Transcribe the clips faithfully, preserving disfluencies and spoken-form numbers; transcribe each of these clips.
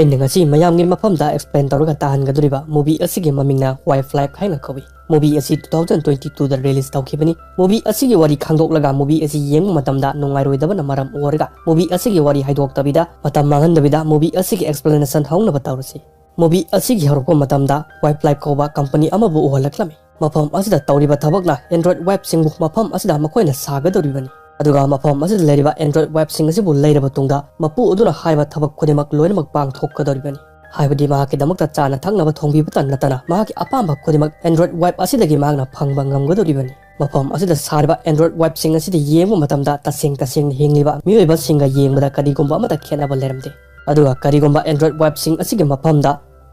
ꯑꯩꯅ ꯉꯁꯤ ꯃꯌꯥꯝꯒꯤ ꯃꯐꯝꯗ explain ꯇꯧꯔꯒ ꯇꯥꯍꯟꯒꯗꯧꯔꯤꯕ movie ꯑꯁꯤꯒꯤ ꯃꯃꯤꯡꯅ Wife Life ꯍꯥꯏꯅ ꯀꯧꯏ꯫ Movie ꯑꯁꯤ two thousand twenty two ꯗ release ꯇꯧꯈꯤꯕꯅꯤ꯫ Movie ꯑꯁꯤꯒꯤ ꯋꯥꯔꯤ ꯈꯪꯗꯣꯛꯂꯒ movie ꯑꯁꯤ ꯌꯦꯡꯕ ꯃꯇꯝꯗ ꯅꯨꯡꯉꯥꯏꯔꯣꯏꯗꯕꯅ ꯃꯔꯝ ꯑꯣꯏꯔꯒ movie ꯑꯁꯤꯒꯤ ꯋꯥꯔꯤ ꯍꯥꯏꯗꯣꯛꯇꯕꯤꯗ ꯃꯇꯝ ꯃꯥꯡꯍꯟꯗꯕꯤꯗ movie ꯑꯁꯤꯒꯤ explanation ꯍꯧꯅꯕ ꯇꯧꯔꯁꯤ꯫ Movie ꯑꯁꯤꯒꯤ ꯍꯧꯔꯛꯄ ꯃꯇꯝꯗ Wife Life ꯀꯧꯕ company ꯑꯃꯕꯨ ꯎꯍꯜꯂꯛꯂꯝꯃꯤ꯫ ꯃꯐꯝ ꯑꯁꯤꯗ ꯇꯧꯔꯤꯕ ꯊꯕꯛꯅ Android wife ꯁꯤꯡꯕꯨ ꯃꯐꯝ ꯑꯁꯤꯗ ꯃꯈꯣꯏꯅ ꯁꯥꯒꯗꯧꯔꯤꯕꯅꯤ꯫ ꯑꯗꯨꯒ ꯃꯐꯝ ꯑꯁꯤꯗ ꯂꯩꯔꯤꯕ Android wife ꯁꯤꯡ ꯑꯁꯤꯕꯨ ꯂꯩꯔꯕ ꯇꯨꯡꯗ ꯃꯄꯨ ꯑꯗꯨꯅ ꯍꯥꯏꯕ ꯊꯕꯛ ꯈꯨꯗꯤꯡꯃꯛ ꯂꯣꯏꯅꯃꯛ ꯄꯥꯡꯊꯣꯛꯀꯗꯧꯔꯤꯕꯅꯤ꯫ ꯍꯥꯏꯕꯗꯤ ꯃꯍꯥꯛꯀꯤꯗꯃꯛꯇ ꯆꯥꯅ ꯊꯛꯅꯕ ꯊꯣꯡꯕꯤꯕꯇ ꯅꯠꯇꯅ ꯃꯍꯥꯛꯀꯤ ꯑꯄꯥꯝꯕ ꯈꯨꯗꯤꯡꯃꯛ Android wife ꯑꯁꯤꯗꯒꯤ ꯃꯍꯥꯛꯅ ꯐꯪꯕ ꯉꯝꯒꯗꯧꯔꯤꯕꯅꯤ꯫ ꯃꯐꯝ ꯑꯁꯤꯗ ꯁꯥꯔꯤꯕ Android wife ꯁꯤꯡ ꯑꯁꯤꯗ ꯌꯦꯡꯕ ꯃꯇꯝꯗ ꯇꯁꯦꯡ ꯇꯁꯦꯡꯅ ꯍꯤꯡꯂꯤꯕ ꯃꯤꯑꯣꯏꯕꯁꯤꯡꯒ ꯌꯦꯡꯕꯗ ꯀꯔꯤꯒꯨꯝꯕ ꯑꯃꯠꯇ ꯈꯦꯠꯅꯕ ꯂꯩꯔꯝꯗꯦ꯫ ꯑꯗꯨꯒ ꯀꯔꯤꯒꯨꯝꯕ Android wife ꯁꯤꯡ ꯑꯁꯤꯒꯤ ꯃꯐꯝꯗ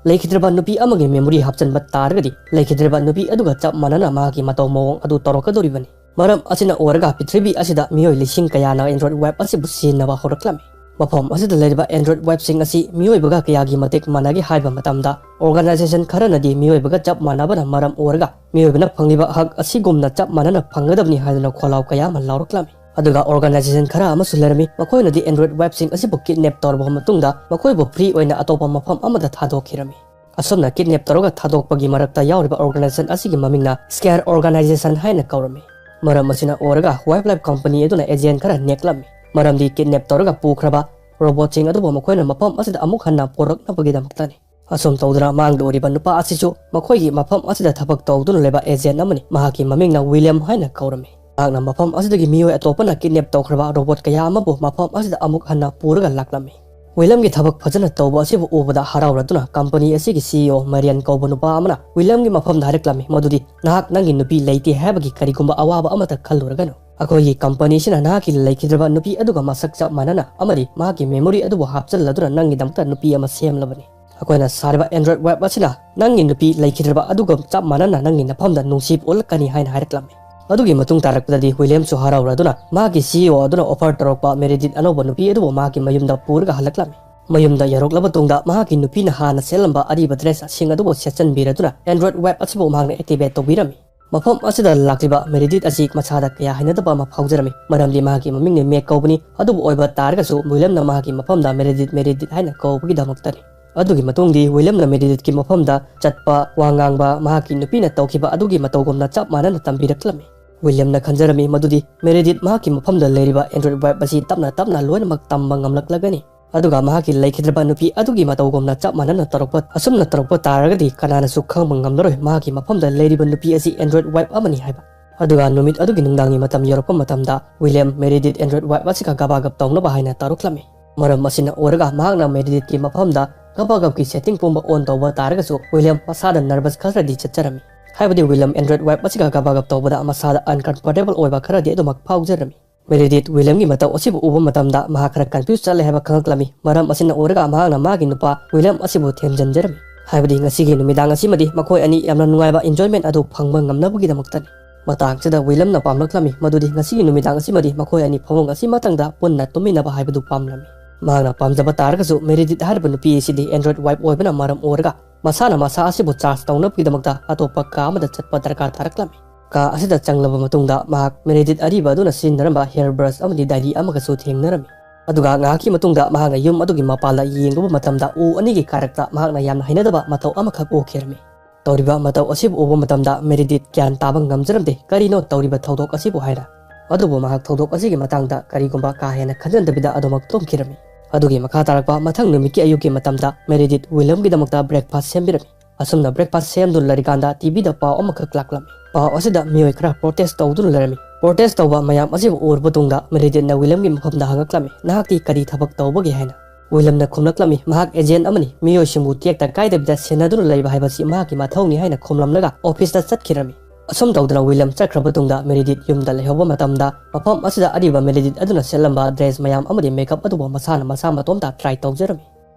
ꯂꯩꯈꯤꯗ꯭ꯔꯕ ꯅꯨꯄꯤ ꯑꯃꯒꯤ memory ꯍꯥꯞꯆꯤꯟꯕ ꯇꯥꯔꯒꯗꯤ ꯂꯩꯈꯤꯗ꯭ꯔꯕ ꯅꯨꯄꯤ ꯑꯗꯨꯒ ꯆꯞ ꯃꯥꯟꯅꯅ ꯃꯍꯥꯛꯀꯤ ꯃꯇꯧ ꯃꯑꯣꯡ ꯑꯗꯨ ꯇꯧꯔꯛꯀꯗꯧꯔꯤꯕꯅꯤ꯫ ꯃꯔꯝ ꯑꯁꯤꯅ ꯑꯣꯏꯔꯒ ꯄ꯭ꯔꯤꯊꯤꯕꯤ ꯑꯁꯤꯗ ꯃꯤꯑꯣꯏ ꯂꯤꯁꯤꯡ ꯀꯌꯥꯅ Android wife ꯑꯁꯤꯕꯨ ꯁꯤꯖꯤꯟꯅꯕ ꯍꯧꯔꯛꯂꯝꯃꯤ꯫ ꯃꯐꯝ ꯑꯁꯤꯗ ꯂꯩꯔꯤꯕ Android wife ꯁꯤꯡ ꯑꯁꯤ ꯃꯤꯑꯣꯏꯕꯒ ꯀꯌꯥꯒꯤ ꯃꯇꯤꯛ ꯃꯥꯟꯅꯒꯦ ꯍꯥꯏꯕ ꯃꯇꯝꯗ organization ꯈꯔꯅꯗꯤ ꯃꯤꯑꯣꯏꯕꯒ ꯆꯞ ꯃꯥꯟꯅꯕꯅ ꯃꯔꯝ ꯑꯣꯏꯔꯒ ꯃꯤꯑꯣꯏꯕꯅ ꯐꯪꯂꯤꯕ ꯍꯛ ꯑꯁꯤꯒꯨꯝꯅ ꯆꯞ ꯃꯥꯟꯅꯅ ꯐꯪꯒꯗꯕꯅꯤ ꯍꯥꯏꯗꯨꯅ ꯈꯣꯜꯂꯥꯎ ꯀꯌꯥ ꯑꯃ ꯂꯥꯎꯔꯛꯂꯝꯃꯤ꯫ ꯑꯗꯨꯒ organization ꯈꯔ ꯑꯃꯁꯨ ꯂꯩꯔꯝꯃꯤ, ꯃꯈꯣꯏꯅꯗꯤ Android wife ꯁꯤꯡ ꯑꯁꯤꯕꯨ kidnap ꯇꯧꯔꯕ ꯃꯇꯨꯡꯗ ꯃꯈꯣꯏꯕꯨ free ꯑꯣꯏꯅ ꯑꯇꯣꯞꯄ ꯃꯐꯝ ꯑꯃꯗ ꯊꯥꯗꯣꯛꯈꯤꯔꯝꯃꯤ꯫ ꯑꯁꯨꯝꯅ kidnap ꯇꯧꯔꯒ ꯊꯥꯗꯣꯛꯄꯒꯤ ꯃꯔꯛꯇ ꯌꯥꯎꯔꯤꯕ organization ꯑꯁꯤꯒꯤ ꯃꯃꯤꯡꯅ Scare Organization ꯍꯥꯏꯅ ꯀꯧꯔꯝꯃꯤ꯫ ꯃꯔꯝ ꯑꯁꯤꯅ ꯑꯣꯏꯔꯒ Wife Life company ꯑꯗꯨꯅ agent ꯈꯔ ꯅꯦꯛꯂꯝꯃꯤ, ꯃꯔꯝꯗꯤ kidnap ꯇꯧꯔꯒ ꯄꯨꯈ꯭ꯔꯕ robot ꯁꯤꯡ ꯑꯗꯨꯕꯨ ꯃꯈꯣꯏꯅ ꯃꯐꯝ ꯑꯁꯤꯗ ꯑꯃꯨꯛ ꯍꯟꯅ ꯄꯨꯔꯛꯅꯕꯒꯤꯗꯃꯛꯇꯅꯤ꯫ ꯑꯁꯨꯝ ꯇꯧꯗꯨꯅ ꯃꯥꯡꯗ ꯑꯣꯏꯔꯤꯕ ꯅꯨꯄꯥ ꯑꯁꯤꯁꯨ ꯃꯈꯣꯏꯒꯤ ꯃꯐꯝ ꯑꯁꯤꯗ ꯊꯕꯛ ꯇꯧꯗꯨꯅ ꯂꯩꯕ agent ꯑꯃꯅꯤ꯫ ꯃꯍꯥꯛꯀꯤ ꯃꯃꯤꯡꯅ William ꯍꯥꯏꯅ ꯀꯧꯔꯝꯃꯤ꯫ ꯃꯍꯥꯛꯅ ꯃꯐꯝ ꯑꯁꯤꯗꯒꯤ ꯃꯤꯑꯣꯏ ꯑꯇꯣꯞꯄꯅ kidnap ꯇꯧꯈ꯭ꯔꯕ robot ꯀꯌꯥ ꯑꯃꯕꯨ ꯃꯐꯝ ꯑꯁꯤꯗ ꯑꯃꯨꯛ ꯍꯟꯅ ꯄꯨꯔꯒ ꯂꯥꯛꯂꯝꯃꯤ꯫ William ꯒꯤ ꯊꯕꯛ ꯐꯖꯅ ꯇꯧꯕ ꯑꯁꯤꯕꯨ ꯎꯕꯗ ꯍꯔꯥꯎꯔꯗꯨꯅ company ꯑꯁꯤꯒꯤ C E O Marian ꯀꯧꯕ ꯅꯨꯄꯥ ꯑꯃꯅ William ꯒꯤ ꯃꯐꯝꯗ ꯍꯥꯏꯔꯛꯂꯝꯃꯤ ꯃꯗꯨꯗꯤ, "ꯅꯍꯥꯛ ꯅꯪꯒꯤ ꯅꯨꯄꯤ ꯂꯩꯇꯦ ꯍꯥꯏꯕꯒꯤ ꯀꯔꯤꯒꯨꯝꯕ ꯑꯋꯥꯕ ꯑꯃꯠꯇ ꯈꯜꯂꯨꯔꯒꯅꯨ꯫ ꯑꯩꯈꯣꯏꯒꯤ company ꯁꯤꯅ ꯅꯍꯥꯛꯀꯤ ꯂꯩꯈꯤꯗ꯭ꯔꯕ ꯅꯨꯄꯤ ꯑꯗꯨꯒ ꯃꯁꯛ ꯆꯞ ꯃꯥꯟꯅꯅ ꯑꯃꯗꯤ ꯃꯍꯥꯛꯀꯤ memory ꯑꯗꯨꯕꯨ ꯍꯥꯞꯆꯤꯜꯂꯗꯨꯅ ꯅꯪꯒꯤꯗꯃꯛꯇ ꯅꯨꯄꯤ ꯑꯃ ꯁꯦꯝꯂꯕꯅꯤ꯫ ꯑꯩꯈꯣꯏꯅ ꯁꯥꯔꯤꯕ Android wife ꯑꯁꯤꯅ ꯅꯪꯒꯤ ꯅꯨꯄꯤ ꯂꯩꯈꯤꯗ꯭ꯔꯕ ꯑꯗꯨꯒ ꯆꯞ ꯃꯥꯟꯅꯅ ꯅꯪꯒꯤ ꯅꯐꯝꯗ ꯅꯨꯡꯁꯤꯕ ꯎꯠꯂꯛꯀꯅꯤ" ꯍꯥꯏꯅ ꯍꯥꯏꯔꯛꯂꯝꯃꯤ꯫ ꯑꯗꯨꯒꯤ ꯃꯇꯨꯡ ꯇꯥꯔꯛꯄꯗꯗꯤ William ꯁꯨ ꯍꯔꯥꯎꯔꯗꯨꯅ ꯃꯍꯥꯛꯀꯤ C E O ꯑꯗꯨꯅ offer ꯇꯧꯔꯛꯄ Meredith ꯑꯅꯧꯕ ꯅꯨꯄꯤ ꯑꯗꯨꯕꯨ ꯃꯍꯥꯛꯀꯤ ꯃꯌꯨꯝꯗ ꯄꯨꯔꯒ ꯍꯜꯂꯛꯂꯝꯃꯤ꯫ ꯃꯌꯨꯝꯗ ꯌꯧꯔꯛꯂꯕ ꯇꯨꯡꯗ ꯃꯍꯥꯛꯀꯤ ꯅꯨꯄꯤꯅ ꯍꯥꯟꯅ ꯁꯦꯠꯂꯝꯕ ꯑꯔꯤꯕ dress ꯁꯤꯡ ꯑꯗꯨꯕꯨ ꯁꯦꯠꯆꯟꯕꯤꯔꯗꯨꯅ Android wife ꯑꯁꯤꯕꯨ ꯃꯍꯥꯛꯅ activate ꯇꯧꯕꯤꯔꯝꯃꯤ꯫ ꯃꯐꯝ ꯑꯁꯤꯗ ꯂꯥꯛꯂꯤꯕ ꯃꯦꯔꯤꯗꯤꯠ ꯑꯁꯤ ꯃꯁꯥꯗ ꯀꯌꯥ ꯍꯩꯅꯗꯕ ꯑꯃ ꯐꯥꯎꯖꯔꯝꯃꯤ, ꯃꯔꯝꯗꯤ ꯃꯍꯥꯛꯀꯤ ꯃꯃꯤꯡꯅꯤ ꯃꯦꯛ ꯀꯧꯕꯅꯤ꯫ ꯑꯗꯨꯕꯨ ꯑꯣꯏꯕ ꯇꯥꯔꯒꯁꯨ ꯋꯤꯂꯤꯌꯝꯅ ꯃꯍꯥꯛꯀꯤ ꯃꯐꯝꯗ ꯃꯦꯔꯤꯗꯤꯠ, ꯃꯦꯔꯤꯗꯤꯠ ꯍꯥꯏꯅ ꯀꯧꯕꯒꯤꯗꯃꯛꯇꯅꯤ꯫ ꯑꯗꯨꯒꯤ ꯃꯇꯨꯡꯗꯤ ꯋꯤꯂꯤꯌꯝꯅ ꯃꯦꯔꯤꯗꯤꯠꯀꯤ ꯃꯐꯝꯗ ꯆꯠꯄ, ꯋꯥ ꯉꯥꯡꯕ, ꯃꯍꯥꯛꯀꯤ ꯅꯨꯄꯤꯅ ꯇꯧꯈꯤꯕ ꯑꯗꯨꯒꯤ ꯃꯇꯧꯒꯨꯝꯅ ꯆꯞ ꯃꯥꯟꯅꯅ ꯇꯝꯕꯤꯔꯛꯂꯝꯃꯤ꯫ ꯋꯤꯂꯤꯌꯝꯅ ꯈꯟꯖꯔꯝꯃꯤ ꯃꯗꯨꯗꯤ ꯃꯦꯔꯤꯗꯤꯠ ꯃꯍꯥꯛꯀꯤ ꯃꯐꯝꯗ ꯂꯩꯔꯤꯕ Android Wife ꯑꯁꯤ ꯇꯞꯅ ꯇꯞꯅ ꯂꯣꯏꯅꯃꯛ ꯇꯝꯕ ꯉꯝꯂꯛꯂꯒꯅꯤ꯫ ꯑꯗꯨꯒ ꯃꯍꯥꯛꯀꯤ ꯂꯩꯈꯤꯗ꯭ꯔꯕ ꯅꯨꯄꯤ ꯑꯗꯨꯒꯤ ꯃꯇꯧꯒꯨꯝꯅ ꯆꯞ ꯃꯥꯟꯅꯅ ꯇꯧꯔꯛꯄ, ꯑꯁꯨꯝꯅ ꯇꯧꯔꯛꯄ ꯇꯥꯔꯒꯗꯤ ꯀꯅꯥꯅꯁꯨ ꯈꯪꯕ ꯉꯝꯂꯔꯣꯏ ꯃꯍꯥꯛꯀꯤ ꯃꯐꯝꯗ ꯂꯩꯔꯤꯕ ꯅꯨꯄꯤ ꯑꯁꯤ Android Wife ꯑꯃꯅꯤ ꯍꯥꯏꯕ꯫ ꯑꯗꯨꯒ ꯅꯨꯃꯤꯠ ꯑꯗꯨꯒꯤ ꯅꯨꯡꯗꯥꯡꯒꯤ ꯃꯇꯝ ꯌꯧꯔꯛꯄ ꯃꯇꯝꯗ ꯋꯤꯂꯤꯌꯝ ꯃꯦꯔꯤꯗꯤꯠ Android Wife ꯑꯁꯤꯒ ꯒꯕꯥꯒꯞ ꯇꯧꯅꯕ ꯍꯥꯏꯅ ꯇꯧꯔꯛꯂꯝꯃꯤ꯫ ꯃꯔꯝ ꯑꯁꯤꯅ ꯑꯣꯏꯔꯒ ꯃꯍꯥꯛꯅ ꯃꯦꯔꯤꯗꯤꯠꯀꯤ ꯃꯐꯝꯗ ꯒꯕꯥꯒꯞꯀꯤ setting ꯄꯨꯝꯕ on ꯇꯧꯕ ꯇꯥꯔꯒꯁꯨ ꯋꯤꯂꯤꯌꯝ ꯃꯁꯥꯗ nervous ꯈꯔꯗꯤ ꯆꯠꯆꯔꯝꯃꯤ꯫ ꯍꯥꯏꯕꯗꯤ ꯋꯤꯂꯤꯌꯝ Android Wife ꯑꯁꯤꯒ ꯒꯕꯥꯒꯞ ꯇꯧꯕꯗ ꯃꯁꯥꯗ uncomfortable ꯑꯣꯏꯕ ꯈꯔꯗꯤ ꯑꯗꯨꯃꯛ ꯐꯥꯎꯖꯔꯝꯃꯤ꯫ ꯃꯦꯔꯤꯗꯤꯠ ꯋꯤꯂꯤꯌꯝꯒꯤ ꯃꯇꯧ ꯑꯁꯤꯕꯨ ꯎꯕ ꯃꯇꯝꯗ ꯃꯍꯥꯛ ꯈꯔ confuse ꯆꯠꯂꯦ ꯍꯥꯏꯕ ꯈꯪꯂꯛꯂꯝꯃꯤ꯫ ꯃꯔꯝ ꯑꯁꯤꯅ ꯑꯣꯏꯔꯒ ꯃꯍꯥꯛꯅ ꯃꯥꯒꯤ ꯅꯨꯄꯥ ꯋꯤꯂꯤꯌꯝ ꯑꯁꯤꯕꯨ ꯊꯦꯝꯖꯤꯟꯖꯔꯝꯃꯤ꯫ ꯍꯥꯏꯕꯗꯤ ꯉꯁꯤꯒꯤ ꯅꯨꯃꯤꯗꯥꯡ ꯑꯁꯤꯃꯗꯤ ꯃꯈꯣꯏ ꯑꯅꯤ ꯌꯥꯝꯅ ꯅꯨꯡꯉꯥꯏꯕ enjoyment ꯑꯗꯨ ꯐꯪꯕ ꯉꯝꯅꯕꯒꯤꯗꯃꯛꯇꯅꯤ꯫ ꯃꯇꯥꯡꯁꯤꯗ ꯋꯤꯂꯤꯌꯝꯅ ꯄꯥꯝꯂꯛꯂꯝꯃꯤ ꯃꯗꯨꯗꯤ ꯉꯁꯤꯒꯤ ꯅꯨꯃꯤꯗꯥꯡ ꯑꯁꯤꯃꯗꯤ ꯃꯈꯣꯏ ꯑꯅꯤ ꯐꯃꯨꯡ ꯑꯁꯤꯃꯇꯪꯗ ꯄꯨꯟꯅ ꯇꯨꯝꯃꯤꯟꯅꯕ ꯍꯥꯏꯕꯗꯨ ꯄꯥꯝꯂꯝꯃꯤ꯫ ꯃꯍꯥꯛꯅ ꯄꯥꯝꯖꯕ ꯇꯥꯔꯒꯁꯨ ꯃꯦꯔꯤꯗꯤꯠ ꯍꯥꯏꯔꯤꯕ ꯅꯨꯄꯤ ꯑꯁꯤꯗꯤ Android Wife ꯑꯣꯏꯕꯅ ꯃꯔꯝ ꯑꯣꯏꯔꯒ ꯃꯁꯥꯅ ꯃꯁꯥ ꯑꯁꯤꯕꯨ charge ꯇꯧꯅꯕꯒꯤꯗꯃꯛꯇ ꯑꯇꯣꯞꯄ ꯀꯥ ꯑꯃꯗ ꯆꯠꯄ ꯗꯔꯀꯥꯔ ꯇꯥꯔꯛꯂꯝꯃꯤ꯫ ꯀꯥ ꯑꯁꯤꯗ ꯆꯪꯂꯕ ꯃꯇꯨꯡꯗ ꯃꯍꯥꯛ ꯃꯦꯔꯤꯗꯤꯠ ꯑꯔꯤꯕ ꯑꯗꯨꯅ ꯁꯤꯖꯤꯟꯅꯔꯝꯕ hair brush ꯑꯃꯗꯤ diary ꯑꯃꯒꯁꯨ ꯊꯦꯡꯅꯔꯝꯃꯤ꯫ ꯑꯗꯨꯒ ꯉꯥꯏꯍꯥꯛꯀꯤ ꯃꯇꯨꯡꯗ ꯃꯍꯥꯛꯅ ꯌꯨꯝ ꯑꯗꯨꯒꯤ ꯃꯄꯥꯟꯗ ꯌꯦꯡꯂꯨꯕ ꯃꯇꯝꯗ ꯎ ꯑꯅꯤꯒꯤ ꯀꯥꯔꯛꯇ ꯃꯍꯥꯛꯅ ꯌꯥꯝꯅ ꯍꯩꯅꯗꯕ ꯃꯇꯧ ꯑꯃꯈꯛ ꯎꯈꯤꯔꯝꯃꯤ꯫ ꯇꯧꯔꯤꯕ ꯃꯇꯧ ꯑꯁꯤꯕꯨ ꯎꯕ ꯃꯇꯝꯗ ꯃꯦꯔꯤꯗꯤꯠ ꯒ꯭ꯌꯥꯟ ꯇꯥꯕ ꯉꯝꯖꯔꯝꯗꯦ, ꯀꯔꯤꯅꯣ ꯇꯧꯔꯤꯕ ꯊꯧꯗꯣꯛ ꯑꯁꯤꯕꯨ ꯍꯥꯏꯅ꯫ ꯑꯗꯨꯕꯨ ꯃꯍꯥꯛ ꯊꯧꯗꯣꯛ ꯑꯁꯤꯒꯤ ꯃꯇꯥꯡꯗ ꯀꯔꯤꯒꯨꯝꯕ ꯀꯥ ꯍꯦꯟꯅ ꯈꯟꯖꯤꯟꯗꯕꯤꯗ ꯑꯗꯨꯃꯛ ꯇꯨꯝꯈꯤꯔꯝꯃꯤ꯫ ꯑꯗꯨꯒꯤ ꯃꯈꯥ ꯇꯥꯔꯛꯄ ꯃꯊꯪ ꯅꯨꯃꯤꯠꯀꯤ ꯑꯌꯨꯛꯀꯤ ꯃꯇꯝꯗ ꯃꯦꯔꯤꯗꯤꯠ ꯋꯤꯂꯤꯌꯝꯒꯤꯗꯃꯛꯇ breakfast ꯁꯦꯝꯕꯤꯔꯝꯃꯤ꯫ ꯑꯁꯨꯝꯅ breakfast ꯁꯦꯝꯗꯨꯅ ꯂꯩꯔꯤꯀꯥꯟꯗ TVꯗ ꯄꯥꯎ ꯑꯃꯈꯛ ꯂꯥꯛꯂꯝꯃꯤ꯫ ꯄꯥꯎ ꯑꯁꯤꯗ ꯃꯤꯑꯣꯏ ꯈꯔ protest ꯇꯧꯗꯨꯅ ꯂꯩꯔꯝꯃꯤ꯫ Protest ꯇꯧꯕ ꯃꯌꯥꯝ ꯑꯁꯤꯕꯨ ꯎꯔꯕ ꯇꯨꯡꯗ ꯃꯦꯔꯤꯗꯤꯠꯅ ꯋꯤꯂꯤꯌꯝꯒꯤ ꯃꯐꯝꯗ ꯍꯪꯉꯛꯂꯝꯃꯤ, "ꯅꯍꯥꯛꯇꯤ ꯀꯔꯤ ꯊꯕꯛ ꯇꯧꯕꯒꯦ?" ꯍꯥꯏꯅ꯫ ꯋꯤꯂꯤꯌꯝꯅ ꯈꯨꯝꯂꯛꯂꯝꯃꯤ, ꯃꯍꯥꯛ agent ꯑꯃꯅꯤ, ꯃꯤꯑꯣꯏꯁꯤꯡꯕꯨ ꯇꯦꯛꯇ ꯀꯥꯏꯗꯕꯤꯗ ꯁꯦꯟꯅꯗꯨꯅ ꯂꯩꯕ ꯍꯥꯏꯕꯁꯤ ꯃꯍꯥꯛꯀꯤ ꯃꯊꯧꯅꯤ ꯍꯥꯏꯅ ꯈꯨꯝꯂꯝꯂꯒ officeꯇ ꯆꯠꯈꯤꯔꯝꯃꯤ꯫ ꯑꯁꯨꯝ ꯇꯧꯗꯅ ꯋꯤꯂꯤꯌꯝ ꯆꯠꯈ꯭ꯔꯕ ꯇꯨꯡꯗ ꯃꯦꯔꯤꯗꯤꯠ ꯌꯨꯝꯗ ꯂꯩꯍꯧꯕ ꯃꯇꯝꯗ ꯃꯐꯝ ꯑꯁꯤꯗ ꯑꯔꯤꯕ ꯃꯦꯔꯤꯗꯤꯠ ꯑꯗꯨꯅ ꯁꯦꯠꯂꯝꯕ dress ꯃꯌꯥꯝ ꯑꯃꯗꯤ makeup ꯑꯗꯨꯕꯨ ꯃꯁꯥꯅ ꯃꯁꯥ ꯃꯇꯣꯝꯇ try ꯇꯧꯖꯔꯝꯃꯤ꯫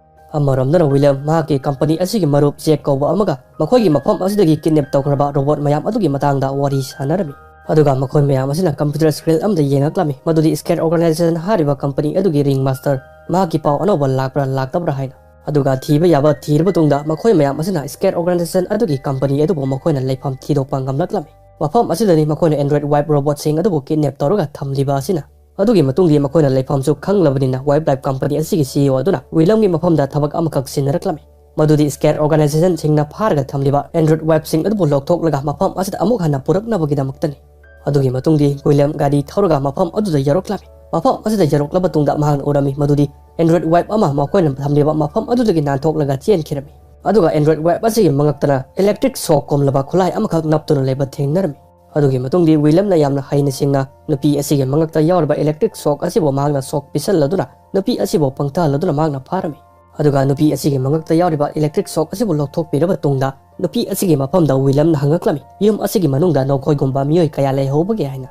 ꯑꯃꯔꯣꯝꯗꯅ ꯋꯤꯂꯤꯌꯝ ꯃꯍꯥꯛꯀꯤ company ꯑꯁꯤꯒꯤ ꯃꯔꯨꯞ ꯖꯦꯛ ꯀꯧꯕ ꯑꯃꯒ ꯃꯈꯣꯏꯒꯤ ꯃꯐꯝ ꯑꯁꯤꯗꯒꯤ kidnap ꯇꯧꯈ꯭ꯔꯕ robot ꯃꯌꯥꯝ ꯑꯗꯨꯒꯤ ꯃꯇꯥꯡꯗ ꯋꯥꯔꯤ ꯁꯥꯟꯅꯔꯝꯃꯤ꯫ ꯑꯗꯨꯒ ꯃꯈꯣꯏ ꯃꯌꯥꯝ ꯑꯁꯤꯅ computer screen ꯑꯃꯗ ꯌꯦꯡꯉꯛꯂꯝꯃꯤ, ꯃꯗꯨꯗꯤ Scare Organization ꯍꯥꯏꯔꯤꯕ company ꯑꯗꯨꯒꯤ ringmaster ꯃꯍꯥꯛꯀꯤ ꯄꯥꯎ ꯑꯅꯧꯕ ꯂꯥꯛꯄ꯭ꯔꯥ ꯂꯥꯛꯇꯕ꯭ꯔꯥ ꯍꯥꯏꯅ꯫ ꯑꯗꯨꯒ ꯊꯤꯕ ꯌꯥꯕ ꯊꯤꯔꯕ ꯇꯨꯡꯗ ꯃꯈꯣꯏ ꯃꯌꯥꯝ ꯑꯁꯤꯅ Scare Organization ꯑꯗꯨꯒꯤ company ꯑꯗꯨꯕꯨ ꯃꯈꯣꯏꯅ ꯂꯩꯐꯝ ꯊꯤꯗꯣꯛꯄ ꯉꯝꯂꯛꯂꯝꯃꯤ꯫ ꯃꯐꯝ ꯑꯁꯤꯗꯅꯤ ꯃꯈꯣꯏꯅ Android Wife robotꯁꯤꯡ ꯑꯗꯨꯕꯨ kidnap ꯇꯧꯔꯒ ꯊꯝꯂꯤꯕ ꯑꯁꯤꯅ꯫ ꯑꯗꯨꯒꯤ ꯃꯇꯨꯡꯗꯤ ꯃꯈꯣꯏꯅ ꯂꯩꯐꯝꯁꯨ ꯈꯪꯂꯕꯅꯤꯅ Wildlife Company ꯑꯁꯤꯒꯤ CEO ꯑꯗꯨꯅ ꯋꯤꯂꯝꯒꯤ ꯃꯐꯝꯗ ꯊꯕꯛ ꯑꯃꯈꯛ ꯁꯤꯟꯅꯔꯛꯂꯝꯃꯤ, ꯃꯗꯨꯗꯤ scared organizationꯁꯤꯡꯅ ꯐꯥꯔꯒ ꯊꯝꯂꯤꯕ Android Wifeꯁꯤꯡ ꯑꯗꯨꯕꯨ ꯂꯧꯊꯣꯛꯂꯒ ꯃꯐꯝ ꯑꯁꯤꯗ ꯑꯃꯨꯛ ꯍꯟꯅ ꯄꯨꯔꯛꯅꯕꯒꯤꯗꯃꯛꯇꯅꯤ꯫ ꯑꯗꯨꯒꯤ ꯃꯇꯨꯡꯗꯤ ꯋꯤꯂꯝ ꯒꯥꯔꯤ ꯊꯧꯔꯒ ꯃꯐꯝ ꯑꯗꯨꯗ ꯌꯧꯔꯛꯂꯝꯃꯤ꯫ ꯃꯐꯝ ꯑꯁꯤꯗ ꯌꯧꯔꯛꯂꯕ ꯇꯨꯡꯗ ꯃꯍꯥꯛꯅ ꯎꯔꯝꯃꯤ ꯃꯗꯨꯗꯤ Android Wife ꯑꯃ ꯃꯈꯣꯏꯅ ꯊꯝꯂꯤꯕ ꯃꯐꯝ ꯑꯗꯨꯗꯒꯤ ꯅꯥꯟꯊꯣꯛꯂꯒ ꯆꯦꯟꯈꯤꯔꯝꯃꯤ꯫ ꯑꯗꯨꯒ Android Wife ꯑꯁꯤꯒꯤ ꯃꯉꯛꯇꯅ electric shock ꯀꯣꯝꯂꯕ ꯈꯨꯠꯂꯥꯏ ꯑꯃꯈꯛ ꯅꯞꯇꯨꯅ ꯂꯩꯕ ꯊꯦꯡꯅꯔꯝꯃꯤ꯫ ꯑꯗꯨꯒꯤ ꯃꯇꯨꯡꯗꯤ ꯋꯤꯂꯝꯅ ꯌꯥꯝꯅ ꯍꯩꯅ ꯁꯤꯡꯅ ꯅꯨꯄꯤ ꯑꯁꯤꯒꯤ ꯃꯉꯛꯇ ꯌꯥꯎꯔꯤꯕ electric shock ꯑꯁꯤꯕꯨ ꯃꯍꯥꯛꯅ shock ꯄꯤꯁꯜꯂꯗꯨꯅ ꯅꯨꯄꯤ ꯑꯁꯤꯕꯨ ꯄꯪꯊꯍꯜꯂꯗꯨꯅ ꯃꯍꯥꯛꯅ ꯐꯥꯔꯝꯃꯤ꯫ ꯑꯗꯨꯒ ꯅꯨꯄꯤ ꯑꯁꯤꯒꯤ ꯃꯉꯛꯇ ꯌꯥꯎꯔꯤꯕ electric shock ꯑꯁꯤꯕꯨ ꯂꯧꯊꯣꯛꯄꯤꯔꯕ ꯇꯨꯡꯗ ꯅꯨꯄꯤ ꯑꯁꯤꯒꯤ ꯃꯐꯝꯗ ꯋꯤꯂꯝꯅ ꯍꯪꯉꯛꯂꯝꯃꯤ, ꯌꯨꯝ ꯑꯁꯤꯒꯤ ꯃꯅꯨꯡꯗ ꯅꯈꯣꯏꯒꯨꯝꯕ ꯃꯤꯑꯣꯏ ꯀꯌꯥ ꯂꯩꯍꯧꯕꯒꯦ ꯍꯥꯏꯅ꯫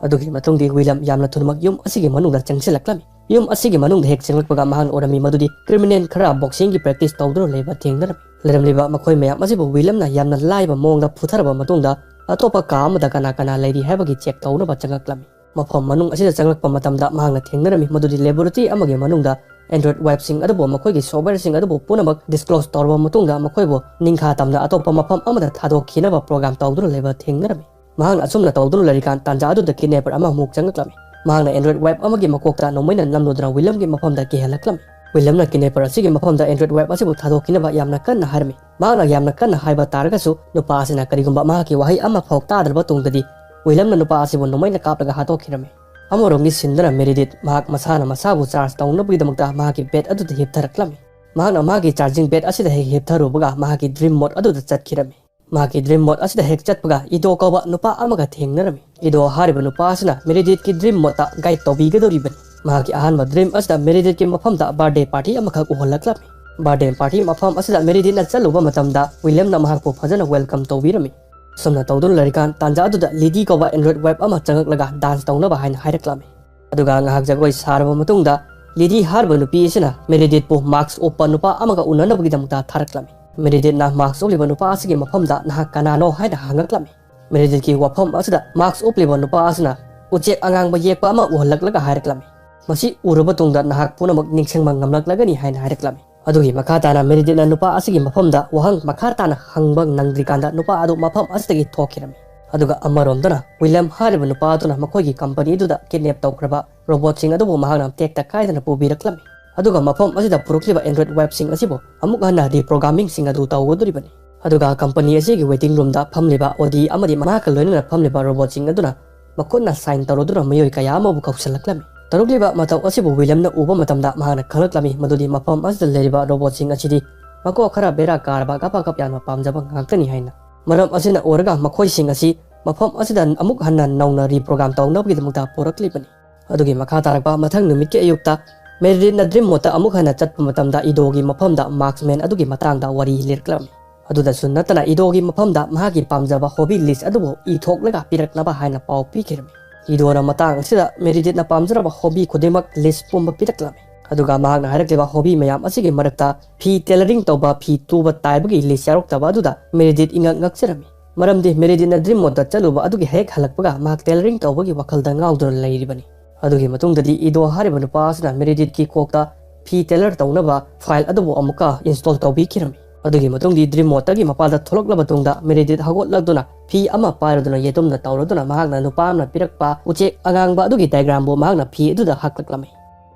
ꯑꯗꯨꯒꯤ ꯃꯇꯨꯡꯗꯤ ꯋꯤꯂꯝ ꯌꯥꯝꯅ ꯊꯨꯅꯃꯛ ꯌꯨꯝ ꯑꯁꯤꯒꯤ ꯃꯅꯨꯡꯗ ꯆꯪꯁꯤꯜꯂꯛꯂꯝꯃꯤ꯫ ꯌꯨꯝ ꯑꯁꯤꯒꯤ ꯃꯅꯨꯡꯗ ꯍꯦꯛ ꯆꯪꯂꯛꯄꯒ ꯃꯍꯥꯛꯅ ꯎꯔꯝꯃꯤ ꯃꯗꯨꯗꯤ criminal ꯈꯔ boxingꯒꯤ practice ꯇꯧꯗꯨꯅ ꯂꯩꯕ ꯊꯦꯡꯅꯔꯝꯃꯤ꯫ ꯂꯩꯔꯝꯂꯤꯕ ꯃꯈꯣꯏ ꯃꯌꯥꯝ ꯑꯁꯤꯕꯨ ꯋꯤꯂꯝꯅ ꯌꯥꯝꯅ ꯂꯥꯏꯕ ꯃꯑꯣꯡꯗ ꯐꯨꯊꯔꯕ ꯃꯇꯨꯡꯗ ꯑꯇꯣꯞꯄ ꯀꯥ ꯑꯃꯗ ꯀꯅꯥ ꯀꯅꯥ ꯂꯩꯔꯤ ꯍꯥꯏꯕꯒꯤ check ꯇꯧꯅꯕ ꯆꯪꯂꯛꯂꯝꯃꯤ꯫ ꯃꯐꯝ ꯃꯅꯨꯡ ꯑꯁꯤꯗ ꯆꯪꯂꯛꯄ ꯃꯇꯝꯗ ꯃꯍꯥꯛꯅ ꯊꯦꯡꯅꯔꯝꯃꯤ ꯃꯗꯨꯗꯤ laboratory ꯑꯃꯒꯤ ꯃꯅꯨꯡꯗ Android Wifeꯁꯤꯡ ꯑꯗꯨꯕꯨ ꯃꯈꯣꯏꯒꯤ softwareꯁꯤꯡ ꯑꯗꯨꯕꯨ ꯄꯨꯝꯅꯃꯛ disclose ꯇꯧꯔꯕ ꯃꯇꯨꯡꯗ ꯃꯈꯣꯏꯕꯨ ꯅꯤꯡꯈꯥ ꯇꯝꯅ ꯑꯇꯣꯞꯄ ꯃꯐꯝ ꯑꯃꯗ ꯊꯥꯗꯣꯛꯈꯤꯅꯕ program ꯇꯧꯗꯨꯅ ꯂꯩꯕ ꯊꯦꯡꯅꯔꯝꯃꯤ꯫ ꯃꯍꯥꯛꯅ ꯑꯁꯨꯝꯅ ꯇꯧꯗꯨꯅ ꯂꯩꯔꯤꯀꯥꯟ ꯇꯥꯟꯖꯥ ꯑꯗꯨꯗ kidnapper ꯑꯃꯃꯨꯛ ꯆꯪꯂꯛꯂꯝꯃꯤ꯫ ꯃꯍꯥꯛꯅ Android Wife ꯑꯃꯒꯤ ꯃꯀꯣꯛꯇ ꯅꯣꯡꯃꯩꯅ ꯅꯝꯂꯨꯗꯨꯅ ꯋꯤꯂꯝꯒꯤ ꯃꯐꯝꯗ ꯀꯤꯍꯜꯂꯛꯂꯝꯃꯤ꯫ ꯋꯤꯂꯝꯅ kidnapper ꯑꯁꯤꯒꯤ ꯃꯐꯝꯗ Android Wife ꯑꯁꯤꯕꯨ ꯊꯥꯗꯣꯛꯈꯤꯅꯕ ꯌꯥꯝꯅ ꯀꯟꯅ ꯍꯥꯏꯔꯝꯃꯤ꯫ ꯃꯍꯥꯛꯅ ꯌꯥꯝꯅ ꯀꯟꯅ ꯍꯥꯏꯕ ꯇꯥꯔꯒꯁꯨ ꯅꯨꯄꯥ ꯑꯁꯤꯅ ꯀꯔꯤꯒꯨꯝꯕ ꯃꯍꯥꯛꯀꯤ ꯋꯥꯍꯩ ꯑꯃ ꯐꯥꯎ ꯇꯥꯗ꯭ꯔꯕ ꯇꯨꯡꯗꯗꯤ ꯋꯤꯂꯝꯅ ꯅꯨꯄꯥ ꯑꯁꯤꯕꯨ ꯅꯣꯡꯃꯩꯅ ꯀꯥꯞꯂꯒ ꯍꯥꯠꯇꯣꯛꯈꯤꯔꯝꯃꯤ꯫ ꯑꯃꯔꯣꯝꯒꯤ ꯁꯤꯟꯗꯅ ꯃꯦꯔꯤꯗꯤꯠ ꯃꯍꯥꯛ ꯃꯁꯥꯅ ꯃꯁꯥꯕꯨ charge ꯇꯧꯅꯕꯒꯤꯗꯃꯛꯇ ꯃꯍꯥꯛꯀꯤ bed ꯑꯗꯨꯗ ꯍꯤꯞꯊꯔꯛꯂꯝꯃꯤ꯫ ꯃꯍꯥꯛꯅ ꯃꯍꯥꯛꯀꯤ charging bed ꯑꯁꯤꯗ ꯍꯦꯛ ꯍꯤꯞꯊꯔꯨꯕꯒ ꯃꯍꯥꯛꯀꯤ dream mode ꯑꯗꯨꯗ ꯆꯠꯈꯤꯔꯝꯃꯤ꯫ ꯃꯍꯥꯛꯀꯤ dream mode ꯑꯁꯤꯗ ꯍꯦꯛ ꯆꯠꯄꯒ ꯏꯗꯣ ꯀꯧꯕ ꯅꯨꯄꯥ ꯑꯃꯒ ꯊꯦꯡꯅꯔꯝꯃꯤ꯫ ꯏꯗꯣ ꯍꯥꯏꯔꯤꯕ ꯅꯨꯄꯥ ꯑꯁꯤꯅ ꯃꯦꯔꯤꯗꯤꯠꯀꯤ dream modeꯇ guide ꯇꯧꯕꯤꯒꯗꯧꯔꯤꯕꯅꯤ꯫ ꯃꯍꯥꯛꯀꯤ ꯑꯍꯥꯟꯕ dream ꯑꯁꯤꯗ ꯃꯦꯔꯤꯗꯤꯠꯀꯤ ꯃꯐꯝꯗ birthday party ꯑꯃꯈꯛ ꯎꯍꯜꯂꯛꯂꯝꯃꯤ꯫ Birthday party ꯃꯐꯝ ꯑꯁꯤꯗ ꯃꯦꯔꯤꯗꯤꯠꯅ ꯆꯠꯂꯨꯕ ꯃꯇꯝꯗ ꯋꯤꯂꯤꯌꯝꯅ ꯃꯍꯥꯛꯄꯨ ꯐꯖꯅ welcome ꯇꯧꯕꯤꯔꯝꯃꯤ꯫ ꯑꯁꯨꯝꯅ ꯇꯧꯗꯨꯅ ꯂꯩꯔꯤꯀꯥꯟ ꯇꯥꯟꯖꯥ ꯑꯗꯨꯗ ꯂꯤꯗꯤ ꯀꯧꯕ Android Wife ꯑꯃ ꯆꯪꯂꯛꯂꯒ dance ꯇꯧꯅꯕ ꯍꯥꯏꯅ ꯍꯥꯏꯔꯛꯂꯝꯃꯤ꯫ ꯑꯗꯨꯒ ꯉꯥꯏꯍꯥꯛ ꯖꯒꯣꯏ ꯁꯥꯔꯕ ꯃꯇꯨꯡꯗ ꯂꯤꯗꯤ ꯍꯥꯏꯔꯤꯕ ꯅꯨꯄꯤ ꯑꯁꯤꯅ ꯃꯦꯔꯤꯗꯤꯠꯄꯨ mask ꯎꯞꯄ ꯅꯨꯄꯥ ꯑꯃꯒ ꯎꯅꯅꯕꯒꯤꯗꯃꯛꯇ ꯊꯥꯔꯛꯂꯝꯃꯤ꯫ ꯃꯦꯔꯤꯗꯤꯠꯅ mask ꯎꯞꯂꯤꯕ ꯅꯨꯄꯥ ꯑꯁꯤꯒꯤ ꯃꯐꯝꯗ ꯅꯍꯥꯛ ꯀꯅꯥꯅꯣ ꯍꯥꯏꯅ ꯍꯪꯉꯛꯂꯝꯃꯤ꯫ ꯃꯦꯔꯤꯗꯤꯠꯀꯤ ꯋꯥꯐꯝ ꯑꯁꯤꯗ mask ꯎꯞꯂꯤꯕ ꯅꯨꯄꯥ ꯑꯁꯤꯅ ꯎꯆꯦꯛ ꯑꯉꯥꯡꯕ ꯌꯦꯛꯄ ꯑꯃ ꯎꯍꯜꯂꯛꯂꯒ ꯍꯥꯏꯔꯛꯂꯝꯃꯤ꯫ ꯃꯁꯤ ꯎꯔꯕ ꯇꯨꯡꯗ ꯅꯍꯥꯛ ꯄꯨꯝꯅꯃꯛ ꯅꯤꯡꯁꯤꯡꯕ ꯉꯝꯂꯛꯂꯒꯅꯤ ꯍꯥꯏꯅ ꯍꯥꯏꯔꯛꯂꯝꯃꯤ꯫ ꯑꯗꯨꯒꯤ ꯃꯈꯥ ꯇꯥꯅ ꯃꯦꯔꯤꯗꯤꯠꯅ ꯅꯨꯄꯥ ꯑꯁꯤꯒꯤ ꯃꯐꯝꯗ ꯋꯥꯍꯪ ꯃꯈꯥ ꯇꯥꯅ ꯍꯪꯕ ꯅꯪꯗ꯭ꯔꯤꯀꯥꯟꯗ ꯅꯨꯄꯥ ꯑꯗꯨ ꯃꯐꯝ ꯑꯁꯤꯗꯒꯤ ꯊꯣꯛꯈꯤꯔꯝꯃꯤ꯫ ꯑꯗꯨꯒ ꯑꯃꯔꯣꯝꯗꯅ ꯋꯤꯂꯤꯌꯝ ꯍꯥꯏꯔꯤꯕ ꯅꯨꯄꯥ ꯑꯗꯨꯅ ꯃꯈꯣꯏꯒꯤ ꯀꯝꯄꯅꯤ ꯑꯗꯨꯗ ꯀꯤꯗꯅꯦꯞ ꯇꯧꯈ꯭ꯔꯕ ꯔꯣꯕꯣꯠꯁꯤꯡ ꯑꯗꯨꯕꯨ ꯃꯍꯥꯛꯅ ꯇꯦꯛꯇ ꯀꯥꯏꯗꯅ ꯄꯨꯕꯤꯔꯛꯂꯝꯃꯤ꯫ ꯑꯗꯨꯒ ꯃꯐꯝ ꯑꯁꯤꯗ ꯄꯨꯔꯛꯂꯤꯕ ꯑꯦꯟꯗ꯭ꯔꯣꯏꯗ ꯋꯦꯕꯁꯤꯡ ꯑꯁꯤꯕꯨ ꯑꯃꯨꯛ ꯍꯟꯅ ꯔꯤꯄ꯭ꯔꯣꯒ꯭ꯔꯥꯃꯤꯡꯁꯤꯡ ꯑꯗꯨ ꯇꯧꯒꯗꯧꯔꯤꯕꯅꯤ꯫ ꯑꯗꯨꯒ ꯀꯝꯄꯅꯤ ꯑꯁꯤꯒꯤ ꯋꯦꯇꯤꯡ ꯔꯨꯝꯗ ꯐꯝꯂꯤꯕ ꯑꯣꯗꯤ ꯑꯃꯗꯤ ꯃꯍꯥꯛꯀ ꯂꯣꯏꯅꯅ ꯐꯝꯂꯤꯕ ꯔꯣꯕꯣꯠꯁꯤꯡ ꯑꯗꯨꯅ ꯃꯈꯨꯠꯅ ꯁꯥꯏꯟ ꯇꯧꯔꯗꯨꯅ ꯃꯤꯑꯣꯏ ꯀꯌꯥ ꯑꯃꯕꯨ ꯀꯧꯁꯤꯜꯂꯛꯂꯝꯃꯤ꯫ ꯇꯧꯔꯛꯂꯤꯕ ꯃꯇꯧ ꯑꯁꯤꯕꯨ ꯋꯤꯂꯤꯌꯝꯅ ꯎꯕ ꯃꯇꯝꯗ ꯃꯍꯥꯛꯅ ꯈꯪꯂꯛꯂꯝꯃꯤ ꯃꯗꯨꯗꯤ ꯃꯐꯝ ꯑꯁꯤꯗ ꯂꯩꯔꯤꯕ ꯔꯣꯕꯣꯠꯁꯤꯡ ꯑꯁꯤꯗꯤ ꯃꯀꯣꯛ ꯈꯔ ꯕꯦꯔꯥ ꯀꯥꯔꯕ ꯀꯥꯄꯥ ꯀꯞ ꯌꯥꯝꯅ ꯄꯥꯝꯖꯕ ꯉꯥꯛꯇꯅꯤ ꯍꯥꯏꯅ꯫ ꯃꯔꯝ ꯑꯁꯤꯅ ꯑꯣꯏꯔꯒ ꯃꯈꯣꯏꯁꯤꯡ ꯑꯁꯤ ꯃꯐꯝ ꯑꯁꯤꯗ ꯑꯃꯨꯛ ꯍꯟꯅ ꯅꯧꯅ ꯔꯤꯄ꯭ꯔꯣꯒ꯭ꯔꯥꯝ ꯇꯧꯅꯕꯒꯤꯗꯃꯛꯇ ꯄꯨꯔꯛꯂꯤꯕꯅꯤ꯫ ꯑꯗꯨꯒꯤ ꯃꯈꯥ ꯇꯥꯔꯛꯄ ꯃꯊꯪ ꯅꯨꯃꯤꯠꯀꯤ ꯑꯌꯨꯛꯇ ꯃꯦꯔꯤꯗꯤꯠꯅ ꯗ꯭ꯔꯤꯝ ꯃꯣꯠꯇ ꯑꯃꯨꯛ ꯍꯟꯅ ꯆꯠꯄ ꯃꯇꯝꯗ ꯏꯗꯣꯒꯤ ꯃꯐꯝꯗ ꯃꯥꯔꯛꯁꯃꯦꯟ ꯑꯗꯨꯒꯤ ꯃꯇꯥꯡꯗ ꯋꯥꯔꯤ ꯂꯤꯔꯛꯂꯝꯃꯤ꯫ ꯑꯗꯨꯗꯁꯨ ꯅꯠꯇꯅ ꯏꯗꯣꯒꯤ ꯃꯐꯝꯗ ꯃꯍꯥꯛꯀꯤ ꯄꯥꯝꯖꯕ ꯍꯣꯕꯤ ꯂꯤꯁ ꯑꯗꯨꯕꯨ ꯏꯊꯣꯛꯂꯒ ꯄꯤꯔꯛꯅꯕ ꯍꯥꯏꯅ ꯄꯥꯎ ꯄꯤꯈꯤꯔꯝꯃꯤ꯫ ꯏꯗꯣꯅ ꯃꯇꯥꯡ ꯑꯁꯤꯗ ꯃꯦꯔꯤꯗꯤꯠꯅ ꯄꯥꯝꯖꯔꯕ ꯍꯣꯕꯤ ꯈꯨꯗꯤꯡꯃꯛ ꯂꯤꯁ ꯄꯨꯝꯕ ꯄꯤꯔꯛꯂꯝꯃꯤ꯫ ꯑꯗꯨꯒ ꯃꯍꯥꯛꯅ ꯍꯥꯏꯔꯛꯂꯤꯕ ꯍꯣꯕꯤ ꯃꯌꯥꯝ ꯑꯁꯤꯒꯤ ꯃꯔꯛꯇ ꯐꯤ ꯇꯦꯂꯔꯤꯡ ꯇꯧꯕ, ꯐꯤ ꯇꯨꯕ ꯇꯥꯏꯕꯒꯤ ꯂꯤꯁ ꯌꯥꯎꯔꯛꯇꯕ ꯑꯗꯨꯗ ꯃꯦꯔꯤꯗꯤꯠ ꯏꯉꯛ ꯉꯛꯆꯔꯝꯃꯤ꯫ ꯃꯔꯝꯗꯤ ꯃꯦꯔꯤꯗꯤꯠꯅ ꯗ꯭ꯔꯤꯝ ꯃꯣꯠꯇ ꯆꯠꯂꯨꯕ ꯑꯗꯨꯒꯤ ꯍꯦꯛ ꯍꯜꯂꯛꯄꯒ ꯃꯍꯥꯛ ꯇꯦꯂꯔꯤꯡ ꯇꯧꯕꯒꯤ ꯋꯥꯈꯜꯗ ꯉꯥꯎꯗꯨꯅ ꯂꯩꯔꯤꯕꯅꯤ꯫ ꯑꯗꯨꯒꯤ ꯃꯇꯨꯡꯗꯗꯤ ꯏꯗꯣ ꯍꯥꯏꯔꯤꯕ ꯅꯨꯄꯥ ꯑꯁꯤꯅ ꯃꯦꯔꯤꯗꯤꯠꯀꯤ ꯀꯣꯛꯇ ꯐꯤ ꯇꯦꯂꯔ ꯇꯧꯅꯕ ꯐꯥꯏꯜ ꯑꯗꯨꯕꯨ ꯑꯃꯨꯛꯀ ꯏꯟꯁꯇꯣꯜ ꯇꯧꯕꯤꯈꯤꯔꯝꯃꯤ꯫ ꯑꯗꯨꯒꯤ ꯃꯇꯨꯡꯗꯤ ꯗ꯭ꯔꯤꯝ ꯃꯣꯠꯇꯒꯤ ꯃꯄꯥꯟꯗ ꯊꯣꯛꯂꯛꯂꯕ ꯇꯨꯡꯗ ꯃꯦꯔꯤꯗꯤꯠ ꯍꯧꯒꯠꯂꯛꯇꯨꯅ ꯐꯤ ꯑꯃ ꯄꯥꯏꯔꯗꯨꯅ ꯌꯦꯇꯨꯝꯅ ꯇꯧꯔꯗꯨꯅ ꯃꯍꯥꯛꯅ ꯅꯨꯄꯥ ꯑꯃꯅ ꯄꯤꯔꯛꯄ ꯎꯆꯦꯛ ꯑꯉꯥꯡꯕ ꯑꯗꯨꯒꯤ ꯗꯥꯏꯒ꯭ꯔꯥꯝꯕꯨ ꯃꯍꯥꯛꯅ ꯐꯤ ꯑꯗꯨꯗ ꯍꯛꯂꯛꯂꯝꯃꯤ꯫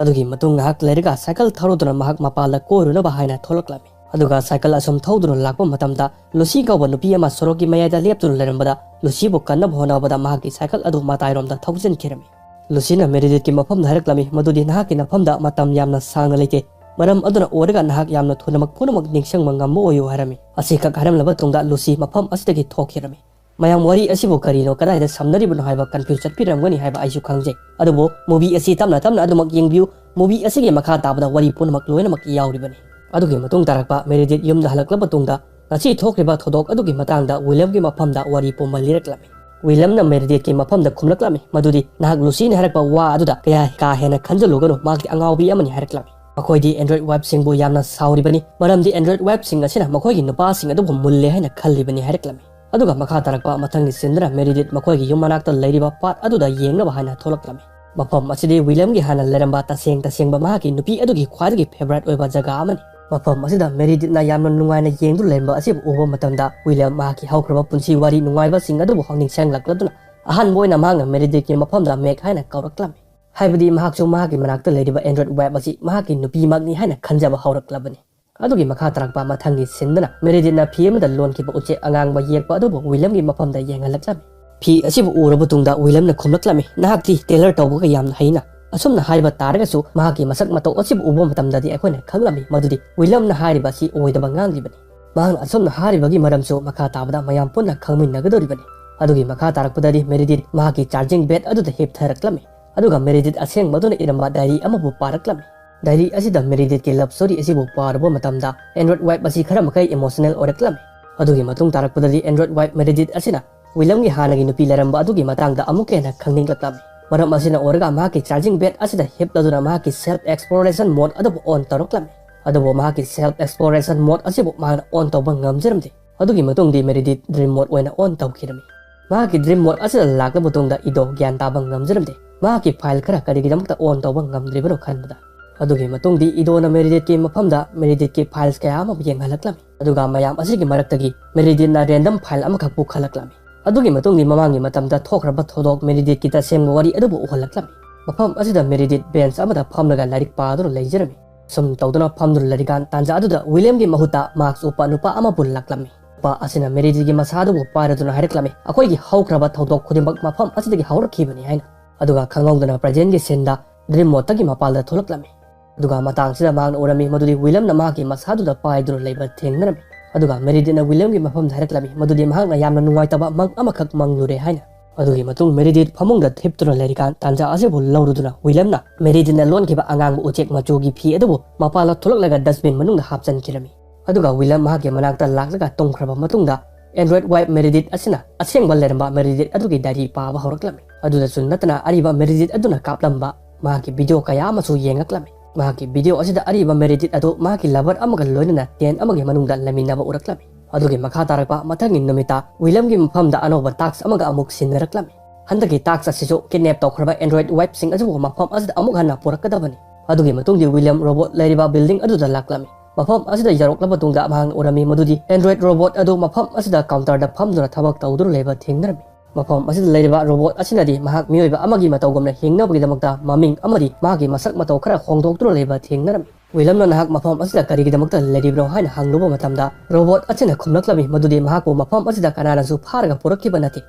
ꯑꯗꯨꯒꯤ ꯃꯇꯨꯡ ꯉꯥꯏꯍꯥꯛ ꯂꯩꯔꯒ ꯁꯥꯏꯀꯜ ꯊꯧꯔꯗꯨꯅ ꯃꯍꯥꯛ ꯃꯄꯥꯟꯗ ꯀꯣꯏꯔꯨꯅꯕ ꯍꯥꯏꯅ ꯊꯣꯛꯂꯛꯂꯝꯃꯤ꯫ ꯑꯗꯨꯒ ꯁꯥꯏꯀꯜ ꯑꯁꯨꯝ ꯊꯧꯗꯨꯅ ꯂꯥꯛꯄ ꯃꯇꯝꯗ ꯂꯨꯁꯤ ꯀꯧꯕ ꯅꯨꯄꯤ ꯑꯃ ꯁꯣꯔꯣꯛꯀꯤ ꯃꯌꯥꯏꯗ ꯂꯦꯞꯇꯨꯅ ꯂꯩꯔꯝꯕꯗ ꯂꯨꯁꯤꯕꯨ ꯀꯟꯅꯕ ꯍꯣꯠꯅꯕꯗ ꯃꯍꯥꯛꯀꯤ ꯁꯥꯏꯀꯜ ꯑꯗꯨ ꯃꯇꯥꯏꯔꯣꯝꯗ ꯊꯧꯖꯤꯟꯈꯤꯔꯝꯃꯤ꯫ ꯂꯨꯁꯤꯅ ꯃꯦꯔꯤꯗꯤꯠꯀꯤ ꯃꯐꯝꯗ ꯍꯥꯏꯔꯛꯂꯝꯃꯤ ꯃꯗꯨꯗꯤ ꯅꯍꯥꯛꯀꯤ ꯅꯐꯝꯗ ꯃꯇꯝ ꯌꯥꯝꯅ ꯁꯥꯡꯅ ꯂꯩꯇꯦ, ꯃꯔꯝ ꯑꯗꯨꯅ ꯑꯣꯏꯔꯒ ꯅꯍꯥꯛ ꯌꯥꯝꯅ ꯊꯨꯅꯃꯛ ꯄꯨꯝꯅꯃꯛ ꯅꯤꯡꯁꯤꯡꯕ ꯉꯝꯕ ꯑꯣꯏꯌꯨ ꯍꯥꯏꯔꯝꯃꯤ꯫ ꯑꯁꯤꯈꯛ ꯍꯥꯏꯔꯝꯂꯕ ꯇꯨꯡꯗ ꯂꯨꯁꯤ ꯃꯐꯝ ꯑꯁꯤꯗꯒꯤ ꯊꯣꯛꯈꯤꯔꯝꯃꯤ꯫ ꯃꯌꯥꯝ ꯋꯥꯔꯤ ꯑꯁꯤꯕꯨ ꯀꯔꯤꯅꯣ, ꯀꯗꯥꯏꯗ ꯁꯝꯅꯔꯤꯕꯅꯣ ꯍꯥꯏꯕ ꯀꯟꯐ꯭ꯌꯨꯁ ꯆꯠꯄꯤꯔꯝꯒꯅꯤ ꯍꯥꯏꯕ ꯑꯩꯁꯨ ꯈꯪꯖꯩ꯫ ꯑꯗꯨꯕꯨ ꯃꯨꯚꯤ ꯑꯁꯤ ꯇꯞꯅ ꯇꯞꯅ ꯑꯗꯨꯃꯛ ꯌꯦꯡꯕꯤꯌꯨ꯫ ꯃꯨꯚꯤ ꯑꯁꯤꯒꯤ ꯃꯈꯥ ꯇꯥꯕꯗ ꯋꯥꯔꯤ ꯄꯨꯝꯅꯃꯛ ꯂꯣꯏꯅꯃꯛ ꯌꯥꯎꯔꯤꯕꯅꯤ꯫ ꯑꯗꯨꯒꯤ ꯃꯇꯨꯡ ꯇꯥꯔꯛꯄ ꯃꯦꯔꯤꯗꯤꯠ ꯌꯨꯝꯗ ꯍꯜꯂꯛꯂꯕ ꯇꯨꯡꯗ ꯉꯁꯤ ꯊꯣꯛꯈ꯭ꯔꯤꯕ ꯊꯧꯗꯣꯛ ꯑꯗꯨꯒꯤ ꯃꯇꯥꯡꯗ ꯋꯤꯂꯤꯌꯝꯒꯤ ꯃꯐꯝꯗ ꯋꯥꯔꯤ ꯄꯨꯝꯕ ꯂꯤꯔꯛꯂꯝꯃꯤ꯫ ꯋꯤꯂꯤꯌꯝꯅ ꯃꯦꯔꯤꯗꯤꯠꯀꯤ ꯃꯐꯝꯗ ꯈꯨꯝꯂꯛꯂꯝꯃꯤ ꯃꯗꯨꯗꯤ ꯅꯍꯥꯛ ꯂꯨꯁꯤꯅ ꯍꯥꯏꯔꯛꯄ ꯋꯥ ꯑꯗꯨꯗ ꯀꯌꯥ ꯀꯥ ꯍꯦꯟꯅ ꯈꯟꯖꯜꯂꯨꯒꯅꯨ, ꯃꯍꯥꯛꯇꯤ ꯑꯉꯥꯎꯕꯤ ꯑꯃꯅꯤ ꯍꯥꯏꯔꯛꯂꯝꯃꯤ꯫ ꯃꯈꯣꯏꯗꯤ ꯑꯦꯟꯗ꯭ꯔꯣꯏꯗ ꯋꯦꯕꯁꯤꯡꯕꯨ ꯌꯥꯝꯅ ꯁꯥꯎꯔꯤꯕꯅꯤ, ꯃꯔꯝꯗꯤ ꯑꯦꯟꯗ꯭ꯔꯣꯏꯗ ꯋꯦꯕꯁꯤꯡ ꯑꯁꯤꯅ ꯃꯈꯣꯏꯒꯤ ꯅꯨꯄꯥꯁꯤꯡ ꯑꯗꯨꯕꯨ ꯃꯨꯜꯂꯦ ꯍꯥꯏꯅ ꯈꯜꯂꯤꯕꯅꯤ ꯍꯥꯏꯔꯛꯂꯝꯃꯤ꯫ ꯑꯗꯨꯒ ꯃꯈꯥ ꯇꯥꯔꯛꯄ ꯃꯊꯪꯒꯤ ꯁꯤꯟꯗꯅ ꯃꯦꯔꯤꯗꯤꯠ ꯃꯈꯣꯏꯒꯤ ꯌꯨꯝ ꯃꯅꯥꯛꯇ ꯂꯩꯔꯤꯕ ꯄꯥꯠ ꯑꯗꯨꯗ ꯌꯦꯡꯅꯕ ꯍꯥꯏꯅ ꯊꯣꯛꯂꯛꯂꯝꯃꯤ꯫ ꯃꯐꯝ ꯑꯁꯤꯗꯤ ꯋꯤꯂꯤꯌꯝꯒꯤ ꯍꯥꯟꯅ ꯂꯩꯔꯝꯕ ꯇꯁꯦꯡ ꯇꯁꯦꯡꯕ ꯃꯍꯥꯛꯀꯤ ꯅꯨꯄꯤ ꯑꯗꯨꯒꯤ ꯈ꯭ꯋꯥꯏꯗꯒꯤ ꯐꯦꯚꯔꯥꯏꯠ ꯑꯣꯏꯕ ꯖꯒꯥ ꯑꯃꯅꯤ꯫ ꯃꯐꯝ ꯑꯁꯤꯗ ꯃꯦꯔꯤꯗꯤꯠꯅ ꯌꯥꯝꯅ ꯅꯨꯡꯉꯥꯏꯅ ꯌꯦꯡꯗꯨꯅ ꯂꯩꯔꯝꯕ ꯑꯁꯤꯕꯨ ꯎꯕ ꯃꯇꯝꯗ ꯋꯤꯂꯤꯌꯝ ꯃꯍꯥꯛꯀꯤ ꯍꯧꯈ꯭ꯔꯕ ꯄꯨꯟꯁꯤ ꯋꯥꯔꯤ ꯅꯨꯡꯉꯥꯏꯕꯁꯤꯡ ꯑꯗꯨꯕꯨ ꯅꯤꯡꯁꯤꯡꯂꯛꯂꯗꯨꯅ ꯑꯍꯥꯟꯕ ꯑꯣꯏꯅ ꯃꯍꯥꯛꯅ ꯃꯦꯔꯤꯗꯤꯠꯀꯤ ꯃꯐꯝꯗ ꯃꯦꯛ ꯍꯥꯏꯅ ꯀꯧꯔꯛꯂꯝꯃꯤ꯫ ꯍꯥꯏꯕꯗꯤ ꯃꯍꯥꯛꯁꯨ ꯃꯍꯥꯛꯀꯤ ꯃꯅꯥꯛꯇ ꯂꯩꯔꯤꯕ ꯑꯦꯟꯗ꯭ꯔꯣꯏꯗ ꯋꯦꯕ ꯑꯁꯤ ꯃꯍꯥꯛꯀꯤ ꯅꯨꯄꯤꯃꯛꯅꯤ ꯍꯥꯏꯅ ꯈꯟꯖꯕ ꯍꯧꯔꯛꯂꯕꯅꯤ꯫ ꯑꯗꯨꯒꯤ ꯃꯈꯥ ꯇꯥꯔꯛꯄ ꯃꯊꯪꯒꯤ ꯁꯤꯟꯗꯅ ꯃꯦꯔꯤꯗꯤꯠꯅ ꯐꯤ ꯑꯃꯗ ꯂꯣꯟꯈꯤꯕ ꯎꯆꯦꯛ ꯑꯉꯥꯡꯕ ꯌꯦꯛꯄ ꯑꯗꯨꯕꯨ ꯋꯤꯂꯤꯌꯝꯒꯤ ꯃꯐꯝꯗ ꯌꯦꯡꯍꯜꯂꯛꯂꯝꯃꯤ꯫ ꯐꯤ ꯑꯁꯤꯕꯨ ꯎꯔꯕ ꯇꯨꯡꯗ ꯋꯤꯂꯤꯌꯝꯅ ꯈꯨꯝꯂꯛꯂꯝꯃꯤ, "ꯅꯍꯥꯛꯇꯤ ꯇꯦꯂꯔ ꯇꯧꯕꯒ ꯌꯥꯝꯅ ꯍꯩꯅ꯫" ꯑꯁꯨꯝꯅ ꯍꯥꯏꯕ ꯇꯥꯔꯒꯁꯨ ꯃꯍꯥꯛꯀꯤ ꯃꯁꯛ ꯃꯇꯧ ꯑꯁꯤꯕꯨ ꯎꯕ ꯃꯇꯝꯗꯗꯤ ꯑꯩꯈꯣꯏꯅ ꯈꯪꯂꯝꯃꯤ ꯃꯗꯨꯗꯤ ꯋꯤꯂꯤꯌꯝꯅ ꯍꯥꯏꯔꯤꯕ ꯑꯁꯤ ꯑꯣꯏꯗꯕ ꯉꯥꯡꯂꯤꯕꯅꯤ꯫ ꯃꯍꯥꯛꯅ ꯑꯁꯨꯝꯅ ꯍꯥꯏꯔꯤꯕꯒꯤ ꯃꯔꯝꯁꯨ ꯃꯈꯥ ꯇꯥꯕꯗ ꯃꯌꯥꯝ ꯄꯨꯟꯅ ꯈꯪꯃꯤꯟꯅꯒꯗꯧꯔꯤꯕꯅꯤ꯫ ꯑꯗꯨꯒꯤ ꯃꯈꯥ ꯇꯥꯔꯛꯄꯗꯗꯤ ꯃꯦꯔꯤꯗꯤꯠ ꯃꯍꯥꯛꯀꯤ ꯆꯥꯔꯖꯤꯡ ꯕꯦꯗ ꯑꯗꯨꯗ ꯍꯤꯞꯊꯔꯛꯂꯝꯃꯤ꯫ ꯑꯗꯨꯒ ꯃꯦꯔꯤꯗꯤꯠ ꯑꯁꯦꯡꯕꯗꯨꯅ ꯏꯔꯝꯕ ꯗꯥꯏꯔꯤ ꯑꯃꯕꯨ ꯄꯥꯔꯛꯂꯝꯃꯤ꯫ ꯗꯥꯏꯔꯤ ꯑꯁꯤꯗ ꯃꯦꯔꯤꯗꯤꯠꯀꯤ ꯂꯚ ꯁ꯭ꯇꯣꯔꯤ ꯑꯁꯤꯕꯨ ꯄꯥꯔꯨꯕ ꯃꯇꯝꯗ ꯑꯦꯟꯗ꯭ꯔꯣꯏꯗ ꯋꯥꯏꯐ ꯑꯁꯤ ꯈꯔ ꯃꯈꯩ ꯏꯃꯣꯁꯅꯦꯜ ꯑꯣꯏꯔꯛꯂꯝꯃꯤ꯫ ꯑꯗꯨꯒꯤ ꯃꯇꯨꯡ ꯇꯥꯔꯛꯄꯗꯗꯤ ꯑꯦꯟꯗ꯭ꯔꯣꯏꯗ ꯋꯥꯏꯐ ꯃꯦꯔꯤꯗꯤꯠ ꯑꯁꯤꯅ ꯋꯤꯂꯤꯌꯝꯒꯤ ꯍꯥꯟꯅꯒꯤ ꯅꯨꯄꯤ ꯂꯩꯔꯝꯕ ꯑꯗꯨꯒꯤ ꯃꯇꯥꯡꯗ ꯑꯃꯨꯛꯀ ꯍꯦꯟꯅ ꯈꯪꯅꯤꯡꯂꯛꯂꯝꯃꯤ꯫ ꯃꯔꯝ ꯑꯁꯤꯅ ꯑꯣꯏꯔꯒ ꯃꯍꯥꯛꯀꯤ ꯆꯥꯔꯖꯤꯡ ꯕꯦꯗ ꯑꯁꯤꯗ ꯍꯤꯞꯂꯗꯨꯅ ꯃꯍꯥꯛꯀꯤ ꯁꯦꯜꯐ ꯑꯦꯛꯁꯄ꯭ꯂꯣꯔꯦꯁꯟ ꯃꯣꯗ ꯑꯗꯨꯕꯨ ꯑꯣꯟ ꯇꯧꯔꯛꯂꯝꯃꯤ꯫ ꯑꯗꯨꯕꯨ ꯃꯍꯥꯛꯀꯤ ꯁꯦꯜꯐ ꯑꯦꯛꯁꯄ꯭ꯂꯣꯔꯦꯁꯟ ꯃꯣꯗ ꯑꯁꯤꯕꯨ ꯃꯍꯥꯛꯅ ꯑꯣꯟ ꯇꯧꯕ ꯉꯝꯖꯔꯝꯗꯦ꯫ ꯑꯗꯨꯒꯤ ꯃꯇꯨꯡꯗꯤ ꯃꯦꯔꯤꯗꯤꯠ ꯗ꯭ꯔꯤꯝ ꯃꯣꯗ ꯑꯣꯏꯅ ꯑꯣꯟ ꯇꯧꯈꯤꯔꯝꯃꯤ꯫ ꯃꯍꯥꯛꯀꯤ ꯗ꯭ꯔꯤꯝ ꯃꯣꯗ ꯑꯁꯤꯗ ꯂꯥꯛꯂꯕ ꯃꯇꯨꯡꯗ ꯏꯗꯣ ꯒ꯭ꯌꯥꯟ ꯇꯥꯕ ꯉꯝꯖꯔꯝꯗꯦ꯫ ꯃꯍꯥꯛꯀꯤ ꯐꯥꯏꯜ ꯈꯔ ꯀꯔꯤꯒꯤꯗꯃꯛꯇ ꯑꯣꯟ ꯇꯧꯕ ꯉꯝꯗ꯭ꯔꯤꯕꯅꯣ ꯈꯟꯕꯗ꯫ ꯑꯗꯨꯒꯤ ꯃꯇꯨꯡꯗꯤ ꯏꯗꯣꯅ ꯃꯦꯔꯤꯗꯤꯠꯀꯤ ꯃꯐꯝꯗ ꯃꯦꯔꯤꯗꯤꯠꯀꯤ ꯐꯥꯏꯜꯁ ꯀꯌꯥ ꯑꯃ ꯌꯦꯡꯍꯜꯂꯛꯂꯝꯃꯤ꯫ ꯑꯗꯨꯒ ꯃꯌꯥꯝ ꯑꯁꯤꯒꯤ ꯃꯔꯛꯇꯒꯤ ꯃꯦꯔꯤꯗꯤꯠꯅ ꯔꯦꯟꯗꯝ ꯐꯥꯏꯜ ꯑꯃꯈꯛ ꯄꯨꯈꯠꯂꯛꯂꯝꯃꯤ꯫ ꯑꯗꯨꯒꯤ ꯃꯇꯨꯡꯗꯤ ꯃꯃꯥꯡꯒꯤ ꯃꯇꯝꯗ ꯊꯣꯛꯈ꯭ꯔꯕ ꯊꯧꯗꯣꯛ ꯃꯦꯔꯤꯗꯤꯠꯀꯤ ꯇꯁꯦꯡꯕ ꯋꯥꯔꯤ ꯑꯗꯨꯕꯨ ꯎꯍꯜꯂꯛꯂꯝꯃꯤ꯫ ꯃꯐꯝ ꯑꯁꯤꯗ ꯃꯦꯔꯤꯗꯤꯠ ꯕꯦꯟꯆ ꯑꯃꯗ ꯐꯝꯂꯒ ꯂꯥꯏꯔꯤꯛ ꯄꯥꯗꯨꯅ ꯂꯩꯖꯔꯝꯃꯤ꯫ ꯁꯨꯝ ꯇꯧꯗꯨꯅ ꯐꯝꯗꯨꯅ ꯂꯩꯔꯤꯀꯥꯟ ꯇꯥꯟꯖꯥ ꯑꯗꯨꯗ ꯋꯤꯂꯤꯌꯝꯒꯤ ꯃꯍꯨꯠꯇ ꯃꯥꯛꯁ ꯎꯞꯄ ꯅꯨꯄꯥ ꯑꯃꯕꯨ ꯂꯥꯛꯂꯝꯃꯤ꯫ ꯅꯨꯄꯥ ꯑꯁꯤꯅ ꯃꯦꯔꯤꯗꯤꯠꯀꯤ ꯃꯁꯥ ꯑꯗꯨꯕꯨ ꯄꯥꯏꯔꯗꯨꯅ ꯍꯥꯏꯔꯛꯂꯝꯃꯤ, "ꯑꯩꯈꯣꯏꯒꯤ ꯍꯧꯈ꯭ꯔꯕ ꯊꯧꯗꯣꯛ ꯈꯨꯗꯤꯡꯃꯛ ꯃꯐꯝ ꯑꯁꯤꯗꯒꯤ ꯍꯧꯔꯛꯈꯤꯕꯅꯤ" ꯍꯥꯏꯅ꯫ ꯑꯗꯨꯒ ꯈꯪꯍꯧꯗꯅ ꯄ꯭ꯔꯖꯦꯟꯒꯤ ꯁꯤꯟꯗ ꯗ꯭ꯔꯤꯝ ꯃꯣꯗꯇꯒꯤ ꯃꯄꯥꯟꯗ ꯊꯣꯛꯂꯛꯂꯝꯃꯤ꯫ ꯑꯗꯨꯒ ꯃꯇꯥꯡꯁꯤꯗ ꯃꯍꯥꯛꯅ ꯎꯔꯝꯃꯤ ꯃꯗꯨꯗꯤ ꯋꯤꯂꯤꯌꯝꯅ ꯃꯍꯥꯛꯀꯤ ꯃꯁꯥꯗꯨꯗ ꯄꯥꯏꯗꯨꯅ ꯂꯩꯕ ꯊꯦꯡꯅꯔꯝꯃꯤ꯫ ꯑꯗꯨꯒ ꯃꯦꯔꯤꯗꯤꯠꯅ ꯋꯤꯂꯤꯌꯝꯒꯤ ꯃꯐꯝꯗ ꯍꯥꯏꯔꯛꯂꯝꯃꯤ ꯃꯗꯨꯗꯤ ꯃꯍꯥꯛꯅ ꯌꯥꯝꯅ ꯅꯨꯡꯉꯥꯏꯇꯕ ꯃꯪ ꯑꯃꯈꯛ ꯃꯪꯂꯨꯔꯦ ꯍꯥꯏꯅ꯫ ꯑꯗꯨꯒꯤ ꯃꯇꯨꯡ ꯃꯦꯔꯤꯗꯤꯠ ꯐꯃꯨꯡꯗ ꯊꯤꯞꯇꯨꯅ ꯂꯩꯔꯤꯀꯥꯟ ꯇꯥꯟꯖꯥ ꯑꯁꯤꯕꯨ ꯂꯧꯔꯨꯗꯨꯅ ꯋꯤꯂꯤꯌꯝꯅ ꯃꯦꯔꯤꯗꯤꯠꯅ ꯂꯣꯟꯈꯤꯕ ꯑꯉꯥꯡꯕ ꯎꯆꯦꯛ ꯃꯆꯨꯒꯤ ꯐꯤ ꯑꯗꯨꯕꯨ ꯃꯄꯥꯟꯗ ꯊꯣꯛꯂꯛꯂꯒ ꯗꯁꯕꯤꯟ ꯃꯅꯨꯡꯗ ꯍꯥꯞꯆꯤꯟꯈꯤꯔꯝꯃꯤ꯫ ꯑꯗꯨꯒ ꯋꯤꯂꯤꯌꯝ ꯃꯍꯥꯛꯀꯤ ꯃꯅꯥꯛꯇ ꯂꯥꯛꯂꯒ ꯇꯨꯝꯈ꯭ꯔꯕ ꯃꯇꯨꯡꯗ ꯑꯦꯟꯗ꯭ꯔꯣꯏꯗ ꯋꯥꯏꯐ ꯃꯦꯔꯤꯗꯤꯠ ꯑꯁꯤꯅ ꯑꯁꯦꯡꯕ ꯂꯩꯔꯝꯕ ꯃꯦꯔꯤꯗꯤꯠ ꯑꯗꯨꯒꯤ ꯗꯥꯏꯔꯤ ꯄꯥꯕ ꯍꯧꯔꯛꯂꯝꯃꯤ꯫ ꯑꯗꯨꯗꯁꯨ ꯅꯠꯇꯅ ꯑꯔꯤꯕ ꯃꯦꯔꯤꯗꯤꯠ ꯑꯗꯨꯅ ꯀꯥꯞꯂꯝꯕ ꯃꯍꯥꯛꯀꯤ ꯚꯤꯗꯤꯑꯣ ꯀꯌꯥ ꯑꯃꯁꯨ ꯌꯦꯡꯉꯛꯂꯝꯃꯤ꯫ ꯃꯍꯥꯛꯀꯤ ꯚꯤꯗꯤꯑꯣ ꯑꯁꯤꯗ ꯑꯔꯤꯕ ꯃꯦꯔꯤꯗꯤꯠ ꯑꯗꯨ ꯃꯍꯥꯛꯀꯤ ꯂꯚꯔ ꯑꯃꯒ ꯂꯣꯏꯅꯅ ꯇꯦꯟ ꯑꯃꯒꯤ ꯃꯅꯨꯡꯗ ꯂꯩꯃꯤꯟꯅꯕ ꯎꯔꯛꯂꯝꯃꯤ꯫ ꯑꯗꯨꯒꯤ ꯃꯈꯥ ꯇꯥꯔꯛꯄ ꯃꯊꯪꯒꯤ ꯅꯨꯃꯤꯠꯇ ꯋꯤꯂꯤꯌꯝꯒꯤ ꯃꯐꯝꯗ ꯑꯅꯧꯕ ꯇꯥꯛꯁ ꯑꯃꯒ ꯑꯃꯨꯛ ꯁꯤꯟꯅꯔꯛꯂꯝꯃꯤ꯫ ꯍꯟꯗꯛꯀꯤ ꯇꯥꯛꯁ ꯑꯁꯤꯁꯨ ꯀꯤꯗꯅꯦꯞ ꯇꯧꯈ꯭ꯔꯕ ꯑꯦꯟꯗ꯭ꯔꯣꯏꯗ ꯋꯥꯏꯐꯁꯤꯡ ꯑꯁꯤꯕꯨ ꯃꯐꯝ ꯑꯁꯤꯗ ꯑꯃꯨꯛ ꯍꯟꯅ ꯄꯨꯔꯛꯀꯗꯕꯅꯤ꯫ ꯑꯗꯨꯒꯤ ꯃꯇꯨꯡꯗꯤ ꯋꯤꯂꯤꯌꯝ ꯔꯣꯕꯣꯠ ꯂꯩꯔꯤꯕ ꯕꯤꯜꯗꯤꯡ ꯑꯗꯨꯗ ꯂꯥꯛꯂꯝꯃꯤ꯫ ꯃꯐꯝ ꯑꯁꯤꯗ ꯌꯧꯔꯛꯂꯕ ꯃꯇꯨꯡꯗ ꯃꯍꯥꯛꯅ ꯎꯔꯝꯃꯤ ꯃꯗꯨꯗꯤ Android robot ꯑꯗꯨ ꯃꯐꯝ ꯑꯁꯤꯗ counterꯗ ꯐꯝꯗꯨꯅ ꯊꯕꯛ ꯇꯧꯗꯨꯅ ꯂꯩꯕ ꯊꯦꯡꯅꯔꯝꯃꯤ꯫ ꯃꯐꯝ ꯑꯁꯤꯗ ꯂꯩꯔꯤꯕ robot ꯑꯁꯤꯅꯗꯤ ꯃꯍꯥꯛ ꯃꯤꯑꯣꯏꯕ ꯑꯃꯒꯤ ꯃꯇꯧꯒꯨꯝꯅ ꯍꯤꯡꯅꯕꯒꯤꯗꯃꯛꯇ ꯃꯃꯤꯡ ꯑꯃꯗꯤ ꯃꯍꯥꯛꯀꯤ ꯃꯁꯛ ꯃꯇꯧ ꯈꯔ ꯍꯣꯡꯗꯣꯛꯇꯨꯅ ꯂꯩꯕ ꯊꯦꯡꯅꯔꯝꯃꯤ꯫ ꯋꯤꯂꯝꯅ "ꯅꯍꯥꯛ ꯃꯐꯝ ꯑꯁꯤꯗ ꯀꯔꯤꯒꯤꯗꯃꯛꯇ ꯂꯩꯔꯤꯕꯅꯣ?" ꯍꯥꯏꯅ ꯍꯪꯂꯨꯕ ꯃꯇꯝꯗ, robot ꯑꯁꯤꯅ ꯈꯨꯝꯂꯛꯂꯝꯃꯤ ꯃꯗꯨꯗꯤ ꯃꯍꯥꯛꯄꯨ ꯃꯐꯝ ꯑꯁꯤꯗ ꯀꯅꯥꯅꯁꯨ ꯐꯥꯔꯒ ꯄꯨꯔꯛꯈꯤꯕ ꯅꯠꯇꯦ,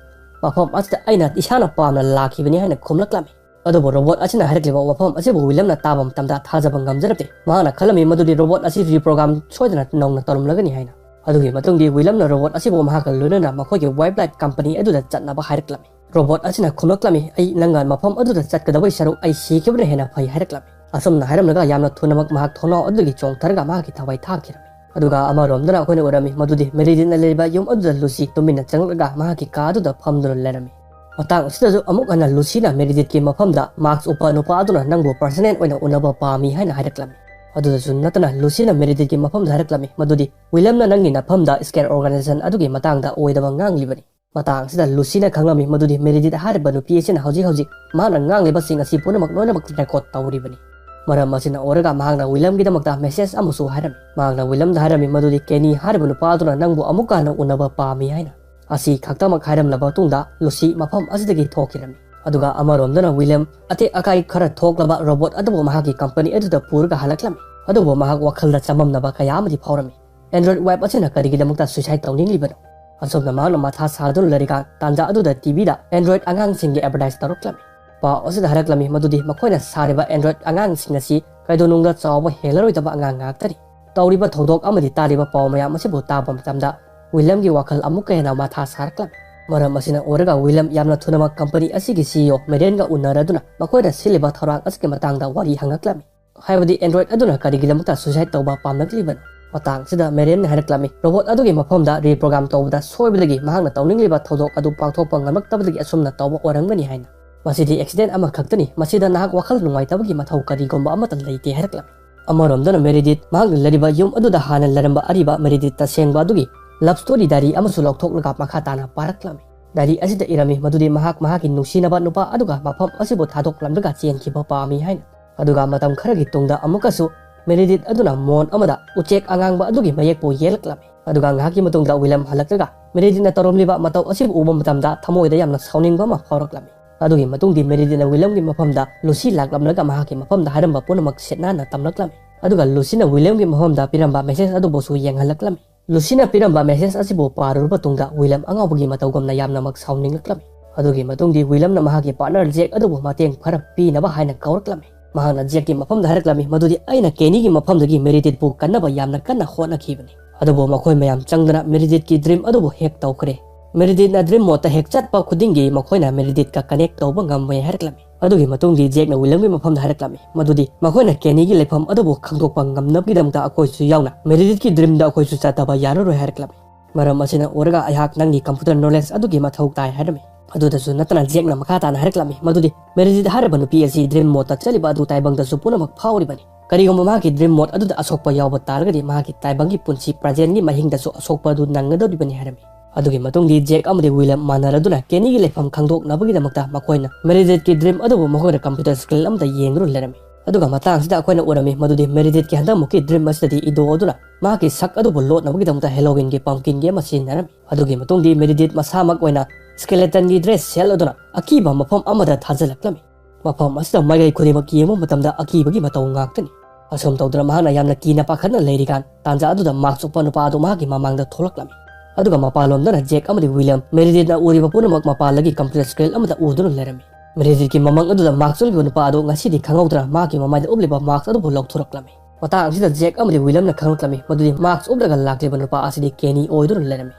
ꯃꯐꯝ ꯑꯁꯤꯗ ꯑꯩꯅ ꯏꯁꯥꯅ ꯄꯥꯝꯅ ꯂꯥꯛꯈꯤꯕꯅꯤ ꯍꯥꯏꯅ ꯈꯨꯝꯂꯛꯂꯝꯃꯤ꯫ ꯑꯗꯨꯕꯨ robot ꯑꯁꯤꯅ ꯍꯥꯏꯔꯛꯂꯤꯕ ꯋꯥꯐꯝ ꯑꯁꯤꯕꯨ ꯋꯤꯂꯝꯅ ꯇꯥꯕ ꯃꯇꯝꯗ ꯊꯥꯖꯕ ꯉꯝꯖꯔꯛꯇꯦ꯫ ꯃꯍꯥꯛꯅ ꯈꯜꯂꯝꯃꯤ ꯃꯗꯨꯗꯤ robot ꯑꯁꯤ reprogram ꯁꯣꯏꯗꯅ ꯅꯧꯅ ꯇꯧꯔꯝꯂꯒꯅꯤ ꯍꯥꯏꯅ꯫ ꯑꯗꯨꯒꯤ ꯃꯇꯨꯡꯗꯤ ꯋꯤꯂꯝꯅ robot ꯑꯁꯤꯕꯨ ꯃꯍꯥꯛꯀ ꯂꯣꯏꯅꯅ ꯃꯈꯣꯏꯒꯤ wildlife company ꯑꯗꯨꯗ ꯆꯠꯅꯕ ꯍꯥꯏꯔꯛꯂꯝꯃꯤ꯫ Robot ꯑꯁꯤꯅ ꯈꯨꯝꯂꯛꯂꯝꯃꯤ, "ꯑꯩ ꯅꯪꯒ ꯃꯐꯝ ꯑꯗꯨꯗ ꯆꯠꯀꯗꯕꯒꯤ ꯁꯔꯨꯛ ꯑꯩ ꯁꯤꯈꯤꯕꯅ ꯍꯦꯟꯅ ꯐꯩ" ꯍꯥꯏꯔꯛꯂꯝꯃꯤ꯫ ꯑꯁꯨꯝꯅ ꯍꯥꯏꯔꯝꯂꯒ ꯌꯥꯝꯅ ꯊꯨꯅꯃꯛ ꯃꯍꯥꯛ ꯊꯣꯡꯅꯥꯎ ꯑꯗꯨꯗꯒꯤ ꯆꯣꯡꯊꯔꯒ ꯃꯍꯥꯛꯀꯤ ꯊꯋꯥꯏ ꯊꯥꯈꯤꯔꯝꯃꯤ꯫ ꯑꯗꯨꯒ ꯑꯃꯔꯣꯝꯗꯅ ꯑꯩꯈꯣꯏꯅ ꯎꯔꯝꯃꯤ ꯃꯗꯨꯗꯤ ꯃꯦꯔꯤꯗꯤꯠꯅ ꯂꯩꯔꯤꯕ ꯌꯨꯝ ꯑꯗꯨꯗ ꯂꯨꯁꯤ ꯇꯨꯃꯤꯟꯅ ꯆꯪꯂꯛꯂꯒ ꯃꯍꯥꯛꯀꯤ ꯀꯥ ꯑꯗꯨꯗ ꯐꯝꯗꯨꯅ ꯂꯩꯔꯝꯃꯤ꯫ ꯃꯇꯥꯡ ꯑꯁꯤꯗꯁꯨ ꯑꯃꯨꯛ ꯍꯟꯅ ꯂꯨꯁꯤꯅ ꯃꯦꯔꯤꯗꯤꯠꯀꯤ ꯃꯐꯝꯗ mask ꯎꯞꯄ ꯅꯨꯄꯥ ꯑꯗꯨꯅ "ꯅꯪꯕꯨ personal ꯑꯣꯏꯅ ꯎꯅꯕ ꯄꯥꯝꯃꯤ" ꯍꯥꯏꯅ ꯍꯥꯏꯔꯛꯂꯝꯃꯤ꯫ ꯑꯗꯨꯗꯁꯨ ꯅꯠꯇꯅ ꯂꯨꯁꯤꯅ ꯃꯦꯔꯤꯗꯤꯠꯀꯤ ꯃꯐꯝꯗ ꯍꯥꯏꯔꯛꯂꯝꯃꯤ ꯃꯗꯨꯗꯤ ꯋꯤꯂꯝꯅ ꯅꯪꯒꯤ ꯅꯐꯝꯗ Scare organization ꯑꯗꯨꯒꯤ ꯃꯇꯥꯡꯗ ꯑꯣꯏꯗꯕ ꯉꯥꯡꯂꯤꯕꯅꯤ꯫ ꯃꯇꯥꯡ ꯑꯁꯤꯗ ꯂꯨꯁꯤꯅ ꯈꯪꯂꯝꯃꯤ ꯃꯗꯨꯗꯤ ꯃꯦꯔꯤꯗꯤꯠ ꯍꯥꯏꯔꯤꯕ ꯅꯨꯄꯤ ꯑꯁꯤꯅ ꯍꯧꯖꯤꯛ ꯍꯧꯖꯤꯛ ꯃꯍꯥꯛꯅ ꯉꯥꯡꯂꯤꯕꯁꯤꯡ ꯑꯁꯤ ꯄꯨꯝꯅꯃꯛ ꯂꯣꯏꯅꯃꯛ record ꯇꯧꯔꯤꯕꯅꯤ꯫ ꯃꯔꯝ ꯑꯁꯤꯅ ꯑꯣꯏꯔꯒ ꯃꯍꯥꯛꯅ ꯋꯤꯂꯝꯒꯤꯗꯃꯛꯇ message ꯑꯃꯁꯨ ꯍꯥꯏꯔꯝꯃꯤ꯫ ꯃꯍꯥꯛꯅ ꯋꯤꯂꯝꯗ ꯍꯥꯏꯔꯝꯃꯤ ꯃꯗꯨꯗꯤ ꯀꯦꯅꯤ ꯍꯥꯏꯔꯤꯕ ꯅꯨꯄꯥ ꯑꯗꯨꯅ ꯅꯪꯕꯨ ꯑꯃꯨꯛꯀ ꯍꯟꯅ ꯎꯅꯕ ꯄꯥꯝꯃꯤ ꯍꯥꯏꯅ꯫ ꯑꯁꯤ ꯈꯛꯇꯃꯛ ꯍꯥꯏꯔꯝꯂꯕ ꯃꯇꯨꯡꯗ ꯂꯨꯁꯤ ꯃꯐꯝ ꯑꯁꯤꯗꯒꯤ ꯊꯣꯛꯈꯤꯔꯝꯃꯤ꯫ ꯑꯗꯨꯒ ꯑꯃꯔꯣꯝꯗꯅ ꯋꯤꯂꯝ ꯑꯇꯦꯛ ꯑꯀꯥꯏ ꯈꯔ ꯊꯣꯛꯂꯕ robot ꯑꯗꯨꯕꯨ ꯃꯍꯥꯛꯀꯤ company ꯑꯗꯨꯗ ꯄꯨꯔꯒ ꯍꯜꯂꯛꯂꯝꯃꯤ꯫ ꯑꯗꯨꯕꯨ ꯃꯍꯥꯛ ꯋꯥꯈꯜꯗ ꯆꯃꯝꯅꯕ ꯀꯌꯥ ꯑꯃꯗꯤ ꯐꯥꯎꯔꯝꯃꯤ꯫ Android wife ꯑꯁꯤꯅ ꯀꯔꯤꯒꯤꯗꯃꯛꯇ suicide ꯇꯧꯅꯤꯡꯂꯤꯕꯅꯣ? ꯑꯁꯣꯝꯅ ꯃꯍꯥꯛꯅ ꯃꯊꯥ ꯁꯥꯗꯨꯅ ꯂꯩꯔꯤꯀꯥꯟ ꯇꯥꯟꯖꯥ ꯑꯗꯨꯗ ꯇꯤꯚꯤꯗ Android ꯑꯉꯥꯡꯁꯤꯡꯒꯤ advertise ꯇꯧꯔꯛꯂꯝꯃꯤ꯫ ꯄꯥꯎ ꯑꯁꯤꯗ ꯍꯥꯏꯔꯛꯂꯝꯃꯤ ꯃꯗꯨꯗꯤ ꯃꯈꯣꯏꯅ ꯁꯥꯔꯤꯕ Android ꯑꯉꯥꯡꯁꯤꯡ ꯑꯁꯤ ꯀꯩꯗꯧꯅꯨꯡꯗ ꯆꯥꯎꯕ ꯍꯦꯜꯂꯔꯣꯏꯗꯕ ꯑꯉꯥꯡ ꯉꯥꯛꯇꯅꯤ꯫ ꯇꯧꯔꯤꯕ ꯊꯧꯗꯣꯛ ꯑꯃꯗꯤ ꯇꯥꯔꯤꯕ ꯄꯥꯎ ꯃꯌꯥꯝ ꯑꯁꯤꯕꯨ ꯇꯥꯕ ꯃꯇꯝꯗ ꯋꯤꯂꯝꯒꯤ ꯋꯥꯈꯜ ꯑꯃꯨꯛꯀ ꯍꯦꯟꯅ ꯃꯊꯥ ꯁꯥꯔꯛꯂꯝꯃꯤ꯫ ꯃꯔꯝ ꯑꯁꯤꯅ ꯑꯣꯏꯔꯒ ꯋꯤꯂꯝ ꯌꯥꯝꯅ ꯊꯨꯅꯃꯛ company ꯑꯁꯤꯒꯤ CEO ꯃꯦꯔꯦꯟꯒ ꯎꯅꯔꯗꯨꯅ ꯃꯈꯣꯏꯅ ꯁꯤꯜꯂꯤꯕ ꯊꯧꯔꯥꯡ ꯑꯁꯤꯒꯤ ꯃꯇꯥꯡꯗ ꯋꯥꯔꯤ ꯍꯪꯂꯛꯂꯝꯃꯤ꯫ ꯍꯥꯏꯕꯗꯤ Android ꯑꯗꯨꯅ ꯀꯔꯤꯒꯤꯗꯃꯛꯇ suicide ꯇꯧꯕ ꯄꯥꯝꯂꯛꯂꯤꯕꯅꯣ? ꯃꯇꯥꯡ ꯑꯁꯤꯗ ꯃꯦꯔꯦꯟꯅ ꯍꯥꯏꯔꯛꯂꯝꯃꯤ, robot ꯑꯗꯨꯒꯤ ꯃꯐꯝꯗ reprogram ꯇꯧꯕꯗ ꯁꯣꯏꯕꯗꯒꯤ ꯃꯍꯥꯛꯅ ꯇꯧꯅꯤꯡꯂꯤꯕ ꯊꯧꯗꯣꯛ ꯑꯗꯨ ꯄꯥꯡꯊꯣꯛꯄ ꯉꯝꯂꯛꯇꯕꯗꯒꯤ ꯑꯁꯨꯝꯅ ꯇꯧꯕ ꯑꯣꯏꯔꯝꯒꯅꯤ ꯍꯥꯏꯅ꯫ "ꯃꯁꯤꯗꯤ accident ꯑꯃꯈꯛꯇꯅꯤ, ꯃꯁꯤꯗ ꯅꯍꯥꯛ ꯋꯥꯈꯜ ꯅꯨꯡꯉꯥꯏꯇꯕꯒꯤ ꯃꯊꯧ ꯀꯔꯤꯒꯨꯝꯕ ꯑꯃꯠꯇ ꯂꯩꯇꯦ" ꯍꯥꯏꯔꯛꯂꯝꯃꯤ꯫ ꯑꯃꯔꯣꯝꯗꯅ ꯃꯦꯔꯤꯗꯤꯠ ꯃꯍꯥꯛꯅ ꯂꯩꯔꯤꯕ ꯌꯨꯝ ꯑꯗꯨꯗ ꯍꯥꯟꯅ ꯂꯩꯔꯝꯕ ꯑꯔꯤꯕ ꯃꯦꯔꯤꯗꯤꯠ ꯇꯁꯦꯡꯕ ꯑꯗꯨꯒꯤ love story diary ꯑꯃꯁꯨ ꯂꯧꯊꯣꯛꯂꯒ ꯃꯈꯥ ꯇꯥꯅ ꯄꯥꯔꯛꯂꯝꯃꯤ꯫ Diary ꯑꯁꯤꯗ ꯏꯔꯝꯃꯤ ꯃꯗꯨꯗꯤ ꯃꯍꯥꯛ ꯃꯍꯥꯛꯀꯤ ꯅꯨꯡꯁꯤꯅꯕ ꯅꯨꯄꯥ ꯑꯗꯨꯒ ꯃꯐꯝ ꯑꯁꯤꯕꯨ ꯊꯥꯗꯣꯛꯂꯝꯂꯒ ꯆꯦꯟꯈꯤꯕ ꯄꯥꯝꯃꯤ ꯍꯥꯏꯅ꯫ ꯑꯗꯨꯒ ꯃꯇꯝ ꯈꯔꯒꯤ ꯇꯨꯡꯗ ꯑꯃꯨꯛꯀꯁꯨ ꯃꯦꯔꯤꯗꯤꯠ ꯑꯗꯨꯅ ꯃꯣꯟ ꯑꯃꯗ ꯎꯆꯦꯛ ꯑꯉꯥꯡꯕ ꯑꯗꯨꯒꯤ ꯃꯌꯦꯛꯄꯨ ꯌꯦꯛꯂꯛꯂꯝꯃꯤ꯫ ꯑꯗꯨꯒ ꯉꯥꯏꯍꯥꯛꯀꯤ ꯃꯇꯨꯡꯗ ꯋꯤꯂꯝ ꯍꯜꯂꯛꯂꯒ ꯃꯦꯔꯤꯗꯤꯠꯅ ꯇꯧꯔꯝꯂꯤꯕ ꯃꯇꯧ ꯑꯁꯤꯕꯨ ꯎꯕ ꯃꯇꯝꯗ ꯊꯃꯣꯏꯗ ꯌꯥꯝꯅ ꯁꯥꯎꯅꯤꯡꯕ ꯑꯃ ꯐꯥꯎꯔꯛꯂꯝꯃꯤ꯫ ꯑꯗꯨꯒꯤ ꯃꯇꯨꯡꯗꯤ ꯃꯦꯔꯤꯗꯤꯠꯅ ꯋꯤꯂꯝꯒꯤ ꯃꯐꯝꯗ ꯂꯨꯁꯤ ꯂꯥꯛꯂꯝꯂꯒ ꯃꯍꯥꯛꯀꯤ ꯃꯐꯝꯗ ꯍꯥꯏꯔꯝꯕ ꯄꯨꯝꯅꯃꯛ ꯁꯤꯠ ꯅꯥꯟꯅ ꯇꯝꯂꯛꯂꯝꯃꯤ꯫ ꯑꯗꯨꯒ ꯂꯨꯁꯤꯅ ꯋꯤꯂꯝꯒꯤ ꯃꯐꯝꯗ ꯄꯤꯔꯝꯕ ꯃꯦꯁꯦꯖ ꯑꯗꯨꯕꯨꯁꯨ ꯌꯦꯡꯍꯜꯂꯛꯂꯝꯃꯤ꯫ ꯂꯨꯁꯤꯅ ꯄꯤꯔꯝꯕ ꯃꯦꯁꯦꯖ ꯑꯁꯤꯕꯨ ꯄꯥꯔꯨꯔꯕ ꯇꯨꯡꯗ ꯋꯤꯂꯝ ꯑꯉꯥꯎꯕꯒꯤ ꯃꯇꯧꯒꯨꯝꯅ ꯌꯥꯝꯅꯃꯛ ꯁꯥꯎꯅꯤꯡꯂꯛꯂꯝꯃꯤ꯫ ꯑꯗꯨꯒꯤ ꯃꯇꯨꯡꯗꯤ ꯋꯤꯂꯝꯅ ꯃꯍꯥꯛꯀꯤ ꯄꯥꯔꯠꯅꯔ ꯖꯦꯛ ꯑꯗꯨꯕꯨ ꯃꯇꯦꯡ ꯈꯔ ꯄꯤꯅꯕ ꯍꯥꯏꯅ ꯀꯧꯔꯛꯂꯝꯃꯤ꯫ ꯃꯍꯥꯛꯅ ꯖꯦꯛꯀꯤ ꯃꯐꯝꯗ ꯍꯥꯏꯔꯛꯂꯝꯃꯤ ꯃꯗꯨꯗꯤ ꯑꯩꯅ ꯀꯦꯅꯤꯒꯤ ꯃꯐꯝꯗꯒꯤ ꯃꯦꯔꯤꯗꯤꯠꯄꯨ ꯀꯟꯅꯕ ꯌꯥꯝꯅ ꯀꯟꯅ ꯍꯣꯠꯅꯈꯤꯕꯅꯤ꯫ ꯑꯗꯨꯕꯨ ꯃꯈꯣꯏ ꯃꯌꯥꯝ ꯆꯪꯗꯅ ꯃꯦꯔꯤꯗꯤꯠꯀꯤ ꯗ꯭ꯔꯤꯝ ꯑꯗꯨꯕꯨ ꯍꯦꯛ ꯇꯧꯈ꯭ꯔꯦ꯫ ꯃꯦꯔꯤꯗꯤꯠꯅ ꯗ꯭ꯔꯤꯝ ꯃꯣꯗꯇ ꯍꯦꯛ ꯆꯠꯄ ꯈꯨꯗꯤꯡꯒꯤ ꯃꯈꯣꯏꯅ ꯃꯦꯔꯤꯗꯤꯠꯀ ꯀꯅꯦꯛ ꯇꯧꯕ ꯉꯝꯃꯦ ꯍꯥꯏꯔꯛꯂꯝꯃꯤ꯫ ꯑꯗꯨꯒꯤ ꯃꯇꯨꯡꯗꯤ ꯖꯦꯛꯅ ꯋꯤꯂꯝꯒꯤ ꯃꯐꯝꯗ ꯍꯥꯏꯔꯛꯂꯝꯃꯤ ꯃꯗꯨꯗꯤ ꯃꯈꯣꯏꯅ ꯀꯦꯅꯤꯒꯤ ꯂꯩꯐꯝ ꯑꯗꯨꯕꯨ ꯈꯪꯗꯣꯛꯄ ꯉꯝꯅꯕꯒꯤꯗꯃꯛꯇ ꯑꯩꯈꯣꯏꯁꯨ ꯌꯥꯎꯅ ꯃꯦꯔꯤꯗꯤꯠꯀꯤ ꯗ꯭ꯔꯤꯝꯗ ꯑꯩꯈꯣꯏꯁꯨ ꯆꯠꯇꯕ ꯌꯥꯔꯔꯣꯏ ꯍꯥꯏꯔꯛꯂꯝꯃꯤ꯫ ꯃꯔꯝ ꯑꯁꯤꯅ ꯑꯣꯏꯔꯒ ꯑꯩꯍꯥꯛ ꯅꯪꯒꯤ ꯀꯝꯄ꯭ꯌꯨꯇꯔ ꯅꯣꯂꯦꯖ ꯑꯗꯨꯒꯤ ꯃꯊꯧ ꯇꯥꯏ ꯍꯥꯏꯔꯝꯃꯤ꯫ ꯑꯗꯨꯗꯁꯨ ꯅꯠꯇꯅ ꯖꯦꯛꯅ ꯃꯈꯥ ꯇꯥꯅ ꯍꯥꯏꯔꯛꯂꯝꯃꯤ ꯃꯗꯨꯗꯤ ꯃꯦꯔꯤꯗꯤꯠ ꯍꯥꯏꯔꯤꯕ ꯅꯨꯄꯤ ꯑꯁꯤ ꯗ꯭ꯔꯤꯝ ꯃꯣꯗꯇ ꯆꯠꯂꯤꯕ ꯑꯗꯨ ꯇꯥꯏꯕꯪꯗꯁꯨ ꯄꯨꯝꯅꯃꯛ ꯐꯥꯎꯔꯤꯕꯅꯤ꯫ ꯀꯔꯤꯒꯨꯝꯕ ꯃꯍꯥꯛꯀꯤ ꯗ꯭ꯔꯤꯝ ꯃꯣꯗ ꯑꯗꯨꯗ ꯑꯁꯣꯛꯄ ꯌꯥꯎꯕ ꯇꯥꯔꯒꯗꯤ ꯃꯍꯥꯛꯀꯤ ꯇꯥꯏꯕꯪꯒꯤ ꯄꯨꯟꯁꯤ ꯄ꯭ꯔꯖꯦꯟꯒꯤ ꯃꯍꯤꯡꯗꯁꯨ ꯑꯁꯣꯛꯄ ꯑꯗꯨ ꯅꯪꯒꯗꯧꯔꯤꯕꯅꯤ ꯍꯥꯏꯔꯝꯃꯤ꯫ ꯑꯗꯨꯒꯤ ꯃꯇꯨꯡꯗꯤ ꯖꯦꯛ ꯑꯃꯗꯤ ꯋꯤꯂꯝ ꯃꯥꯟꯅꯔꯗꯨꯅ ꯀꯦꯅꯤꯒꯤ ꯂꯩꯐꯝ ꯈꯪꯗꯣꯛꯅꯕꯒꯤꯗꯃꯛꯇ ꯃꯈꯣꯏꯅ ꯃꯦꯔꯤꯗꯤꯠꯀꯤ ꯗ꯭ꯔꯤꯝ ꯑꯗꯨꯕꯨ ꯃꯈꯣꯏꯅ ꯀꯝꯄ꯭ꯌꯨꯇꯔ ꯁ꯭ꯀ꯭ꯔꯤꯟ ꯑꯃꯗ ꯌꯦꯡꯗꯨꯅ ꯂꯩꯔꯝꯃꯤ꯫ ꯑꯗꯨꯒ ꯃꯇꯥꯡꯁꯤꯗ ꯑꯩꯈꯣꯏꯅ ꯎꯔꯝꯃꯤ ꯃꯗꯨꯗꯤ ꯃꯦꯔꯤꯗꯤꯠꯀꯤ ꯍꯟꯗꯛꯃꯨꯛꯀꯤ ꯗ꯭ꯔꯤꯝ ꯑꯁꯤꯗꯗꯤ ꯏꯗꯣ ꯑꯗꯨꯅ ꯃꯍꯥꯛꯀꯤ ꯁꯛ ꯑꯗꯨꯕꯨ ꯂꯣꯠꯅꯕꯒꯤꯗꯃꯛꯇ ꯍꯦꯂꯣꯋꯤꯟꯒꯤ ꯄꯝꯀꯤꯟꯒꯤ ꯑꯃ ꯁꯤꯖꯤꯟꯅꯔꯝꯃꯤ꯫ ꯑꯗꯨꯒꯤ ꯃꯇꯨꯡꯗꯤ ꯃꯦꯔꯤꯗꯤꯠ ꯃꯁꯥꯃꯛ ꯑꯣꯏꯅ ꯁ꯭ꯀꯦꯂꯦꯇꯟꯒꯤ ꯗ꯭ꯔꯦꯁ ꯁꯦꯠꯂꯗꯨꯅ ꯑꯀꯤꯕ ꯃꯐꯝ ꯑꯃꯗ ꯊꯥꯖꯤꯜꯂꯛꯂꯝꯃꯤ꯫ ꯃꯐꯝ ꯑꯁꯤꯗ ꯃꯥꯏꯀꯩ ꯈꯨꯗꯤꯡꯃꯛ ꯌꯦꯡꯕ ꯃꯇꯝꯗ ꯑꯀꯤꯕꯒꯤ ꯃꯇꯧ ꯉꯥꯛꯇꯅꯤ꯫ ꯑꯁꯨꯝ ꯇꯧꯗꯨꯅ ꯃꯍꯥꯛꯅ ꯌꯥꯝꯅ ꯀꯤꯅ ꯄꯥꯈꯠꯅ ꯂꯩꯔꯤꯀꯥꯟ ꯇꯥꯟꯖꯥ ꯑꯗꯨꯗ ꯃꯥꯛꯁ ꯎꯞꯄ ꯅꯨꯄꯥ ꯑꯗꯨ ꯃꯍꯥꯛꯀꯤ ꯃꯃꯥꯡꯗ ꯊꯣꯛꯂꯛꯂꯝꯃꯤ꯫ ꯑꯗꯨꯒ ꯃꯄꯥꯟꯂꯣꯝꯗꯅ ꯖꯦꯛ ꯑꯃꯗꯤ ꯋꯤꯂꯤꯌꯝ ꯃꯦꯔꯤꯗꯤꯠꯅ ꯎꯔꯤꯕ ꯄꯨꯝꯅꯃꯛ ꯃꯄꯥꯟꯗꯒꯤ ꯀꯝꯄ꯭ꯌꯨꯇꯔ ꯁ꯭ꯀ꯭ꯔꯤꯟ ꯑꯃꯗ ꯎꯗꯨꯅ ꯂꯩꯔꯝꯃꯤ꯫ ꯃꯦꯔꯤꯗꯤꯠꯀꯤ ꯃꯃꯥꯡ ꯑꯗꯨꯗ ꯃꯥꯛꯁ ꯎꯠꯂꯤꯕ ꯅꯨꯄꯥ ꯑꯗꯨ ꯉꯁꯤꯗꯤ ꯈꯪꯍꯧꯗꯅ ꯃꯍꯥꯛꯀꯤ ꯃꯃꯥꯏꯗ ꯎꯞꯂꯤꯕ ꯃꯥꯛꯁ ꯑꯗꯨꯕꯨ ꯂꯧꯊꯣꯔꯛꯂꯝꯃꯤ꯫ ꯃꯇꯥꯡ ꯑꯁꯤꯗ ꯖꯦꯛ ꯑꯃꯗꯤ ꯋꯤꯂꯤꯌꯝꯅ ꯈꯪꯂꯛꯂꯝꯃꯤ ꯃꯗꯨꯗꯤ ꯃꯥꯛꯁ ꯎꯞꯂꯒ ꯂꯥꯛꯂꯤꯕ ꯅꯨꯄꯥ ꯑꯁꯤꯗꯤ ꯀꯦꯅꯤ ꯑꯣꯏꯗꯨꯅ ꯂꯩꯔꯝꯃꯤ꯫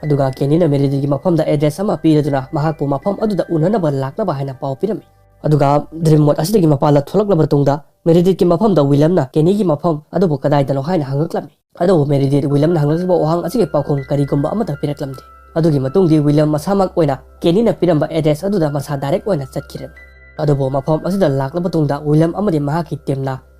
ꯑꯗꯨꯒ ꯀꯦꯅꯤꯅ ꯃꯦꯔꯤꯗꯤꯠꯀꯤ ꯃꯐꯝꯗ ꯑꯦꯗ꯭ꯔꯦꯁ ꯑꯃ ꯄꯤꯔꯗꯨꯅ ꯃꯍꯥꯛꯄꯨ ꯃꯐꯝ ꯑꯗꯨꯗ ꯎꯅꯅꯕ ꯂꯥꯛꯅꯕ ꯍꯥꯏꯅ ꯄꯥꯎ ꯄꯤꯔꯝꯃꯤ꯫ ꯑꯗꯨꯒ ꯗ꯭ꯔꯤꯝ ꯃꯣꯗ ꯑꯁꯤꯗꯒꯤ ꯃꯄꯥꯟꯗ ꯊꯣꯛꯂꯛꯂꯕ ꯇꯨꯡꯗ ꯃꯦꯔꯤꯗꯤꯠꯀꯤ ꯃꯐꯝꯗ ꯋꯤꯂꯤꯌꯝꯅ ꯀꯦꯅꯤꯒꯤ ꯃꯐꯝ ꯑꯗꯨꯕꯨ ꯀꯗꯥꯏꯗꯅꯣ ꯍꯥꯏꯅ ꯍꯪꯂꯛꯂꯝꯃꯤ꯫ ꯑꯗꯨꯕꯨ ꯃꯦꯔꯤꯗꯤꯠ ꯋꯤꯂꯤꯌꯝꯅ ꯍꯪꯂꯛꯂꯤꯕ ꯋꯥꯍꯪ ꯑꯁꯤꯒꯤ ꯄꯥꯎꯈꯨꯝ ꯀꯔꯤꯒꯨꯝꯕ ꯑꯃꯠꯇ ꯄꯤꯔꯛꯂꯝꯗꯦ꯫ ꯑꯗꯨꯒꯤ ꯃꯇꯨꯡꯗꯤ ꯋꯤꯂꯤꯌꯝ ꯃꯁꯥꯃꯛ ꯑꯣꯏꯅ ꯀꯦꯅꯤꯅ ꯄꯤꯔꯝꯕ ꯑꯦꯗ꯭ꯔꯦꯁ ꯑꯗꯨꯗ ꯃꯁꯥ ꯗꯥꯏꯔꯦꯛ ꯑꯣꯏꯅ ꯆꯠꯈꯤꯔꯝꯃꯤ꯫ ꯑꯗꯨꯕꯨ ꯃꯐꯝ ꯑꯁꯤꯗ ꯂꯥꯛꯂꯕ ꯇꯨꯡꯗ ꯋꯤꯂꯤꯌꯝ ꯑꯃꯗꯤ ꯃꯍꯥꯛꯀꯤ ꯇꯤꯝꯅ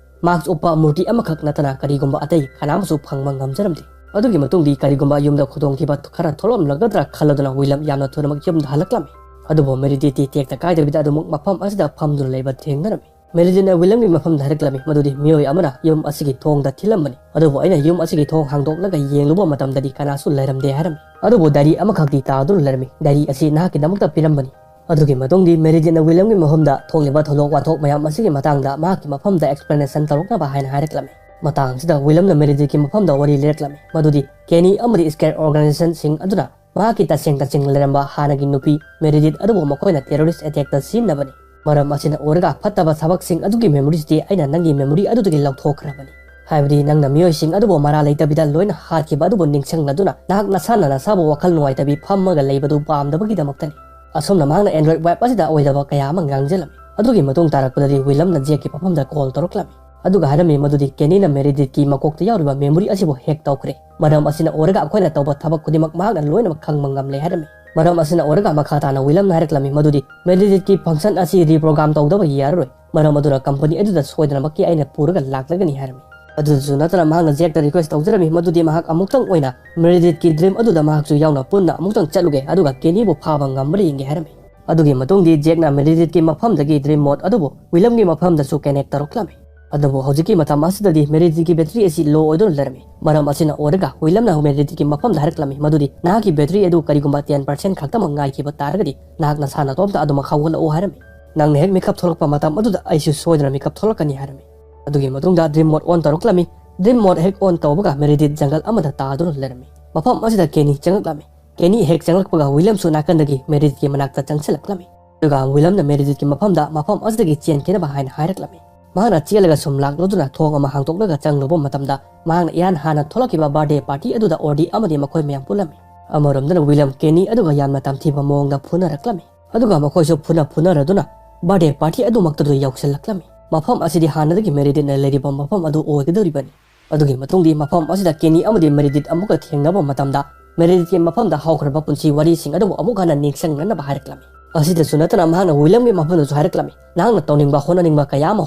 ꯃꯥꯛꯁ ꯎꯞꯄ ꯃꯨꯔꯇꯤ ꯑꯃꯈꯛ ꯅꯠꯇꯅ ꯀꯔꯤꯒꯨꯝꯕ ꯑꯇꯩ ꯀꯅꯥ ꯑꯃꯁꯨ ꯐꯪꯕ ꯉꯝꯖꯔꯝꯗꯦ꯫ ꯑꯗꯨꯒꯤ ꯃꯇꯨꯡꯗꯤ ꯀꯔꯤꯒꯨꯝꯕ ꯌꯨꯝꯗ ꯈꯨꯗꯣꯡꯊꯤꯕ ꯈꯔ ꯊꯣꯛꯂꯝꯂꯒꯗ꯭ꯔꯥ ꯈꯜꯂꯗꯨꯅ ꯋꯤꯂꯤꯌꯝ ꯌꯥꯝꯅ ꯊꯨꯅꯃꯛ ꯌꯨꯝꯗ ꯍꯜꯂꯛꯂꯝꯃꯤ꯫ ꯑꯗꯨꯕꯨ ꯃꯦꯔꯤꯗꯤꯠꯇꯤ ꯇꯦꯛꯇ ꯀꯥꯏꯗꯕꯤꯗ ꯑꯗꯨꯃꯛ ꯃꯐꯝ ꯑꯁꯤꯗ ꯐꯝꯗꯨꯅ ꯂꯩꯕ ꯊꯦꯡꯅꯔꯝꯃꯤ꯫ ꯃꯦꯔꯤꯗꯤꯠꯅ ꯋꯤꯂꯝꯒꯤ ꯃꯐꯝꯗ ꯍꯥꯏꯔꯛꯂꯝꯃꯤ ꯃꯗꯨꯗꯤ ꯃꯤꯑꯣꯏ ꯑꯃꯅ ꯌꯨꯝ ꯑꯁꯤꯒꯤ ꯊꯣꯡꯗ ꯊꯤꯜꯂꯝꯕꯅꯤ, ꯑꯗꯨꯕꯨ ꯑꯩꯅ ꯌꯨꯝ ꯑꯁꯤꯒꯤ ꯊꯣꯡ ꯍꯥꯡꯗꯣꯛꯂꯒ ꯌꯦꯡꯂꯨꯕ ꯃꯇꯝꯗꯗꯤ ꯀꯅꯥꯁꯨ ꯂꯩꯔꯝꯗꯦ ꯍꯥꯏꯔꯝꯃꯤ꯫ ꯑꯗꯨꯕꯨ ꯗꯥꯏꯔꯤ ꯑꯃꯈꯛꯇꯤ ꯇꯥꯗꯨꯅ ꯂꯩꯔꯝꯃꯤ꯫ ꯗꯥꯏꯔꯤ ꯑꯁꯤ ꯅꯍꯥꯛꯀꯤꯗꯃꯛꯇ ꯄꯤꯔꯝꯕꯅꯤ꯫ ꯑꯗꯨꯒꯤ ꯃꯇꯨꯡꯗꯤ ꯃꯦꯔꯤꯗꯤꯠꯅ ꯋꯤꯂꯝꯒꯤ ꯃꯐꯝꯗ ꯊꯣꯛꯂꯤꯕ ꯊꯧꯗꯣꯛ ꯋꯥꯊꯣꯛ ꯃꯌꯥꯝ ꯑꯁꯤꯒꯤ ꯃꯇꯥꯡꯗ ꯃꯍꯥꯛꯀꯤ ꯃꯐꯝꯗ explanation ꯇꯧꯔꯛꯅꯕ ꯍꯥꯏꯅ ꯍꯥꯏꯔꯛꯂꯝꯃꯤ꯫ ꯃꯇꯥꯡ ꯑꯁꯤꯗ ꯋꯤꯂꯝꯅ ꯃꯦꯔꯤꯗꯤꯠꯀꯤ ꯃꯐꯝꯗ ꯋꯥꯔꯤ ꯂꯤꯔꯛꯂꯝꯃꯤ ꯃꯗꯨꯗꯤ ꯀꯦꯅꯤ ꯑꯃꯗꯤ ꯁ꯭ꯀꯦꯠ organization ꯁꯤꯡ ꯑꯗꯨꯅ ꯃꯍꯥꯛꯀꯤ ꯇꯁꯦꯡ ꯇꯁꯦꯡꯅ ꯂꯩꯔꯝꯕ ꯍꯥꯟꯅꯒꯤ ꯅꯨꯄꯤ ꯃꯦꯔꯤꯗꯤꯠ ꯑꯗꯨꯕꯨ ꯃꯈꯣꯏꯅ terrorist attack ꯇ ꯁꯤꯖꯤꯟꯅꯕꯅꯤ꯫ ꯃꯔꯝ ꯑꯁꯤꯅ ꯑꯣꯏꯔꯒ ꯐꯠꯇꯕ ꯊꯕꯛꯁꯤꯡ ꯑꯗꯨꯒꯤ memories ꯗꯤ ꯑꯩꯅ ꯅꯪꯒꯤ memory ꯑꯗꯨꯗꯒꯤ ꯂꯧꯊꯣꯛꯈ꯭ꯔꯕꯅꯤ꯫ ꯍꯥꯏꯕꯗꯤ ꯅꯪꯅ ꯃꯤꯑꯣꯏꯁꯤꯡ ꯑꯗꯨꯕꯨ ꯃꯔꯥ ꯂꯩꯇꯕꯤꯗ ꯂꯣꯏꯅ ꯍꯥꯠꯈꯤꯕ ꯑꯗꯨꯕꯨ ꯅꯤꯡꯁꯤꯡꯂꯗꯨꯅ ꯅꯍꯥꯛ ꯅꯁꯥꯅ ꯅꯁꯥꯕꯨ ꯋꯥꯈꯜ ꯅꯨꯡꯉꯥꯏꯇꯕꯤ ꯐꯝꯃꯒ ꯂꯩꯕꯗꯨ ꯄꯥꯝꯗꯕꯒꯤꯗꯃꯛꯇꯅꯤ꯫ ꯑꯁꯨꯝꯅ ꯃꯍꯥꯛꯅ Android web ꯑꯁꯤꯗ ꯑꯣꯏꯗꯕ ꯀꯌꯥ ꯑꯃ ꯉꯥꯡꯖꯜꯂꯝꯃꯤ꯫ ꯑꯗꯨꯒꯤ ꯃꯇꯨꯡ ꯇꯥꯔꯛꯄꯗꯗꯤ ꯋꯤꯂꯝꯅ ꯖꯦꯛꯀꯤ ꯃꯐꯝꯗ call ꯇꯧꯔꯛꯂꯝꯃꯤ꯫ ꯑꯗꯨꯒ ꯍꯥꯏꯔꯝꯃꯤ ꯃꯗꯨꯗꯤ ꯀꯦꯅꯤꯅ ꯃꯦꯔꯤꯗꯤꯠꯀꯤ ꯃꯀꯣꯛꯇ ꯌꯥꯎꯔꯤꯕ memory ꯑꯁꯤꯕꯨ hack ꯇꯧꯈ꯭ꯔꯦ꯫ ꯃꯔꯝ ꯑꯁꯤꯅ ꯑꯣꯏꯔꯒ ꯑꯩꯈꯣꯏꯅ ꯇꯧꯕ ꯊꯕꯛ ꯈꯨꯗꯤꯡꯃꯛ ꯃꯍꯥꯛꯅ ꯂꯣꯏꯅꯃꯛ ꯈꯪꯕ ꯉꯝꯂꯦ ꯍꯥꯏꯔꯝꯃꯤ꯫ ꯃꯔꯝ ꯑꯁꯤꯅ ꯑꯣꯏꯔꯒ ꯃꯈꯥ ꯇꯥꯅ ꯋꯤꯂꯝꯅ ꯍꯥꯏꯔꯛꯂꯝꯃꯤ ꯃꯗꯨꯗꯤ ꯃꯦꯔꯤꯗꯤꯠꯀꯤ function ꯑꯁꯤ reprogram ꯇꯧꯗꯕ ꯌꯥꯔꯔꯣꯏ꯫ ꯃꯔꯝ ꯑꯗꯨꯅ company ꯑꯗꯨꯗ ꯁꯣꯏꯗꯅꯃꯛꯀꯤ ꯑꯩꯅ ꯄꯨꯔꯒ ꯂꯥꯛꯂꯒꯅꯤ ꯍꯥꯏꯔꯝꯃꯤ꯫ ꯑꯗꯨꯗꯁꯨ ꯅꯠꯇꯅ ꯃꯍꯥꯛꯅ ꯖꯦꯛꯇ request ꯇꯧꯖꯔꯝꯃꯤ ꯃꯗꯨꯗꯤ ꯃꯍꯥꯛ ꯑꯃꯨꯛꯇꯪ ꯑꯣꯏꯅ ꯃꯦꯔꯤꯗꯤꯠꯀꯤ dream ꯑꯗꯨꯗ ꯃꯍꯥꯛꯁꯨ ꯌꯥꯎꯅ ꯄꯨꯟꯅ ꯑꯃꯨꯛꯇꯪ ꯆꯠꯂꯨꯒꯦ, ꯑꯗꯨꯒ ꯀꯦꯅꯤꯕꯨ ꯐꯥꯕ ꯉꯝꯕ꯭ꯔꯥ ꯌꯦꯡꯒꯦ ꯍꯥꯏꯔꯝꯃꯤ꯫ ꯑꯗꯨꯒꯤ ꯃꯇꯨꯡꯗꯤ ꯖꯦꯛꯅ ꯃꯦꯔꯤꯗꯤꯠꯀꯤ ꯃꯐꯝꯗꯒꯤ dream mode ꯑꯗꯨꯕꯨ ꯋꯤꯂꯝꯒꯤ ꯃꯐꯝꯗꯁꯨ connect ꯇꯧꯔꯛꯂꯝꯃꯤ꯫ ꯑꯗꯨꯕꯨ ꯍꯧꯖꯤꯛꯀꯤ ꯃꯇꯝ ꯑꯁꯤꯗꯗꯤ ꯃꯦꯔꯤꯗꯤꯠꯀꯤ battery ꯑꯁꯤ low ꯑꯣꯏꯗꯨꯅ ꯂꯩꯔꯝꯃꯤ꯫ ꯃꯔꯝ ꯑꯁꯤꯅ ꯑꯣꯏꯔꯒ ꯋꯤꯂꯝꯅ ꯃꯦꯔꯤꯗꯤꯠꯀꯤ ꯃꯐꯝꯗ ꯍꯥꯏꯔꯛꯂꯝꯃꯤ ꯃꯗꯨꯗꯤ ꯅꯍꯥꯛꯀꯤ battery ꯑꯗꯨ ꯀꯔꯤꯒꯨꯝꯕ ten percent ꯈꯛꯇꯃꯛ ꯉꯥꯏꯈꯤꯕ ꯇꯥꯔꯒꯗꯤ ꯅꯍꯥꯛ ꯅꯁꯥ ꯅꯇꯣꯝꯇ ꯑꯗꯨꯃꯛ ꯍꯧꯒꯠꯂꯛꯎ ꯍꯥꯏꯔꯝꯃꯤ꯫ ꯅꯪꯅ ꯍꯦꯛ ꯃꯤꯀꯞ ꯊꯣꯛꯂꯛꯄ ꯃꯇꯝ ꯑꯗꯨꯗ ꯑꯩꯁꯨ ꯁꯣꯏꯗꯅ ꯃꯤꯀꯞ ꯊꯣꯛꯂꯛꯀꯅꯤ ꯍꯥꯏꯔꯝꯃꯤ꯫ ꯑꯗꯨꯒꯤ ꯃꯇꯨꯡꯗ dream mode on ꯇꯧꯔꯛꯂꯝꯃꯤ꯫ Dream mode ꯍꯦꯛ on ꯇꯧꯕꯒ ꯃꯦꯔꯤꯗꯤꯠ ꯖꯪꯒꯜ ꯑꯃꯗ ꯇꯥꯗꯨꯅ ꯂꯩꯔꯝꯃꯤ꯫ ꯃꯐꯝ ꯑꯁꯤꯗ ꯀꯦꯅꯤ ꯆꯪꯂꯛꯂꯝꯃꯤ꯫ ꯀꯦꯅꯤ ꯍꯦꯛ ꯆꯪꯂꯛꯄꯒ ꯋꯤꯂꯝꯁꯨ ꯅꯥꯀꯟꯗꯒꯤ ꯃꯦꯔꯤꯗꯤꯠꯀꯤ ꯃꯅꯥꯛꯇ ꯆꯪꯁꯤꯜꯂꯛꯂꯝꯃꯤ꯫ ꯑꯗꯨꯒ ꯋꯤꯂꯝꯅ ꯃꯦꯔꯤꯗꯤꯠꯀꯤ ꯃꯐꯝꯗ ꯃꯐꯝ ꯑꯁꯤꯗꯒꯤ ꯆꯦꯟꯈꯤꯅꯕ ꯍꯥꯏꯅ ꯍꯥꯏꯔꯛꯂꯝꯃꯤ꯫ ꯃꯍꯥꯛꯅ ꯆꯦꯜꯂꯒ ꯁꯨꯝ ꯂꯥꯛꯂꯗꯨꯅ ꯊꯣꯡ ꯑꯃ ꯍꯥꯡꯗꯣꯛꯂꯒ ꯆꯪꯂꯨꯕ ꯃꯇꯝꯗ ꯃꯍꯥꯛꯅ ꯏꯍꯥꯟ ꯍꯥꯟꯅ ꯊꯣꯛꯂꯛꯈꯤꯕ birthday party ꯑꯗꯨꯗ ꯑꯣꯔꯗꯤ ꯑꯃꯗꯤ ꯃꯈꯣꯏ ꯃꯌꯥꯝ ꯄꯨꯜꯂꯝꯃꯤ꯫ ꯑꯃꯔꯣꯝꯗꯅ ꯋꯤꯂꯝ ꯀꯦꯅꯤ ꯑꯗꯨꯒ ꯌꯥꯝꯅ ꯇꯝꯊꯤꯕ ꯃꯑꯣꯡꯗ ꯐꯨꯅꯔꯛꯂꯝꯃꯤ꯫ ꯑꯗꯨꯒ ꯃꯈꯣꯏꯁꯨ ꯐꯨꯅ ꯐꯨꯅꯔꯗꯨꯅ birthday party ꯑꯗꯨꯃꯛꯇꯗ ꯌꯧꯁꯤꯜꯂꯛꯂꯝꯃꯤ꯫ ꯃꯐꯝ ꯑꯁꯤꯗꯤ ꯍꯥꯟꯅꯗꯒꯤ ꯃꯦꯔꯤꯗꯤꯠꯅ ꯂꯩꯔꯤꯕ ꯃꯐꯝ ꯑꯗꯨ ꯑꯣꯏꯒꯗꯧꯔꯤꯕꯅꯤ꯫ ꯑꯗꯨꯒꯤ ꯃꯇꯨꯡꯗꯤ ꯃꯐꯝ ꯑꯁꯤꯗ ꯀꯦꯅꯤ ꯑꯃꯗꯤ ꯃꯦꯔꯤꯗꯤꯠ ꯑꯃꯨꯛꯀ ꯊꯦꯡꯅꯕ ꯃꯇꯝꯗ ꯃꯦꯔꯤꯗꯤꯠꯀꯤ ꯃꯐꯝꯗ ꯍꯧꯈ꯭ꯔꯕ ꯄꯨꯟꯁꯤ ꯋꯥꯔꯤꯁꯤꯡ ꯑꯗꯨꯕꯨ ꯑꯃꯨꯛ ꯍꯟꯅ ꯅꯤꯡꯁꯤꯡꯅꯅꯕ ꯍꯥꯏꯔꯛꯂꯝꯃꯤ꯫ ꯑꯁꯤꯗꯁꯨ ꯅꯠꯇꯅ ꯃꯍꯥꯛꯅ ꯋꯤꯂꯝꯒꯤ ꯃꯐꯝꯗꯁꯨ ꯍꯥꯏꯔꯛꯂꯝꯃꯤ, "ꯅꯍꯥꯛꯅ ꯇꯧꯅꯤꯡꯕ ꯍꯣꯠꯅꯅꯤꯡꯕ ꯀꯌꯥ ꯑꯃ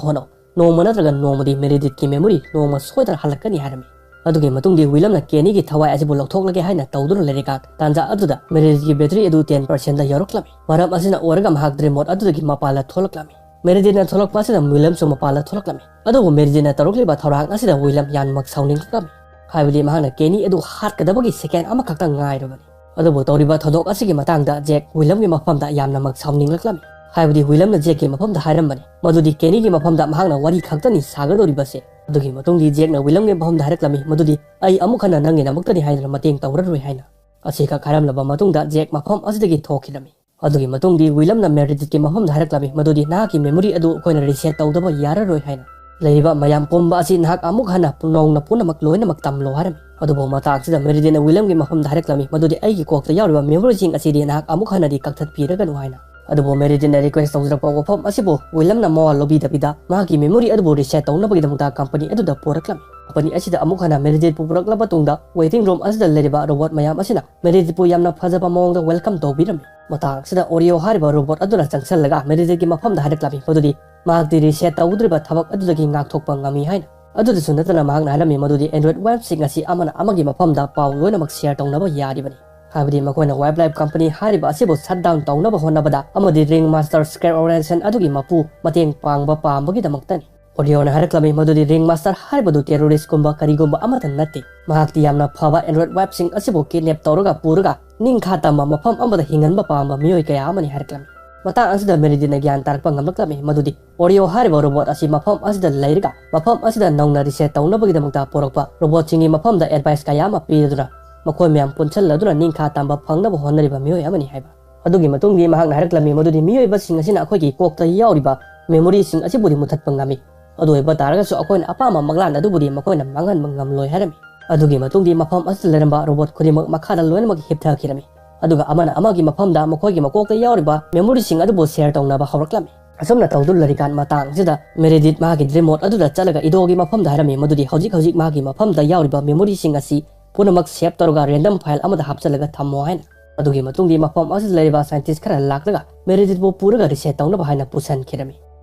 ꯍꯣꯠꯅꯧ꯫ ꯅꯣꯡꯃ ꯅꯠꯇ꯭ꯔꯒ ꯅꯣꯡꯃꯗꯤ ꯃꯦꯔꯤꯗꯤꯠꯀꯤ memory ꯅꯣꯡꯃ ꯁꯣꯏꯗꯅ ꯍꯜꯂꯛꯀꯅꯤ" ꯍꯥꯏꯔꯝꯃꯤ꯫ ꯑꯗꯨꯒꯤ ꯃꯇꯨꯡꯗꯤ ꯋꯤꯂꯝꯅ ꯀꯦꯅꯤꯒꯤ ꯊꯋꯥꯏ ꯑꯁꯤꯕꯨ ꯂꯧꯊꯣꯛꯂꯒꯦ ꯍꯥꯏꯅ ꯇꯧꯗꯨꯅ ꯂꯩꯔꯤꯀꯥꯟ ꯇꯥꯟꯖꯥ ꯑꯗꯨꯗ ꯃꯦꯔꯤꯗꯤꯠꯀꯤ battery ꯑꯗꯨ ten percent ꯗ ꯌꯧꯔꯛꯂꯝꯃꯤ꯫ ꯃꯔꯝ ꯑꯁꯤꯅ ꯑꯣꯏꯔꯒ ꯃꯍꯥꯛ dream mode ꯑꯗꯨꯗꯒꯤ ꯃꯄꯥꯟꯗ ꯊꯣꯛꯂꯛꯂꯝꯃꯤ꯫ ꯃꯦꯔꯤꯗꯤꯠꯅ ꯊꯣꯛꯂꯛꯄ ꯑꯁꯤꯗ ꯋꯤꯂꯝꯁꯨ ꯃꯄꯥꯟꯗ ꯊꯣꯛꯂꯛꯂꯝꯃꯤ꯫ ꯑꯗꯨꯕꯨ ꯃꯦꯔꯤꯗꯤꯠꯅ ꯇꯧꯔꯛꯂꯤꯕ ꯊꯧꯔꯥꯡ ꯑꯁꯤꯗ ꯋꯤꯂꯝ ꯌꯥꯝꯅꯃꯛ ꯁꯥꯎꯅꯤꯡꯂꯛꯂꯝꯃꯤ꯫ ꯍꯥꯏꯕꯗꯤ ꯃꯍꯥꯛꯅ ꯀꯦꯅꯤ ꯑꯗꯨ ꯍꯥꯠꯀꯗꯕꯒꯤ ꯁꯦꯀꯦꯟ ꯑꯃꯈꯛꯇ ꯉꯥꯏꯔꯕꯅꯤ꯫ ꯑꯗꯨꯕꯨ ꯇꯧꯔꯤꯕ ꯊꯧꯗꯣꯛ ꯑꯁꯤꯒꯤ ꯃꯇꯥꯡꯗ ꯖꯦꯛ ꯋꯤꯂꯝꯒꯤ ꯃꯐꯝꯗ ꯌꯥꯝꯅꯃꯛ ꯁꯥꯎꯅꯤꯡꯂꯛꯂꯝꯃꯤ꯫ ꯍꯥꯏꯕꯗꯤ ꯋꯤꯂꯝꯅ ꯖꯦꯛꯀꯤ ꯃꯐꯝꯗ ꯍꯥꯏꯔꯝꯕꯅꯤ ꯃꯗꯨꯗꯤ ꯀꯦꯅꯤꯒꯤ ꯃꯐꯝꯗ ꯃꯍꯥꯛꯅ ꯋꯥꯔꯤ ꯈꯛꯇꯅꯤ ꯁꯥꯒꯗꯧꯔꯤꯕꯁꯦ꯫ ꯑꯗꯨꯒꯤ ꯃꯇꯨꯡꯗꯤ ꯖꯦꯛꯅ ꯋꯤꯂꯝꯒꯤ ꯃꯐꯝꯗ ꯍꯥꯏꯔꯛꯂꯝꯃꯤ ꯃꯗꯨꯗꯤ ꯑꯩ ꯑꯃꯨꯛ ꯍꯟꯅ ꯅꯪꯒꯤꯗꯃꯛꯇꯅꯤ ꯍꯥꯏꯗꯨꯅ ꯃꯇꯦꯡ ꯇꯧꯔꯔꯣꯏ ꯍꯥꯏꯅ꯫ ꯑꯁꯤꯈꯛ ꯍꯥꯏꯔꯝꯂꯕ ꯃꯇꯨꯡꯗ ꯖꯦꯛ ꯃꯐꯝ ꯑꯁꯤꯗꯒꯤ ꯊꯣꯛꯈꯤꯔꯝꯃꯤ꯫ ꯑꯗꯨꯒꯤ ꯃꯇꯨꯡꯗꯤ ꯋꯤꯂꯝꯅ ꯃꯦꯔꯤꯗꯤꯠꯀꯤ ꯃꯐꯝꯗ ꯍꯥꯏꯔꯛꯂꯝꯃꯤ ꯃꯗꯨꯗꯤ ꯅꯍꯥꯛꯀꯤ ꯃꯦꯃꯣꯔꯤ ꯑꯗꯨ ꯑꯩꯈꯣꯏꯅ ꯔꯤꯁꯦꯠ ꯇꯧꯗꯕ ꯌꯥꯔꯔꯣꯏ ꯍꯥꯏꯅ꯫ ꯂꯩꯔꯤꯕ ꯃꯌꯥꯝ ꯄꯨꯝꯕ ꯑꯁꯤ ꯅꯍꯥꯛ ꯑꯃꯨꯛ ꯍꯟꯅ ꯅꯧꯅ ꯄꯨꯝꯅꯃꯛ ꯂꯣꯏꯅꯃꯛ ꯇꯝꯂꯣ ꯍꯥꯏꯔꯝꯃꯤ꯫ ꯑꯗꯨꯕꯨ ꯃꯇꯥꯡꯁꯤꯗ ꯃꯦꯔꯤꯗꯤꯠꯅ ꯋꯤꯂꯝꯒꯤ ꯃꯐꯝꯗ ꯍꯥꯏꯔꯛꯂꯝꯃꯤ ꯃꯗꯨꯗꯤ ꯑꯩꯒꯤ ꯀꯣꯛꯇ ꯌꯥꯎꯔꯤꯕ ꯃꯦꯃꯣꯔꯤꯁꯤꯡ ꯑꯁꯤꯗꯤ ꯅꯍꯥꯛ ꯑꯃꯨꯛ ꯍꯟꯅꯗꯤ ꯀꯛꯊꯠꯄꯤꯔꯒꯅꯨ ꯍꯥꯏꯅ꯫ ꯑꯗꯨꯕꯨ ꯃꯦꯔꯤꯗꯤꯠꯅ ꯔꯤꯀ꯭ꯋꯦꯁ ꯇꯧꯖꯔꯛꯄ ꯋꯥꯐꯝ ꯑꯁꯤꯕꯨ ꯋꯤꯂꯝꯅ ꯃꯋꯥ ꯂꯧꯕꯤꯗꯕꯤꯗ ꯃꯍꯥꯛꯀꯤ ꯃꯦꯃꯣꯔꯤ ꯑꯗꯨꯕꯨ ꯔꯤꯁꯦꯠ ꯇꯧꯅꯕꯒꯤꯗꯃꯛꯇ ꯀꯝꯄꯅꯤ ꯑꯗꯨꯗ ꯄꯨꯔꯛꯂꯝꯃꯤ꯫ ꯀꯝꯄꯅꯤ ꯑꯁꯤꯗ ꯑꯃꯨꯛ ꯍꯟꯅ ꯃꯦꯔꯤꯗꯤꯠꯄꯨ ꯄꯨꯔꯛꯂꯕ ꯇꯨꯡꯗ ꯋꯦꯇꯤꯡ ꯔꯨꯝ ꯑꯁꯤꯗ ꯂꯩꯔꯤꯕ ꯔꯣꯕꯣꯠ ꯃꯌꯥꯝ ꯑꯁꯤꯅ ꯃꯦꯔꯤꯗꯤꯠꯄꯨ ꯌꯥꯝꯅ ꯐꯖꯕ ꯃꯑꯣꯡꯗ ꯋꯦꯜꯀꯝ ꯇꯧꯕꯤꯔꯝꯃꯤ꯫ ꯃꯇꯥꯡ ꯑꯁꯤꯗ ꯑꯣꯔꯤꯑꯣ ꯍꯥꯏꯔꯤꯕ ꯔꯣꯕꯣꯠ ꯑꯗꯨꯅ ꯆꯪꯁꯜꯂꯒ ꯃꯦꯔꯤꯗꯤꯠꯀꯤ ꯃꯐꯝꯗ ꯍꯥꯏꯔꯛꯂꯝꯃꯤ ꯃꯗꯨꯗꯤ ꯃꯍꯥꯛꯇꯤ ꯔꯤꯁꯦꯠ ꯇꯧꯗ꯭ꯔꯤꯕ ꯊꯕꯛ ꯑꯗꯨꯗꯒꯤ ꯉꯥꯛꯊꯣꯛꯄ ꯉꯝꯃꯤ ꯍꯥꯏꯅ꯫ ꯑꯗꯨꯗꯁꯨ ꯅꯠꯇꯅ ꯃꯍꯥꯛꯅ ꯍꯥꯏꯔꯝꯃꯤ ꯃꯗꯨꯗꯤ ꯑꯦꯟꯗ꯭ꯔꯣꯏꯗ ꯋꯥꯏꯞꯁꯤꯡ ꯑꯁꯤ ꯑꯃꯅ ꯑꯃꯒꯤ ꯃꯐꯝꯗ ꯄꯥꯎ ꯂꯣꯏꯅꯃꯛ ꯁꯤꯌꯔ ꯇꯧꯅꯕ ꯌꯥꯔꯤꯕꯅꯤ꯫ ꯍꯥꯏꯕꯗꯤ ꯃꯈꯣꯏꯅ ꯋꯥꯏꯞ ꯂꯥꯏꯐ ꯀꯝꯄꯅꯤ ꯍꯥꯏꯔꯤꯕ ꯑꯁꯤꯕꯨ ꯁꯠ ꯗꯥꯎꯟ ꯇꯧꯅꯕ ꯍꯣꯠꯅꯕꯗ ꯑꯃꯗꯤ ꯔꯤꯡ ꯃꯥꯁꯇꯔ ꯁ꯭ꯀ꯭ꯔꯦꯞ ꯑꯣꯔꯒꯅꯥꯏꯖꯦꯁꯟ ꯑꯗꯨꯒꯤ ꯃꯄꯨ ꯃꯇꯦꯡ ꯄꯥꯡꯕ ꯄꯥꯝꯕꯒꯤꯗꯃꯛꯇꯅꯤ꯫ ꯑꯣꯔꯤꯑꯣꯅ ꯍꯥꯏꯔꯛꯂꯝꯃꯤ ꯃꯗꯨꯗꯤ ꯔꯤꯡ ꯃꯥꯁꯇꯔ ꯍꯥꯏꯔꯤꯕꯗꯨ ꯇꯦꯔꯣꯔꯤꯁꯀꯨꯝꯕ ꯀꯔꯤꯒꯨꯝꯕ ꯑꯃꯠꯇ ꯅꯠꯇꯦ꯫ ꯃꯍꯥꯛꯇꯤ ꯌꯥꯝꯅ ꯐꯕ ꯑꯦꯟꯗ꯭ꯔꯣꯏꯗ ꯋꯥꯏꯞꯁꯤꯡ ꯑꯁꯤꯕꯨ ꯀꯤꯗꯅꯦꯞ ꯇꯧꯔꯒ ꯄꯨꯔꯒ ꯅꯤꯡꯈꯥ ꯇꯝꯕ ꯃꯐꯝ ꯑꯃꯗ ꯍꯤꯡꯍꯟꯕ ꯄꯥꯝꯕ ꯃꯤꯑꯣꯏ ꯀꯌꯥ ꯑꯃꯅꯤ ꯍꯥꯏꯔꯛꯂꯝꯃꯤ꯫ ꯃꯇꯥꯡ ꯑꯁꯤꯗ ꯃꯦꯔꯤꯗꯤꯠꯅ ꯒ꯭ꯌꯥꯟ ꯇꯥꯔꯛꯄ ꯉꯝꯂꯛꯂꯝꯃꯤ ꯃꯗꯨꯗꯤ ꯑꯣꯔꯤꯑꯣ ꯍꯥꯏꯔꯤꯕ ꯔꯣꯕꯣꯠ ꯑꯁꯤ ꯃꯐꯝ ꯑꯁꯤꯗ ꯂꯩꯔꯒ ꯃꯐꯝ ꯑꯁꯤꯗ ꯅꯧꯅ ꯔꯤꯁꯦꯠ ꯇꯧꯅꯕꯒꯤꯗꯃꯛꯇ ꯄꯨꯔꯛꯄ ꯔꯣꯕꯣꯠꯁꯤꯡꯒꯤ ꯃꯐꯝꯗ ꯑꯦꯗꯚꯥꯏꯁ ꯀꯌꯥ ꯑꯃ ꯄꯤꯔꯗꯨꯅ ꯃꯈꯣꯏ ꯃꯌꯥꯝ ꯄꯨꯟꯁꯤꯜꯂꯗꯨꯅ ꯅꯤꯡꯈꯥ ꯇꯝꯕ ꯐꯪꯅꯕ ꯍꯣꯠꯅꯔꯤꯕ ꯃꯤꯑꯣꯏ ꯑꯃꯅꯤ ꯍꯥꯏꯕ꯫ ꯑꯗꯨꯒꯤ ꯃꯇꯨꯡꯗꯤ ꯃꯍꯥꯛꯅ ꯍꯥꯏꯔꯛꯂꯝꯃꯤ ꯃꯗꯨꯗꯤ ꯃꯤꯑꯣꯏꯕꯁꯤꯡ ꯑꯁꯤꯅ ꯑꯩꯈꯣꯏꯒꯤ ꯀꯣꯛꯇ ꯌꯥꯎꯔꯤꯕ ꯃꯦꯃꯣꯔꯤꯁꯤꯡ ꯑꯁꯤꯕꯨꯗꯤ ꯃꯨꯊꯠꯄ ꯉꯝꯃꯤ꯫ ꯑꯗꯨ ꯑꯣꯏꯕ ꯇꯥꯔꯒꯁꯨ ꯑꯩꯈꯣꯏꯅ ꯑꯄꯥꯝꯕ ꯃꯪꯂꯥꯟ ꯑꯗꯨꯕꯨꯗꯤ ꯃꯈꯣꯏꯅ ꯃꯥꯡꯍꯟꯕ ꯉꯝꯂꯣꯏ ꯍꯥꯏꯔꯝꯃꯤ꯫ ꯑꯗꯨꯒꯤ ꯃꯇꯨꯡꯗꯤ ꯃꯐꯝ ꯑꯁꯤꯗ ꯂꯩꯔꯝꯕ ꯔꯣꯕꯣꯠ ꯈꯨꯗꯤꯡꯃꯛ ꯃꯈꯥꯗ ꯂꯣꯏꯅꯃꯛ ꯍꯤꯞꯊꯈꯤꯔꯝꯃꯤ꯫ ꯑꯗꯨꯒ ꯑꯃꯅ ꯑꯃꯒꯤ ꯃꯐꯝꯗ ꯃꯈꯣꯏꯒꯤ ꯃꯀꯣꯛꯇ ꯌꯥꯎꯔꯤꯕ ꯃꯦꯃꯣꯔꯤꯁꯤꯡ ꯑꯗꯨꯕꯨ ꯁꯤꯌꯔ ꯇꯧꯅꯕ ꯍꯧꯔꯛꯂꯝꯃꯤ꯫ ꯑꯁꯨꯝꯅ ꯇꯧꯗꯨꯅ ꯂꯩꯔꯤꯀꯥꯟ ꯃꯇꯥꯡꯁꯤꯗ ꯃꯦꯔꯤꯗꯤꯠ ꯃꯥꯒꯤ ꯗ꯭ꯔꯤꯝ ꯃꯣꯠ ꯑꯗꯨꯗ ꯆꯠꯂꯒ ꯏꯗꯣꯒꯤ ꯃꯐꯝꯗ ꯍꯥꯏꯔꯝꯃꯤ ꯃꯗꯨꯗꯤ ꯍꯧꯖꯤꯛ ꯍꯧꯖꯤꯛ ꯃꯥꯒꯤ ꯃꯐꯝꯗ ꯌꯥꯎꯔꯤꯕ ꯃꯦꯃꯣꯔꯤꯁꯤꯡ ꯑꯁꯤ ꯄꯨꯝꯅꯃꯛ ꯁꯦꯞ ꯇꯧꯔꯒ ꯔꯦꯟꯗꯝ ꯐꯥꯏꯜ ꯑꯃꯗ ꯍꯥꯞꯆꯤꯜꯂꯒ ꯊꯝꯃꯣ ꯍꯥꯏꯅ꯫ ꯑꯗꯨꯒꯤ ꯃꯇꯨꯡꯗꯤ ꯃꯐꯝ ꯑꯁꯤꯗ ꯂꯩꯔꯤꯕ ꯁꯥꯏꯟꯇꯤꯁ ꯈꯔ ꯂꯥꯛꯂꯒ ꯃꯦꯔꯤꯗꯤꯠꯄꯨ ꯄꯨꯔꯒ ꯔꯤꯁꯦꯠ ꯇꯧꯅꯕ ꯍꯥꯏꯅ ꯄꯨꯁꯟꯈꯤꯔꯝꯃꯤ꯫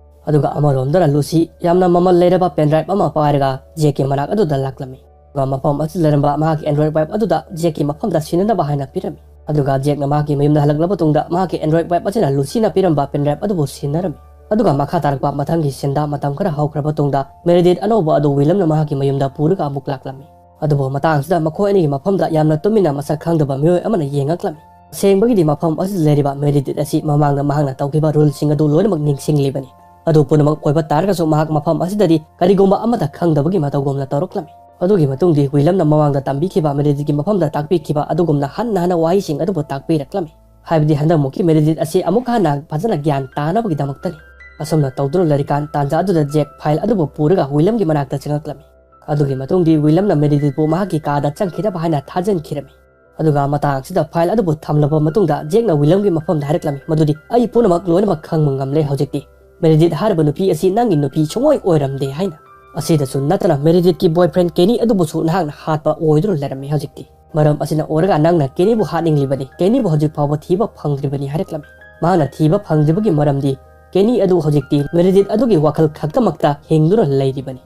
ꯑꯗꯨꯒ ꯑꯃꯔꯣꯝꯗꯅ ꯂꯨꯁꯤ ꯌꯥꯝꯅ ꯃꯃꯜ ꯂꯩꯔꯕ ꯄꯦꯟꯗ꯭ꯔꯥꯏꯚ ꯑꯃ ꯄꯥꯏꯔꯒ ꯖꯦꯛꯀꯤ ꯃꯅꯥꯛ ꯑꯗꯨꯗ ꯂꯥꯛꯂꯝꯃꯤ꯫ ꯑꯗꯨꯒ ꯃꯐꯝ ꯑꯁꯤꯗ ꯂꯩꯔꯝꯕ ꯃꯍꯥꯛꯀꯤ ꯑꯦꯟꯗ꯭ꯔꯣꯏꯗ ꯋꯥꯏꯞ ꯑꯗꯨꯗ ꯖꯦꯛꯀꯤ ꯃꯐꯝꯗ ꯁꯤꯟꯅꯅꯕ ꯍꯥꯏꯅ ꯄꯤꯔꯝꯃꯤ꯫ ꯑꯗꯨꯒ ꯖꯦꯛꯅ ꯃꯍꯥꯛꯀꯤ ꯃꯌꯨꯝꯗ ꯍꯜꯂꯛꯂꯕ ꯇꯨꯡꯗ ꯃꯍꯥꯛꯀꯤ ꯑꯦꯟꯗ꯭ꯔꯣꯏꯗ ꯋꯥꯏꯞ ꯑꯁꯤꯅ ꯂꯨꯁꯤꯅ ꯄꯤꯔꯝꯕ ꯄꯦꯟꯗ꯭ꯔꯥꯏꯚ ꯑꯗꯨꯕꯨ ꯁꯤꯟꯅꯔꯝꯃꯤ꯫ ꯑꯗꯨꯒ ꯃꯈꯥ ꯇꯥꯔꯛꯄ ꯃꯊꯪꯒꯤ ꯁꯤꯟꯗ ꯃꯇꯝ ꯈꯔ ꯍꯧꯈ꯭ꯔꯕ ꯇꯨꯡꯗ ꯃꯦꯔꯤꯗꯤꯠ ꯑꯅꯧꯕ ꯑꯗꯨ ꯋꯤꯂꯝꯅ ꯃꯍꯥꯛꯀꯤ ꯃꯌꯨꯝꯗ ꯄꯨꯔꯒ ꯑꯃꯨꯛ ꯂꯥꯛꯂꯝꯃꯤ꯫ ꯑꯗꯨꯕꯨ ꯃꯇꯥꯡ ꯑꯁꯤꯗ ꯃꯈꯣꯏ ꯑꯅꯤꯒꯤ ꯃꯐꯝꯗ ꯌꯥꯝꯅ ꯇꯨꯃꯤꯟꯅ ꯃꯁꯛ ꯈꯪꯗꯕ ꯃꯤꯑꯣꯏ ꯑꯃꯅ ꯌꯦꯡꯉꯛꯂꯝꯃꯤ꯫ ꯑꯁꯦꯡꯕꯒꯤꯗꯤ ꯃꯐꯝ ꯑꯁꯤꯗ ꯂꯩꯔꯤꯕ ꯃꯦꯔꯤꯗꯤꯠ ꯑꯁꯤ ꯃꯃꯥꯡꯗ ꯃꯍꯥꯛꯅ ꯇꯧꯈꯤꯕ ꯔꯨꯜꯁꯤꯡ ꯑꯗꯨ ꯂꯣꯏꯅꯃꯛ ꯅꯤꯡꯁꯤꯡꯂꯤꯕꯅꯤ꯫ ꯑꯗꯨ ꯄꯨꯝꯅꯃꯛ ꯑꯣꯏꯕ ꯇꯥꯔꯒꯁꯨ ꯃꯍꯥꯛ ꯃꯐꯝ ꯑꯁꯤꯗꯗꯤ ꯀꯔꯤꯒꯨꯝꯕ ꯑꯃꯠꯇ ꯈꯪꯗꯕꯒꯤ ꯃꯇꯧꯒꯨꯝꯅ ꯇꯧꯔꯛꯂꯝꯃꯤ꯫ ꯑꯗꯨꯒꯤ ꯃꯇꯨꯡꯗꯤ ꯋꯤꯂꯝꯅ ꯃꯃꯥꯡꯗ ꯇꯝꯕꯤꯈꯤꯕ ꯃꯦꯔꯤꯗꯤꯠꯀꯤ ꯃꯐꯝꯗ ꯇꯥꯛꯄꯤꯈꯤꯕ ꯑꯗꯨꯒꯨꯝꯅ ꯍꯟꯅ ꯍꯟꯅ ꯋꯥꯍꯩꯁꯤꯡ ꯑꯗꯨꯕꯨ ꯇꯥꯛꯄꯤꯔꯛꯂꯝꯃꯤ꯫ ꯍꯥꯏꯕꯗꯤ ꯍꯟꯗꯛꯃꯨꯛꯀꯤ ꯃꯦꯔꯤꯗꯤꯠ ꯑꯁꯤ ꯑꯃꯨꯛ ꯍꯟꯅ ꯐꯖꯅ ꯒ꯭ꯌꯥꯟ ꯇꯥꯅꯕꯒꯤꯗꯃꯛꯇꯅꯤ꯫ ꯑꯁꯨꯝꯅ ꯇꯧꯗꯨꯅ ꯂꯩꯔꯤꯀꯥꯟ ꯇꯥꯟꯖꯥ ꯑꯗꯨꯗ ꯖꯦꯛ ꯐꯥꯏꯜ ꯑꯗꯨꯕꯨ ꯄꯨꯔꯒ ꯋꯤꯂꯝꯒꯤ ꯃꯅꯥꯛꯇ ꯆꯪꯂꯛꯂꯝꯃꯤ꯫ ꯑꯗꯨꯒꯤ ꯃꯇꯨꯡꯗꯤ ꯋꯤꯂꯝꯅ ꯃꯦꯔꯤꯗꯤꯠꯄꯨ ꯃꯍꯥꯛꯀꯤ ꯀꯥꯗ ꯆꯪꯈꯤꯅꯕ ꯍꯥꯏꯅ ꯊꯥꯖꯤꯟꯈꯤꯔꯝꯃꯤ꯫ ꯑꯗꯨꯒ ꯃꯇꯥꯡ ꯑꯁꯤꯗ ꯐꯥꯏꯜ ꯑꯗꯨꯕꯨ ꯊꯝꯂꯕ ꯃꯇꯨꯡꯗ ꯖꯦꯛꯅ ꯋꯤꯂꯝꯒꯤ ꯃꯐꯝꯗ ꯍꯥꯏꯔꯛꯂꯝꯃꯤ ꯃꯗꯨꯗꯤ, "ꯑꯩ ꯄꯨꯝꯅꯃꯛ ꯂꯣꯏꯅꯃꯛ ꯈꯪꯕ ꯉꯝꯂꯦ ꯍꯧꯖꯤꯛꯇꯤ꯫ ꯃꯦꯔꯤꯗꯤꯠ ꯍꯥꯏꯔꯤꯕ ꯅꯨꯄꯤ ꯑꯁꯤ ꯅꯪꯒꯤ ꯅꯨꯄꯤ ꯁꯨꯡꯑꯣꯏ ꯑꯣꯏꯔꯝꯗꯦ" ꯍꯥꯏꯅ꯫ ꯑꯁꯤꯗꯁꯨ ꯅꯠꯇꯅ ꯃꯦꯔꯤꯗꯤꯠꯀꯤ ꯕꯣꯏꯐ꯭ꯔꯦꯟ ꯀꯦꯅꯤ ꯑꯗꯨꯕꯨꯁꯨ ꯅꯍꯥꯛꯅ ꯍꯥꯠꯄ ꯑꯣꯏꯗꯨꯅ ꯂꯩꯔꯝꯃꯤ ꯍꯧꯖꯤꯛꯇꯤ꯫ ꯃꯔꯝ ꯑꯁꯤꯅ ꯑꯣꯏꯔꯒ ꯅꯪꯅ ꯀꯦꯅꯤꯕꯨ ꯍꯥꯠꯅꯤꯡꯂꯤꯕꯅꯤ, ꯀꯦꯅꯤꯕꯨ ꯍꯧꯖꯤꯛ ꯐꯥꯎꯕ ꯊꯤꯕ ꯐꯪꯗ꯭ꯔꯤꯕꯅꯤ ꯍꯥꯏꯔꯛꯂꯝꯃꯤ꯫ ꯃꯍꯥꯛꯅ ꯊꯤꯕ ꯐꯪꯗ꯭ꯔꯤꯕꯒꯤ ꯃꯔꯝꯗꯤ ꯀꯦꯅꯤ ꯑꯗꯨ ꯍꯧꯖꯤꯛꯇꯤ ꯃꯦꯔꯤꯗꯤꯠ ꯑꯗꯨꯒꯤ ꯋꯥꯈꯜ ꯈꯛꯇꯃꯛꯇ ꯍꯤꯡꯗꯨꯅ ꯂꯩꯔꯤꯕꯅꯤ꯫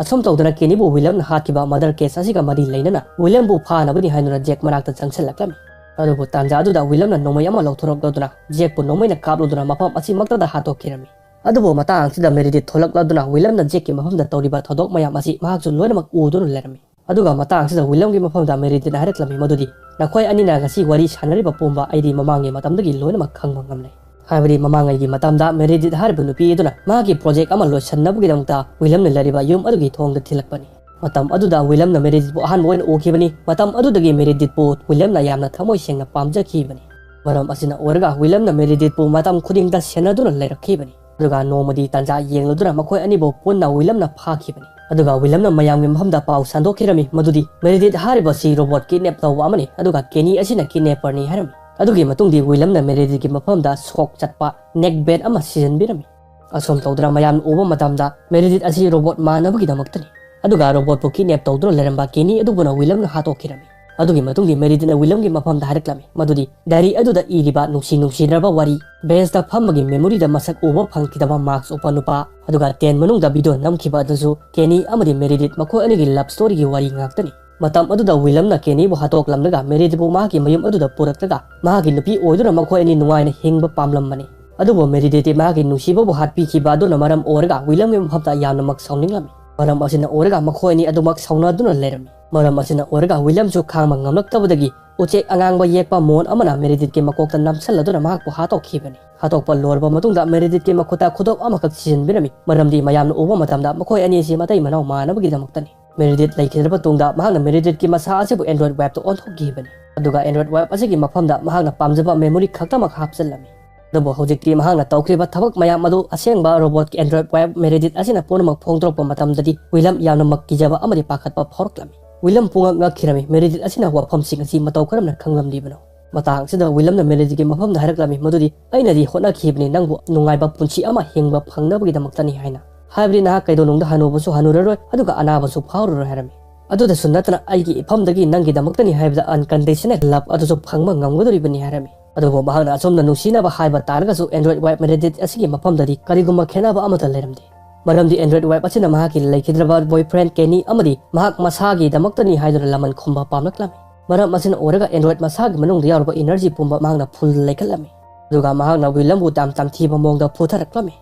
ꯑꯁꯨꯝ ꯇꯧꯗꯅ ꯀꯦꯅꯤꯕꯨ ꯋꯤꯂꯝꯅ ꯍꯥꯠꯈꯤꯕ ꯃꯔꯗꯔ ꯀꯦꯁ ꯑꯁꯤꯒ ꯃꯔꯤ ꯂꯩꯅꯅ ꯋꯤꯂꯝꯕꯨ ꯐꯥꯅꯕꯅꯤ ꯍꯥꯏꯗꯨꯅ ꯖꯦꯛ ꯃꯅꯥꯛꯇ ꯆꯪꯁꯤꯜꯂꯛꯂꯝꯃꯤ꯫ ꯑꯗꯨꯕꯨ ꯇꯥꯟꯖꯥ ꯑꯗꯨꯗ ꯋꯤꯂꯝꯅ ꯅꯣꯡꯃꯩ ꯑꯃ ꯂꯧꯊꯣꯔꯛꯂꯗꯨꯅ ꯖꯦꯛꯄꯨ ꯅꯣꯡꯃꯩꯅ ꯀꯥꯞꯂꯨꯗꯨꯅ ꯃꯐꯝ ꯑꯁꯤꯃꯛꯇꯗ ꯍꯥꯠꯇꯣꯛꯈꯤꯔꯝꯃꯤ꯫ ꯑꯗꯨꯕꯨ ꯃꯇꯥꯡ ꯑꯁꯤꯗ ꯃꯦꯔꯤꯗꯤꯠ ꯊꯣꯛꯂꯛꯂꯗꯨꯅ ꯋꯤꯂꯝꯅ ꯖꯦꯛꯀꯤ ꯃꯐꯝꯗ ꯇꯧꯔꯤꯕ ꯊꯧꯗꯣꯛ ꯃꯌꯥꯝ ꯑꯁꯤ ꯃꯍꯥꯛꯁꯨ ꯂꯣꯏꯅꯃꯛ ꯎꯗꯨꯅ ꯂꯩꯔꯝꯃꯤ꯫ ꯑꯗꯨꯒ ꯃꯇꯥꯡ ꯑꯁꯤꯗ ꯋꯤꯂꯝꯒꯤ ꯃꯐꯝꯗ ꯃꯦꯔꯤꯗꯤꯠꯅ ꯍꯥꯏꯔꯛꯂꯝꯃꯤ ꯃꯗꯨꯗꯤ, "ꯅꯈꯣꯏ ꯑꯅꯤꯅ ꯉꯁꯤ ꯋꯥꯔꯤ ꯁꯥꯟꯅꯔꯤꯕ ꯄꯨꯝꯕ ꯑꯩꯗꯤ ꯃꯃꯥꯡꯒꯤ ꯃꯇꯝꯗꯒꯤ ꯂꯣꯏꯅꯃꯛ ꯈꯪꯕ ꯉꯝꯂꯦ꯫ ꯍꯥꯏꯕꯗꯤ ꯃꯃꯥꯡꯉꯩꯒꯤ ꯃꯇꯝꯗ ꯃꯦꯔꯤꯗꯤꯠ ꯍꯥꯏꯔꯤꯕ ꯅꯨꯄꯤ ꯑꯗꯨꯅ ꯃꯍꯥꯛꯀꯤ ꯄ꯭ꯔꯣꯖꯦꯛ ꯑꯃ ꯂꯣꯏꯁꯤꯟꯅꯕꯒꯤꯗꯃꯛꯇ ꯋꯤꯂꯝꯅ ꯂꯩꯔꯤꯕ ꯌꯨꯝ ꯑꯗꯨꯒꯤ ꯊꯣꯡꯗ ꯊꯤꯜꯂꯛꯄꯅꯤ꯫ ꯃꯇꯝ ꯑꯗꯨꯗ ꯋꯤꯂꯝꯅ ꯃꯦꯔꯤꯗꯤꯠꯄꯨ ꯑꯍꯥꯟꯕ ꯑꯣꯏꯅ ꯎꯈꯤꯕꯅꯤ꯫ ꯃꯇꯝ ꯑꯗꯨꯗꯒꯤ ꯃꯦꯔꯤꯗꯤꯠꯄꯨ ꯋꯤꯂꯝꯅ ꯌꯥꯝꯅ ꯊꯃꯣꯏ ꯁꯦꯡꯅ ꯄꯥꯝꯖꯈꯤꯕꯅꯤ꯫ ꯃꯔꯝ ꯑꯁꯤꯅ ꯑꯣꯏꯔꯒ ꯋꯤꯂꯝꯅ ꯃꯦꯔꯤꯗꯤꯠꯄꯨ ꯃꯇꯝ ꯈꯨꯗꯤꯡꯗ ꯁꯦꯟꯅꯗꯨꯅ ꯂꯩꯔꯛꯈꯤꯕꯅꯤ꯫ ꯑꯗꯨꯒ ꯅꯣꯡꯃꯗꯤ ꯇꯥꯟꯖꯥ ꯌꯦꯡꯂꯗꯨꯅ ꯃꯈꯣꯏ ꯑꯅꯤꯕꯨ ꯄꯨꯟꯅ ꯋꯤꯂꯝꯅ ꯐꯥꯈꯤꯕꯅꯤ꯫ ꯑꯗꯨꯒ ꯋꯤꯂꯝꯅ ꯃꯌꯥꯝꯒꯤ ꯃꯐꯝꯗ ꯄꯥꯎ ꯁꯟꯗꯣꯛꯈꯤꯔꯝꯃꯤ ꯃꯗꯨꯗꯤ ꯃꯦꯔꯤꯗꯤꯠ ꯍꯥꯏꯔꯤꯕꯁꯤ ꯔꯣꯕꯣꯠ ꯀꯤꯗꯅꯦꯞ ꯇꯧꯕ ꯑꯃꯅꯤ, ꯑꯗꯨꯒ ꯀꯦꯅꯤ ꯑꯁꯤꯅ ꯀꯤꯗꯅꯦꯄꯔꯅꯤ ꯍꯥꯏꯔꯝꯃꯤ꯫ ꯑꯗꯨꯒꯤ ꯃꯇꯨꯡꯗꯤ ꯋꯤꯂꯝꯅ ꯃꯦꯔꯤꯗꯤꯠꯀꯤ ꯃꯐꯝꯗ ꯁꯣꯛ ꯆꯠꯄ ꯅꯦꯛ ꯕꯦꯟ ꯑꯃ ꯁꯤꯖꯤꯟꯕꯤꯔꯝꯃꯤ꯫ ꯑꯁꯨꯝ ꯇꯧꯗꯨꯅ ꯃꯌꯥꯝꯅ ꯎꯕ ꯃꯇꯝꯗ ꯃꯦꯔꯤꯗꯤꯠ ꯑꯁꯤ ꯔꯣꯕꯣꯠ ꯃꯥꯟꯅꯕꯒꯤꯗꯃꯛꯇꯅꯤ꯫ ꯑꯗꯨꯒ ꯔꯣꯕꯣꯠꯄꯨ ꯀꯤꯗꯅꯦꯞ ꯇꯧꯗꯨꯅ ꯂꯩꯔꯝꯕ ꯀꯦꯅꯤ ꯑꯗꯨꯕꯨꯅ ꯋꯤꯂꯝꯅ ꯍꯥꯠꯇꯣꯛꯈꯤꯔꯝꯃꯤ꯫ ꯑꯗꯨꯒꯤ ꯃꯇꯨꯡꯗꯤ ꯃꯦꯔꯤꯗꯤꯠꯅ ꯋꯤꯂꯝꯒꯤ ꯃꯐꯝꯗ ꯍꯥꯏꯔꯛꯂꯝꯃꯤ ꯃꯗꯨꯗꯤ ꯗꯥꯏꯔꯤ ꯑꯗꯨꯗ ꯏꯔꯤꯕ ꯅꯨꯡꯁꯤ ꯅꯨꯡꯁꯤꯅꯔꯕ ꯋꯥꯔꯤ, ꯕꯦꯟꯁꯇ ꯐꯝꯕꯒꯤ ꯃꯦꯃꯣꯔꯤꯗ ꯃꯁꯛ ꯎꯕ ꯐꯪꯈꯤꯗꯕ ꯃꯥꯛꯁ ꯎꯞꯄ ꯅꯨꯄꯥ, ꯑꯗꯨꯒ ꯇꯦꯟ ꯃꯅꯨꯡꯗ ꯚꯤꯗꯤꯑꯣ ꯅꯝꯈꯤꯕ ꯑꯗꯨꯁꯨ ꯀꯦꯅꯤ ꯑꯃꯗꯤ ꯃꯦꯔꯤꯗꯤꯠ ꯃꯈꯣꯏ ꯑꯅꯤꯒꯤ ꯂꯚ ꯁ꯭ꯇꯣꯔꯤꯒꯤ ꯋꯥꯔꯤ ꯉꯥꯛꯇꯅꯤ꯫ ꯃꯇꯝ ꯑꯗꯨꯗ ꯋꯤꯂꯝꯅ ꯀꯦꯅꯤꯕꯨ ꯍꯥꯠꯇꯣꯛꯂꯝꯂꯒ ꯃꯦꯔꯤꯗꯤꯠꯄꯨ ꯃꯍꯥꯛꯀꯤ ꯃꯌꯨꯝ ꯑꯗꯨꯗ ꯄꯨꯔꯛꯂꯒ ꯃꯍꯥꯛꯀꯤ ꯅꯨꯄꯤ ꯑꯣꯏꯗꯨꯅ ꯃꯈꯣꯏ ꯑꯅꯤ ꯅꯨꯡꯉꯥꯏꯅ ꯍꯤꯡꯕ ꯄꯥꯝꯂꯝꯕꯅꯤ꯫ ꯑꯗꯨꯕꯨ ꯃꯦꯔꯤꯗꯤꯠꯇꯤ ꯃꯍꯥꯛꯀꯤ ꯅꯨꯡꯁꯤꯕꯕꯨ ꯍꯥꯠꯄꯤꯈꯤꯕ ꯑꯗꯨꯅ ꯃꯔꯝ ꯑꯣꯏꯔꯒ ꯋꯤꯂꯝꯒꯤ ꯃꯐꯝꯗ ꯌꯥꯝꯅꯃꯛ ꯁꯥꯎꯅꯤꯡꯂꯝꯃꯤ꯫ ꯃꯔꯝ ꯑꯁꯤꯅ ꯑꯣꯏꯔꯒ ꯃꯈꯣꯏ ꯑꯅꯤ ꯑꯗꯨꯃꯛ ꯁꯥꯎꯅꯗꯨꯅ ꯂꯩꯔꯝꯃꯤ꯫ ꯃꯔꯝ ꯑꯁꯤꯅ ꯑꯣꯏꯔꯒ ꯋꯤꯂꯝꯁꯨ ꯈꯥꯡꯕ ꯉꯝꯂꯛꯇꯕꯗꯒꯤ ꯎꯆꯦꯛ ꯑꯉꯥꯡꯕ ꯌꯦꯛꯄ ꯃꯣꯟ ꯑꯃꯅ ꯃꯦꯔꯤꯗꯤꯠꯀꯤ ꯃꯀꯣꯛꯇ ꯅꯝꯁꯤꯜꯂꯗꯨꯅ ꯃꯍꯥꯛꯄꯨ ꯍꯥꯠꯇꯣꯛꯈꯤꯕꯅꯤ꯫ ꯍꯥꯠꯇꯣꯛꯄ ꯂꯣꯏꯔꯕ ꯃꯇꯨꯡꯗ ꯃꯦꯔꯤꯗꯤꯠꯀꯤ ꯃꯈꯨꯠꯇ ꯈꯨꯗꯣꯞ ꯑꯃꯈꯛ ꯁꯤꯖꯤꯟꯕꯤꯔꯝꯃꯤ, ꯃꯔꯝꯗꯤ ꯃꯌꯥꯝꯅ ꯎꯕ ꯃꯇꯝꯗ ꯃꯈꯣꯏ ꯑꯅꯤ ꯑꯁꯤ ꯃꯇꯩ ꯃꯅꯥꯎ ꯃꯥꯟꯅꯕꯒꯤꯗꯃꯛꯇꯅꯤ꯫ ꯃꯦꯔꯤꯗꯤꯠ ꯂꯩꯈꯤꯗ꯭ꯔꯕ ꯇꯨꯡꯗ ꯃꯍꯥꯛꯅ ꯃꯦꯔꯤꯗꯤꯠꯀꯤ ꯃꯁꯥ ꯑꯁꯤꯕꯨ ꯑꯦꯟꯗ꯭ꯔꯣꯏꯗ ꯋꯦꯕꯇ ꯑꯣꯟꯊꯣꯛꯈꯤꯕꯅꯤ, ꯑꯗꯨꯒ ꯑꯦꯟꯗ꯭ꯔꯣꯏꯗ ꯋꯦꯕ ꯑꯁꯤꯒꯤ ꯃꯐꯝꯗ ꯃꯍꯥꯛꯅ ꯄꯥꯝꯖꯕ ꯃꯦꯃꯣꯔꯤ ꯈꯛꯇꯃꯛ ꯍꯥꯞꯆꯤꯜꯂꯝꯃꯤ꯫ ꯑꯗꯨꯕꯨ ꯍꯧꯖꯤꯛꯇꯤ ꯃꯍꯥꯛꯅ ꯇꯧꯈ꯭ꯔꯤꯕ ꯊꯕꯛ ꯃꯌꯥꯝ ꯑꯗꯨ ꯑꯁꯦꯡꯕ ꯔꯣꯕꯣꯠꯀꯤ ꯑꯦꯟꯗ꯭ꯔꯣꯏꯗ ꯋꯦꯕ ꯃꯦꯔꯤꯗꯤꯠ ꯑꯁꯤꯅ ꯄꯨꯝꯅꯃꯛ ꯐꯣꯡꯗꯣꯔꯛꯄ ꯃꯇꯝꯗꯗꯤ ꯋꯤꯂꯝ ꯌꯥꯝꯅꯃꯛ ꯀꯤꯖꯕ ꯑꯃꯗꯤ ꯄꯥꯈꯠꯄ ꯐꯥꯎꯔꯛꯂꯝꯃꯤ꯫ ꯋꯤꯂꯝ ꯄꯨꯡꯉꯛ ꯉꯛꯈꯤꯔꯝꯃꯤ꯫ ꯃꯦꯔꯤꯗꯤꯠ ꯑꯁꯤꯅ ꯋꯥꯐꯝꯁꯤꯡ ꯑꯁꯤ ꯃꯇꯧ ꯀꯔꯝꯅ ꯈꯪꯂꯝꯂꯤꯕꯅꯣ? ꯃꯇꯥꯡ ꯑꯁꯤꯗ ꯋꯤꯂꯝꯅ ꯃꯦꯔꯤꯗꯤꯠꯀꯤ ꯃꯐꯝꯗ ꯍꯥꯏꯔꯛꯂꯝꯃꯤ ꯃꯗꯨꯗꯤ, "ꯑꯩꯅꯗꯤ ꯍꯣꯠꯅꯈꯤꯕꯅꯤ ꯅꯪꯕꯨ ꯅꯨꯡꯉꯥꯏꯕ ꯄꯨꯟꯁꯤ ꯑꯃ ꯍꯤꯡꯕ ꯐꯪꯅꯕꯒꯤꯗꯃꯛꯇꯅꯤ" ꯍꯥꯏꯅ꯫ ꯍꯥꯏꯕꯗꯤ ꯅꯍꯥꯛ ꯀꯩꯗꯧꯅꯨꯡꯗ ꯍꯅꯨꯕꯁꯨ ꯍꯅꯨꯔꯔꯣꯏ, ꯑꯗꯨꯒ ꯑꯅꯥꯕꯁꯨ ꯐꯥꯎꯔꯔꯣꯏ ꯍꯥꯏꯔꯝꯃꯤ꯫ ꯑꯗꯨꯗꯁꯨ ꯅꯠꯇꯅ ꯑꯩꯒꯤ ꯏꯐꯝꯗꯒꯤ ꯅꯪꯒꯤꯗꯃꯛꯇꯅꯤ ꯍꯥꯏꯕꯗ unconditional love ꯑꯗꯨꯁꯨ ꯐꯪꯕ ꯉꯝꯒꯗꯧꯔꯤꯕꯅꯤ ꯍꯥꯏꯔꯝꯃꯤ꯫ ꯑꯗꯨꯕꯨ ꯃꯍꯥꯛꯅ ꯑꯁꯨꯝꯅ ꯅꯨꯡꯁꯤꯅꯕ ꯍꯥꯏꯕ ꯇꯥꯔꯒꯁꯨ ꯑꯦꯟꯗ꯭ꯔꯣꯏꯗ ꯋꯦꯕ ꯃꯦꯔꯤꯗꯤꯠ ꯑꯁꯤꯒꯤ ꯃꯐꯝꯗꯗꯤ ꯀꯔꯤꯒꯨꯝꯕ ꯈꯦꯠꯅꯕ ꯑꯃꯠꯇ ꯂꯩꯔꯝꯗꯦ꯫ ꯃꯔꯝꯗꯤ ꯑꯦꯟꯗ꯭ꯔꯣꯏꯗ ꯋꯦꯕ ꯑꯁꯤꯅ ꯃꯍꯥꯛꯀꯤ ꯂꯩꯈꯤꯗ꯭ꯔꯕ ꯕꯣꯏꯐ꯭ꯔꯦꯟ ꯀꯦꯅꯤ ꯑꯃꯗꯤ ꯃꯍꯥꯛ ꯃꯁꯥꯒꯤꯗꯃꯛꯇꯅꯤ ꯍꯥꯏꯗꯨꯅ ꯂꯃꯟ ꯈꯨꯝꯕ ꯄꯥꯝꯂꯛꯂꯝꯃꯤ꯫ ꯃꯔꯝ ꯑꯁꯤꯅ ꯑꯣꯏꯔꯒ ꯑꯦꯟꯗ꯭ꯔꯣꯏꯗ ꯃꯁꯥꯒꯤ ꯃꯅꯨꯡꯗ ꯌꯥꯎꯔꯕ ꯏꯅꯔꯖꯤ ꯄꯨꯝꯕ ꯃꯍꯥꯛꯅ ꯐꯨꯜ ꯂꯩꯈꯠꯂꯝꯃꯤ꯫ ꯑꯗꯨꯒ ꯃꯍꯥꯛꯅ ꯋꯤꯂꯝꯕꯨ ꯌꯥꯝ ꯇꯝꯊꯤꯕ ꯃꯑꯣꯡꯗ ꯐꯨꯊꯔꯛꯂꯝꯃꯤ꯫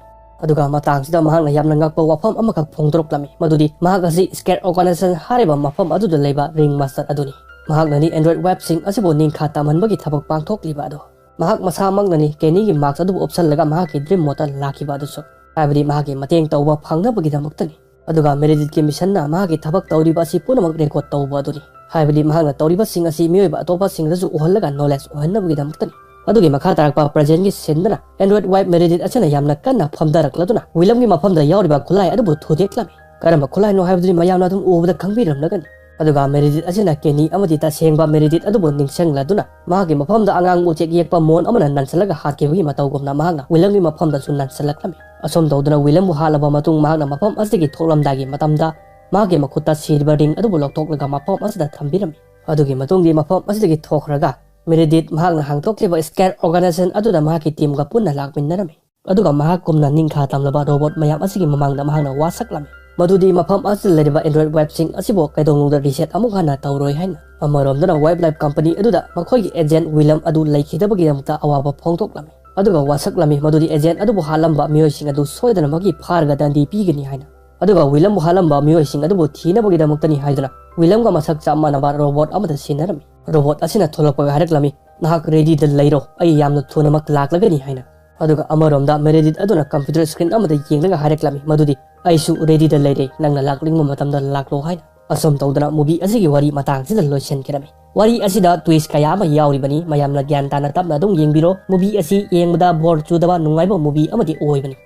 ꯑꯗꯨꯒ ꯃꯇꯥꯡꯁꯤꯗ ꯃꯍꯥꯛꯅ ꯌꯥꯝꯅ ꯉꯛꯄ ꯋꯥꯐꯝ ꯑꯃꯈꯛ ꯐꯣꯡꯗꯣꯔꯛꯂꯝꯃꯤ, ꯃꯗꯨꯗꯤ ꯃꯍꯥꯛ ꯑꯁꯤ ꯁ꯭ꯀꯦꯠ ꯑꯣꯔꯒꯥꯅꯥꯏꯖꯦꯁꯟ ꯍꯥꯏꯔꯤꯕ ꯃꯐꯝ ꯑꯗꯨꯗ ꯂꯩꯕ ꯔꯤꯡ ꯃꯥꯁꯇꯔ ꯑꯗꯨꯅꯤ꯫ ꯃꯍꯥꯛꯅꯅꯤ ꯑꯦꯟꯗ꯭ꯔꯣꯏꯗ ꯋꯦꯕꯁꯤꯡ ꯑꯁꯤꯕꯨ ꯅꯤꯡꯈꯥ ꯇꯝꯍꯟꯕꯒꯤ ꯊꯕꯛ ꯄꯥꯡꯊꯣꯛꯂꯤꯕ ꯑꯗꯨ꯫ ꯃꯍꯥꯛ ꯃꯁꯥꯃꯛꯅꯅꯤ ꯀꯦꯅꯤꯒꯤ ꯃꯥꯛꯁ ꯑꯗꯨꯕꯨ ꯎꯞꯁꯜꯂꯒ ꯃꯍꯥꯛꯀꯤ ꯗ꯭ꯔꯤꯝ ꯃꯣꯠꯇ ꯂꯥꯛꯈꯤꯕ ꯑꯗꯨꯁꯨ, ꯍꯥꯏꯕꯗꯤ ꯃꯍꯥꯛꯀꯤ ꯃꯇꯦꯡ ꯇꯧꯕ ꯐꯪꯅꯕꯒꯤꯗꯃꯛꯇꯅꯤ꯫ ꯑꯗꯨꯒ ꯃꯦꯔꯤꯗꯤꯠꯀꯤ ꯃꯤꯁꯟꯅ ꯃꯍꯥꯛꯀꯤ ꯊꯕꯛ ꯇꯧꯔꯤꯕ ꯑꯁꯤ ꯄꯨꯝꯅꯃꯛ ꯔꯦꯀꯣꯔꯗ ꯇꯧꯕ ꯑꯗꯨꯅꯤ꯫ ꯍꯥꯏꯕꯗꯤ ꯃꯍꯥꯛꯅ ꯇꯧꯔꯤꯕꯁꯤꯡ ꯑꯁꯤ ꯃꯤꯑꯣꯏꯕ ꯑꯇꯣꯞꯄꯁꯤꯡꯗꯁꯨ ꯎꯍꯜꯂꯒ ꯅꯣꯂꯦꯖ ꯑꯣꯏꯍꯟꯅꯕꯒꯤꯗꯃꯛꯇꯅꯤ꯫ ꯑꯗꯨꯒꯤ ꯃꯈꯥ ꯇꯥꯔꯛꯄ ꯄ꯭ꯔꯖꯦꯟꯒꯤ ꯁꯤꯟꯗꯅ ꯑꯦꯟꯗ꯭ꯔꯣꯏꯗ ꯋꯦꯕ ꯃꯦꯔꯤꯗꯤꯠ ꯑꯁꯤꯅ ꯌꯥꯝꯅ ꯀꯟꯅ ꯐꯝꯊꯔꯛꯂꯗꯨꯅ ꯋꯤꯂꯝꯒꯤ ꯃꯐꯝꯗ ꯌꯥꯎꯔꯤꯕ ꯈꯨꯠꯂꯥꯏ ꯑꯗꯨꯕꯨ ꯊꯨꯗꯦꯛꯂꯝꯃꯤ꯫ ꯀꯔꯝꯕ ꯈꯨꯠꯂꯥꯏꯅꯣ ꯍꯥꯏꯕꯗꯨꯗꯤ ꯃꯌꯥꯝꯅ ꯑꯗꯨꯝ ꯎꯕꯗ ꯈꯪꯕꯤꯔꯝꯂꯒꯅꯤ꯫ ꯑꯗꯨꯒ ꯃꯦꯔꯤꯗꯤꯠ ꯑꯁꯤꯅ ꯀꯦꯅꯤ ꯑꯃꯗꯤ ꯇꯁꯦꯡꯕ ꯃꯦꯔꯤꯗꯤꯠ ꯑꯗꯨꯕꯨ ꯅꯤꯡꯁꯤꯡꯂꯗꯨꯅ ꯃꯍꯥꯛꯀꯤ ꯃꯐꯝꯗ ꯑꯉꯥꯡꯕ ꯎꯆꯦꯛ ꯌꯦꯛꯄ ꯃꯣꯟ ꯑꯃꯅ ꯅꯟꯁꯤꯜꯂꯒ ꯍꯥꯠꯈꯤꯕꯒꯤ ꯃꯇꯧꯒꯨꯝꯅ ꯃꯍꯥꯛꯅ ꯋꯤꯂꯝꯒꯤ ꯃꯐꯝꯗꯁꯨ ꯅꯟꯁꯤꯜꯂꯛꯂꯝꯃꯤ꯫ ꯑꯁꯨꯝ ꯇꯧꯗꯨꯅ ꯋꯤꯂꯝꯕꯨ ꯍꯥꯠꯂꯕ ꯃꯇꯨꯡ ꯃꯍꯥꯛꯅ ꯃꯐꯝ ꯑꯁꯤꯗꯒꯤ ꯊꯣꯛꯂꯝꯗꯥꯏꯒꯤ ꯃꯇꯝꯗ ꯃꯍꯥꯛꯀꯤ ꯃꯈꯨꯠꯇ ꯁꯤꯜꯚꯔ ꯔꯤꯡ ꯑꯗꯨꯕꯨ ꯂꯧꯊꯣꯛꯂꯒ ꯃꯐꯝ ꯑꯁꯤꯗ ꯊꯝꯕꯤꯔꯝꯃꯤ꯫ ꯑꯗꯨꯒꯤ ꯃꯇꯨꯡꯗꯤ ꯃꯐꯝ ꯑꯁꯤꯗꯒꯤ ꯊꯣꯛꯈ꯭ꯔꯒ ꯃꯦꯔꯤꯗꯤꯠ ꯃꯍꯥꯛꯅ ꯍꯥꯡꯗꯣꯛꯂꯤꯕ ꯁ꯭ꯀꯦꯠ ꯑꯣꯔꯒꯥꯅꯥꯏꯖꯦꯁꯟ ꯑꯗꯨꯗ ꯃꯍꯥꯛꯀꯤ ꯇꯤꯝꯒ ꯄꯨꯟꯅ ꯂꯥꯛꯃꯤꯟꯅꯔꯝꯃꯤ꯫ ꯑꯗꯨꯒ ꯃꯍꯥꯛꯀꯨꯝꯅ ꯅꯤꯡꯈꯥ ꯇꯝꯂꯕ ꯔꯣꯕꯣꯠ ꯃꯌꯥꯝ ꯑꯁꯤꯒꯤ ꯃꯃꯥꯡꯗ ꯃꯍꯥꯛꯅ ꯋꯥꯁꯛꯂꯝꯃꯤ, ꯃꯗꯨꯗꯤ ꯃꯐꯝ ꯑꯁꯤꯗ ꯂꯩꯔꯤꯕ ꯑꯦꯟꯗ꯭ꯔꯣꯏꯗ ꯋꯦꯕꯁꯤꯡ ꯑꯁꯤꯕꯨ ꯀꯩꯗꯧꯅꯨꯡꯗ ꯔꯤꯁꯦꯠ ꯑꯃꯨꯛ ꯍꯟꯅ ꯇꯧꯔꯣꯏ ꯍꯥꯏꯅ꯫ ꯑꯃꯔꯣꯝꯗꯅ ꯋꯥꯏꯜꯗ ꯂꯥꯏꯐ ꯀꯝꯄꯅꯤ ꯑꯗꯨꯗ ꯃꯈꯣꯏꯒꯤ ꯑꯦꯖꯦꯟꯠ ꯋꯤꯂꯝ ꯑꯗꯨ ꯂꯩꯈꯤꯗꯕꯒꯤꯗꯃꯛꯇ ꯑꯋꯥꯕ ꯐꯣꯡꯗꯣꯛꯂꯝꯃꯤ꯫ ꯑꯗꯨꯒ ꯋꯥꯁꯛꯂꯝꯃꯤ ꯃꯗꯨꯗꯤ ꯑꯦꯖꯦꯟ ꯑꯗꯨꯕꯨ ꯍꯥꯠꯂꯝꯕ ꯃꯤꯑꯣꯏꯁꯤꯡ ꯑꯗꯨ ꯁꯣꯏꯗꯅꯃꯛꯀꯤ ꯐꯥꯔꯒ ꯗꯟꯗꯤ ꯄꯤꯒꯅꯤ ꯍꯥꯏꯅ꯫ ꯑꯗꯨꯒ ꯋꯤꯂꯝꯕꯨ ꯍꯥꯠꯂꯝꯕ ꯃꯤꯑꯣꯏꯁꯤꯡ ꯑꯗꯨꯕꯨ ꯊꯤꯅꯕꯒꯤꯗꯃꯛꯇꯅꯤ ꯍꯥꯏꯗꯨꯅ ꯋꯤꯂꯝꯒ ꯃꯁꯛ ꯆꯞ ꯃꯥꯟꯅꯕ ꯔꯣꯕꯣꯠ ꯑꯃꯗ ꯁꯤꯟꯅꯔꯝꯃꯤ꯫ ꯔꯣꯕꯣꯠ ꯑꯁꯤꯅ ꯊꯣꯛꯂꯛꯄꯒ ꯍꯥꯏꯔꯛꯂꯝꯃꯤ, "ꯅꯍꯥꯛ ꯔꯦꯗꯤꯗ ꯂꯩꯔꯣ, ꯑꯩ ꯌꯥꯝꯅ ꯊꯨꯅꯃꯛ ꯂꯥꯛꯂꯒꯅꯤ" ꯍꯥꯏꯅ꯫ ꯑꯗꯨꯒ ꯑꯃꯔꯣꯝꯗ ꯃꯦꯔꯦꯗꯤꯠ ꯑꯗꯨꯅ ꯀꯝꯄ꯭ꯌꯨꯇꯔ ꯁ꯭ꯀ꯭ꯔꯤꯟ ꯑꯃꯗ ꯌꯦꯡꯂꯒ ꯍꯥꯏꯔꯛꯂꯝꯃꯤ ꯃꯗꯨꯗꯤ, "ꯑꯩꯁꯨ ꯔꯦꯗꯤꯗ ꯂꯩꯔꯦ, ꯅꯪꯅ ꯂꯥꯛꯅꯤꯡꯕ ꯃꯇꯝꯗ ꯂꯥꯛꯂꯣ" ꯍꯥꯏꯅ꯫ ꯑꯁꯨꯝ ꯇꯧꯗꯅ ꯃꯨꯚꯤ ꯑꯁꯤꯒꯤ ꯋꯥꯔꯤ ꯃꯇꯥꯡꯁꯤꯗ ꯂꯣꯏꯁꯤꯟꯈꯤꯔꯝꯃꯤ꯫ ꯋꯥꯔꯤ ꯑꯁꯤꯗ ꯇ꯭ꯋꯤꯁ ꯀꯌꯥ ꯑꯃ ꯌꯥꯎꯔꯤꯕꯅꯤ, ꯃꯌꯥꯝꯅ ꯒ꯭ꯌꯥꯟ ꯇꯥꯅ ꯇꯞꯅ ꯑꯗꯨꯝ ꯌꯦꯡꯕꯤꯔꯣ꯫ ꯃꯨꯚꯤ ꯑꯁꯤ ꯌꯦꯡꯕꯗ ꯕꯣꯔ ꯆꯨꯗꯕ ꯅꯨꯡꯉꯥꯏꯕ ꯃꯨꯚꯤ ꯑꯃꯗꯤ ꯑꯣꯏꯕꯅꯤ꯫